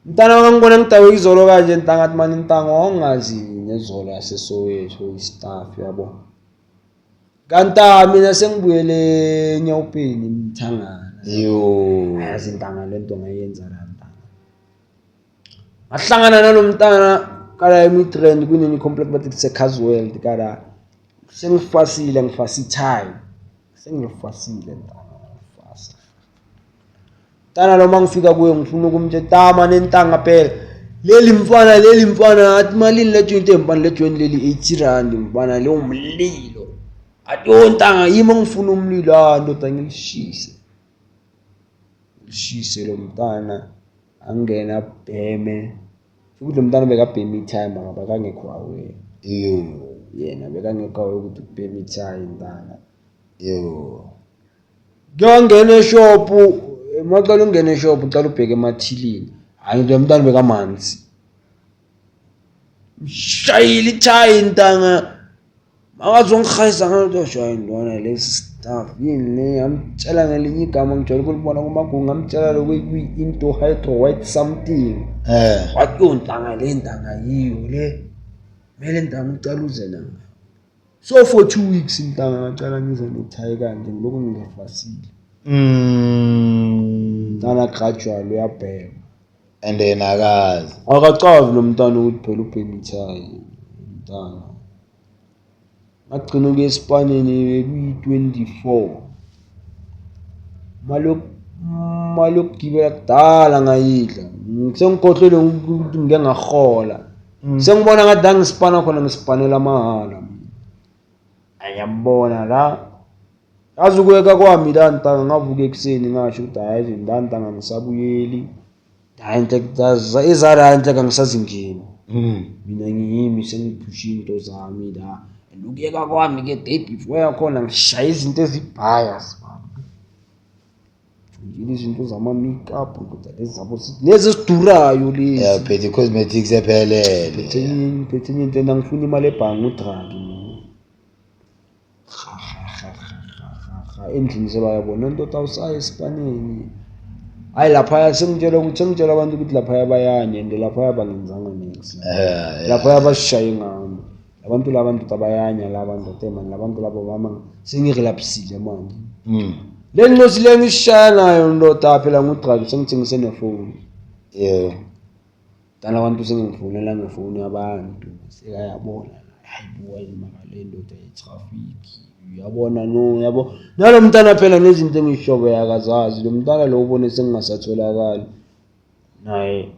Mntana wangibona ngidakwe izolo kanje ntanga athi mani ntanga ongazi nezolo yaseSoweto istaff yabo. Kanti mina sengibuyele eNyaopeni Mthangana. Yo. Yazi intanga lento ngayenza la ntanga. Ngahlangana nalomntana kala eMidrand kunenye complex bathi kuse Caswell kala sengifasile ngifasa i-time. Sengifasile ntanga ngifasa. Ntana lo mangifika kuye ngifuna ukumtshela tama nentanga phela. Leli mfana athi malini le joint mfana le joint leli 80 rand mfana le umlilo. Athi yo ntanga yimi ngifuna umlilo ndoda ngilishise. Ngilishise lo mntana angena bheme. Futhi lo mntana bekabhema i-time ngoba bekangekho aware. Yo. Yena bekangekho aware ukuthi ubhema i-time ntanga. Yo. Kuyangena eshop, maqala ungena eshop uqala ubheke emathilini. Hayi lo mntana bekamanzi. Shayile ithayi ntanga. Akazongihayisa ngalento shaya intwana lesi staff yini le ngamtshela ngelinye igama ngijwayele ukulibona kumagugu ngamtshela lokhu kuyi-into hydro white something. Wathi yo ntanga le ntanga yiyo le. Kumele ntanga ucala uze nayo. So for 2 weeks ntanga ngacala ngize nethayi kanje ngilokhu ngingafasile. Ntana gradual uyabheka. And then akazi. Akacavi lo mntana ukuthi phela ubhema ithayi mntana. Ngagcina ukuya esipanini bekuyi-24. Mali yokugibela kudala ngayidla. Sengikhohlwele ukuthi ngike ngahola. Sengibona ngathi la ngisipana khona ngisipanela mahhala. Ayambona la. Yazi ukuyeka kwami la ntanga ngavuka ekuseni ngasho ukuthi hayi la ntanga ngisabuyeli. Hayi inhle ezala inhle angisazingeni. Mina ngiyimi sengiphusha into zami la. And ukuyeka kwami-ke day before yakhona ngishaya izinto ezibhaya sibani. Njile izinto zama-makeup ndoda, lezi zabo lezi ezidurayo lezi. Yeah, phethe cosmetics ephelele. Phethe enye into, and angifuni imali ebhange udragi mina. Ha ha ha ha ha ha ha, endlini sebayabona ndoda, awusayi esipaneni. Hayi, laphaya sengitshela ukuthi, sengitshela abantu ukuthi laphaya bayanya, and laphaya bangenzanga niks. Laphaya basishaye ngami abantu laba ndoda, bayanya laba ndoda mani, labantu laba bama sengirelapsile manje. Le ncosi le ngisishaya nayo ndoda phela ngudragi, sengithengise nefoni. Dala abantu sengifonela ngefoni yabantu, sekayabona, hayi buka maka le ndoda ye-traffic, uyabona, no yabo nalo mntana phela nezinto engishobo yakazazi lo mntana lo, ubone sengingasatholakali naye,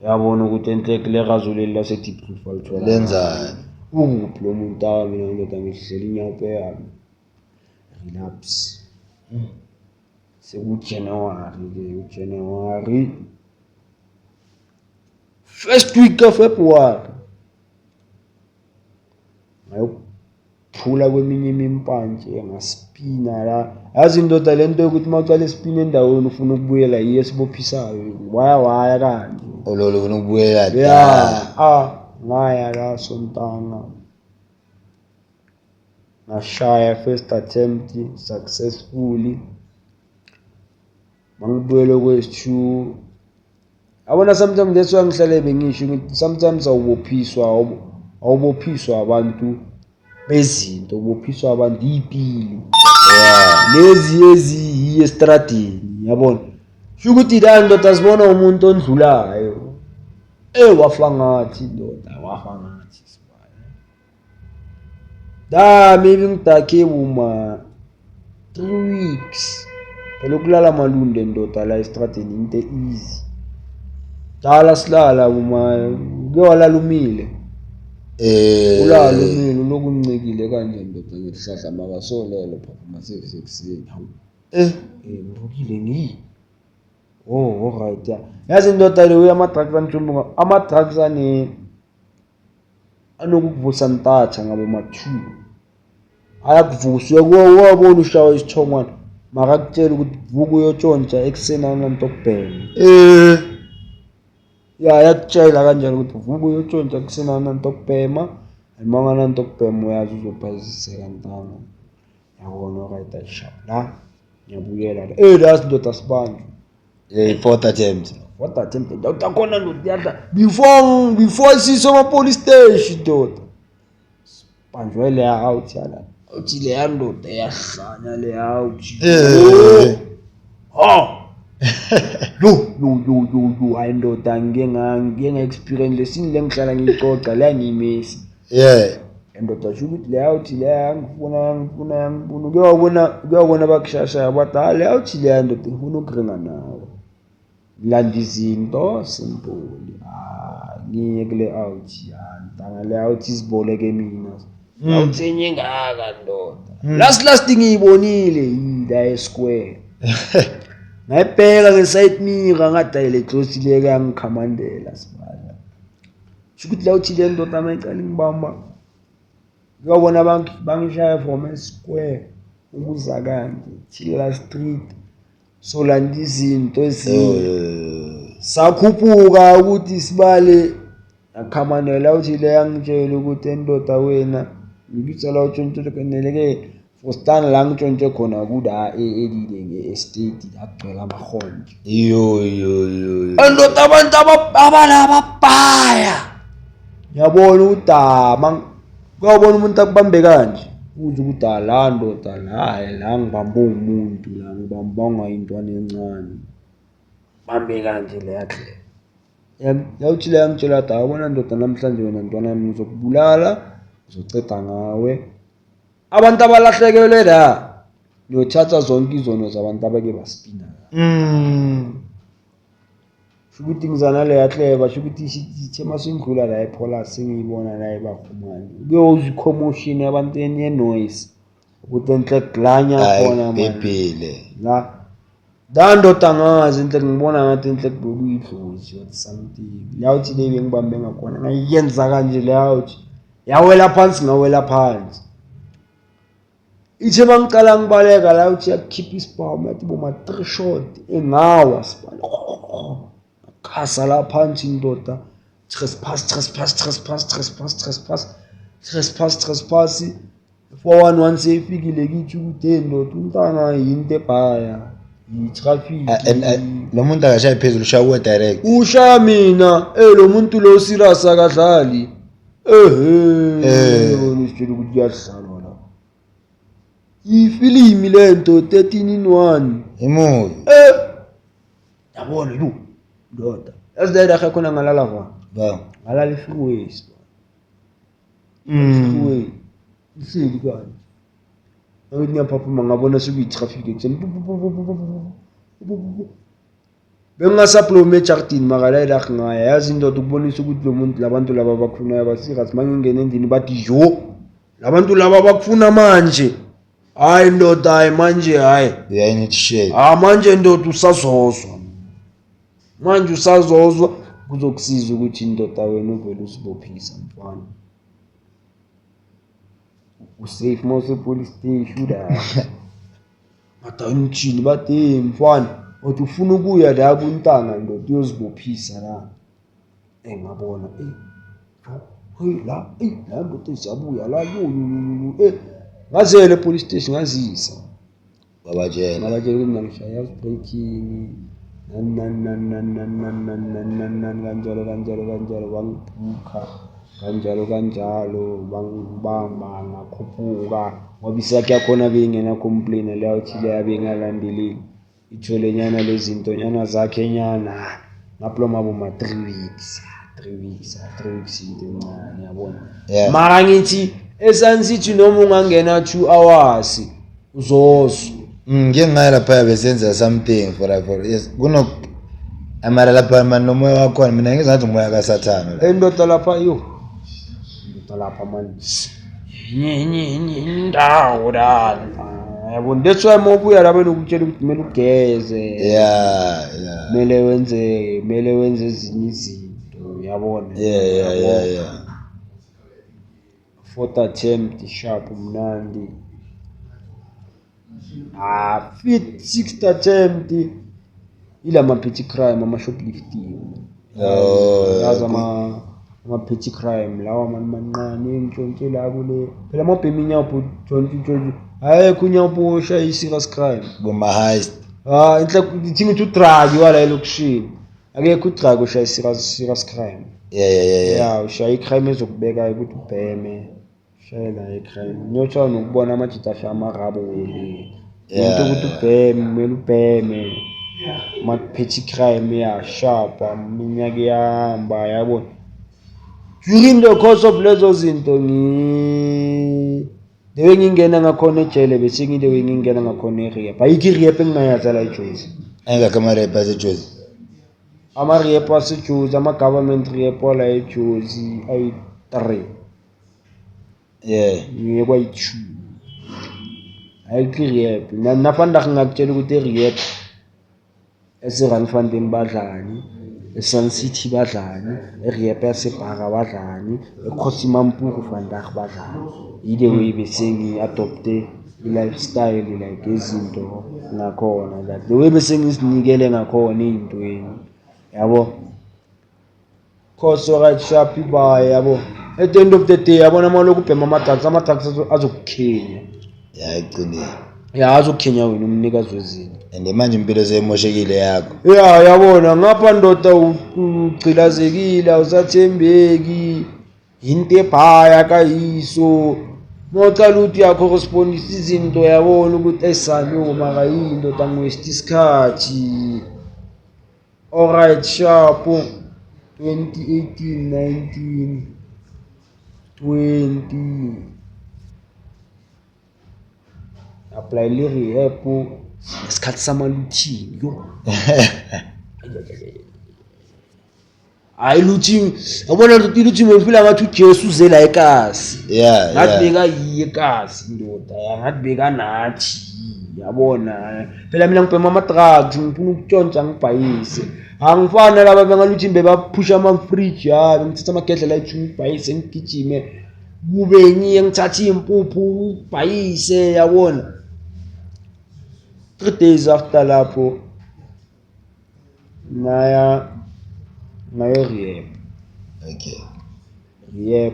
yabona ukuthi enhle le razo leli lase-Diepkloof alithola. Lenzani? Ukuphi lo muntu? Awa, mina ndoda ngihlela inyawo yami, relapse sekuJanuary-ke, uJanuary first week of February, ngayophula kweminye imimpantshi, ngaspina la. Yazi indoda le nto yokuthi uma ucala isipina endaweni ufuna ukubuyela, yiyo esibophisayo, waya waya kanje. Ololo ufuna ukubuyela. Ya, ah, ngaya la sontanga, ngashaya first attempt successfully. Mangibuyele kwesi-two, yabona, sometimes that's why ngihlale bengisho ngithi sometimes awubophiswa, awubophiswa abantu bezinto, ubophiswa abantu iy'pilo lezi eziyiyo estradini, yabona. Sho ukuthi la ndoda sibona umuntu ondlulayo, wafa ngathi ndoda, wafa ngathi sibaya da, maybe ngidakhe buma 3 weeks phela. Ukulala malunde ndoda la estradini into easy, dala silala buma, kuke walala umile. Ulala umile, uloku uncikile kanje ndoda ngesihlahla, makasolele phaphuma sekusekuseni, hawu. Ngivukile ngi oh, alright, ya. Yazi indoda le uya ama-drugs anjumbuka, ama-drugs ane anokukuvusa ntatha ngabo ma-2, ayakuvusa, uyabona, ushawa isithongwana, makakutshela ukuthi vuka uyotshontsha ekuseni, awunanto okubhema. Ya, ayakutshela kanjalo ukuthi vuka uyotshontsha ekuseni, awunanto okubhema, and uma ungananto okubhema uyazi uzophaziseka ntanga, yabona. Alright, ayishap la, ngiyabuyela la, la ndoda sibanjwe. Fourth attempt. Fourth attempt ndoda, khona ndoda yadla before siso ama-police station ndoda, sibanjwe le out yala, uthi leya ndoda yahlanya le out. Ha, yo yo yo yo yo, hayi ndoda, ngike nga-experience lesini le ngihlala ngiyicoca le, angiyimisi. Ndoda, sho ukuthi le out leya ngifuna ngifuna ngifuna, uke wabona, uke wabona bakushashaya, bathi ha, le out leya ndoda ngifuna ukuringa nawe, landa izinto simple. Ah, ngiye kule out ya ntanga, le out iziboleke mina, out enye engaka ndoda, last last ngiyibonile yila e-square, ngayibheka nge-side mirror, ngathi hayi, le close le kuyangikhamandela sibala. Sho ukuthi la uthi le ndoda mayicala ingibamba, ngiyabona bangishaya from e-square ukuza kanje Chilla Street, solanda izinto ezinye. Sakhuphuka ukuthi sibale, akhamanela uthi le yangitshela ukuthi endoda wena ngikutshela utshontshe neleke Fostan la ngitshontshe khona kuda elile nge-estate la kugcwele amahonje. Yo yo yo yo. Endoda abantu abalababhaya, ngiyabona ukuthi ah, kuyabona umuntu akubambe kanje, uze ukuthi ah, la ndoda la, hayi, la ngibambe umuntu la, ngibambanga intwana encane, bambe kanje leya ndlela. Yawuthi le yangitshela athi, awubona ndoda, namhlanje wena ntwana yami ngizokubulala, ngizoceda ngawe, abantu abalahlekelwe la, ngiyothatha zonke izono zabantu abake baspina la. Sho ukuthi ngizana leya clever, sho ukuthi sithe masindlula la ephola, sengiyibona la ebahumane, kuyozwa i-commotion yabantu ye-noise ukuthi enhle glanya khona hayi man. Bhebhile. La la ndoda ngazi enhle, ngibona ngathi enhle bekuyidlozi or something. La uthi le bengibambe ngakhona, ngayenza kanje, la uthi yawela phansi, ngawela phansi. Ithe mangicala ngibaleka la uthi yakhipha isibhamu yathi boma 3 shot engawa sibale. Khasa la phansi indoda. Trespass, trespass, trespass, trespass, trespass, trespass, trespass. 411 seyifikile kithi ukuthi hey ndoda umntana yinto ebhaya yi-traffic. And lo muntu akashayi phezulu, ushaya kuwe direct. Ushaya mina, eh lo muntu lo serious akadlali. Ehe, wena usitshela ukuthi kuyadlalwa la. Ifilimi lento 13 in 1. Imovie. Eh. Yabona yo. Ndoda. Yazi la raga khona ngalala va. Ba. Ngalala freeway. Freeway. Ihleli kanje. Ngathi ngiyaphaphama ngabona sekuyi-traffic ekuseni. Bengingasaploma ejardini mara la ilah ngaya. Yazi indoda ukubonisa ukuthi lo muntu labantu laba bakufunayo abaserious. Mangingena endlini bathi yo labantu laba bakufuna manje. Hayi ndoda, hayi manje, hayi. They are in it shit. Ah manje ndoda usazozwa. Manje usazozwa kuzokusiza ukuthi indoda wena uvele usibophisa mfana. Usafe mase police station la. Badayimthini bathi mfana uthi ufuna ukuya la kuntanga ndoda uyozibophisa la. Engabona hey la la ndoda izabuya la yo yo yo ngazele police station ngazisa. Babatshela. Ngabatshela ukuthi mina ngishaya house breaking nani nani nani nani nani nani nani nani nani kanjalo kanjalo kanjalo bangibhukha kanjalo kanjalo bangibamba ngakhuphuka ngoba isakhi yakhona beyingena complain leyo thile yabe ingalandeleli ithole nyana lezinto nyana zakhe nyana ngaploma boma 3 weeks 3 weeks 3 weeks into encane yabona. Mara ngithi eSun City noma ungangena 2 hours uzozwa. Ngike ngaya lapha besenza something for yes kuno amara lapha man nomoya wakhona mina ngizathi umoya kaSathane la. Indoda lapha yo. Indoda lapha man. Nye indawo la. Yabona that's why mawubuya lapha nokutshela ukuthi kumele ugeze. Yeah, yeah. Kumele wenze ezinye izinto, uyabona. Yeah. Fourth attempt sharp mnandi. Fifth, sixth attempt ila ma petty crime ama shoplifting. Oh, yazi ama petty crime lawa mancane ngitshontshe la kule phela amabhemi inyawo tshontshe ayekho inyawo oshaya i-serious crime boma heist. Inhle ithi ngithi udragi wala elokishini akekho udragi oshaya serious crime. Yeah. Yeah, ushaya i-crime ezokubeka ukuthi ubheme. Shayela i-crime. Ngiyothiwa nokubona amajita ashaya amarabo wele. Into ukuthi ubheme, kumele ubheme. Ma-petty crime iyashapa, iminyaka iyahamba, yabona. During the course of lezo zinto the way ngingena ngakhona ejele bese ngile way ngingena ngakhona e-rehab. Ayikho i-rehab engingayazi la eJozi. Ayingakho ama-rehab aseJozi. Ama-rehab aseJozi, ama-government rehab la eJozi ayi-3. Yeah. Ngiye kwayi-2. Ayikho i-rehab. Nafanda ngingakutshela ukuthi i-rehab eseRandfontein badlani, eSun City badlani, e-rehab yaseBhara badlani, eKgosi Mampuru vandag badlani. Ile way bese ngi-adopte i-lifestyle like izinto ngakhona like the way bese ngizinikele ngakhona ey'ntweni yabo. Cause alright sharp ibaye yabo. At the end of the day yabona maloku ubhema ama-drugs, ama-drugs azokukhenya. Yeah, iqinile. Ya azokukhenya wena umnikazi wezinto. And manje impilo seyemoshekile yakho. Ya yabona ngapha ndoda ugcilazekile awusathembeki into ebhaya kayiso. Mawucala ukuthi uyacorrespondisa izinto yabona ukuthi esano mara yini ndoda ngiwaste isikhathi. Alright sharp 2018 19 20 apply le rehab isikhathi sama-looting yo. Hayi looting yabona looting ngifila ngathi uJesu uze la ekasi. Yeah, ngathi bekayiye ekasi ndoda, ngathi bekanathi yabona. Phela mina ngibhema ama-drugs ngifuna ukutshontsha ngibhayise. Angifani laba bengaluthi bebaphusha ama-fridge, ya bengithatha amagedlela ayi-two ngibhayise ngigijime. Kube ngiye ngithathe iy'mpuphu ubhayise yabona. 3 days after lapho ngaya ngaye rehab. Rehab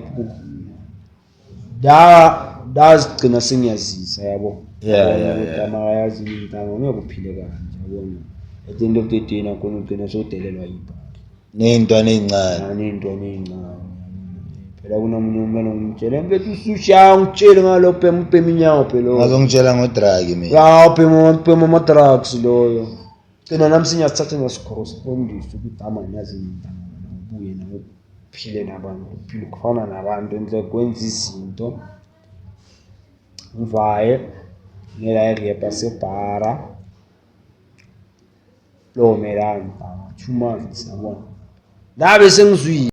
da ndazigcina sengiyazisa yabo. Yabona ukuthi amakayazi intanga ngeke uphile kanje yabona. At the end of the day nakhona ugcina sewudelelwa yibhali. Ney'ntwana ey'ncane. Ney'ntwana ey'ncane phela. Kunomunye umntwana ngimtshela, mfethu, usushaya ngitshele ngalo bhema, ubhema inyawo phela. Ngazongitshela ngo-drug mina. Ya, ubhema, ubhema ama-drugs loyo. Gcina nami sengiyasithatha ngiyasicorrespondisa ukuthi amani yazi intanga wena ubuye nawe uphile nabantu, uphile ukufana nabantu enhle kwenza izinto. Ngivaye ngela e-rehab yasebhara lo melani 2 months yabona, ndabe sengizwile.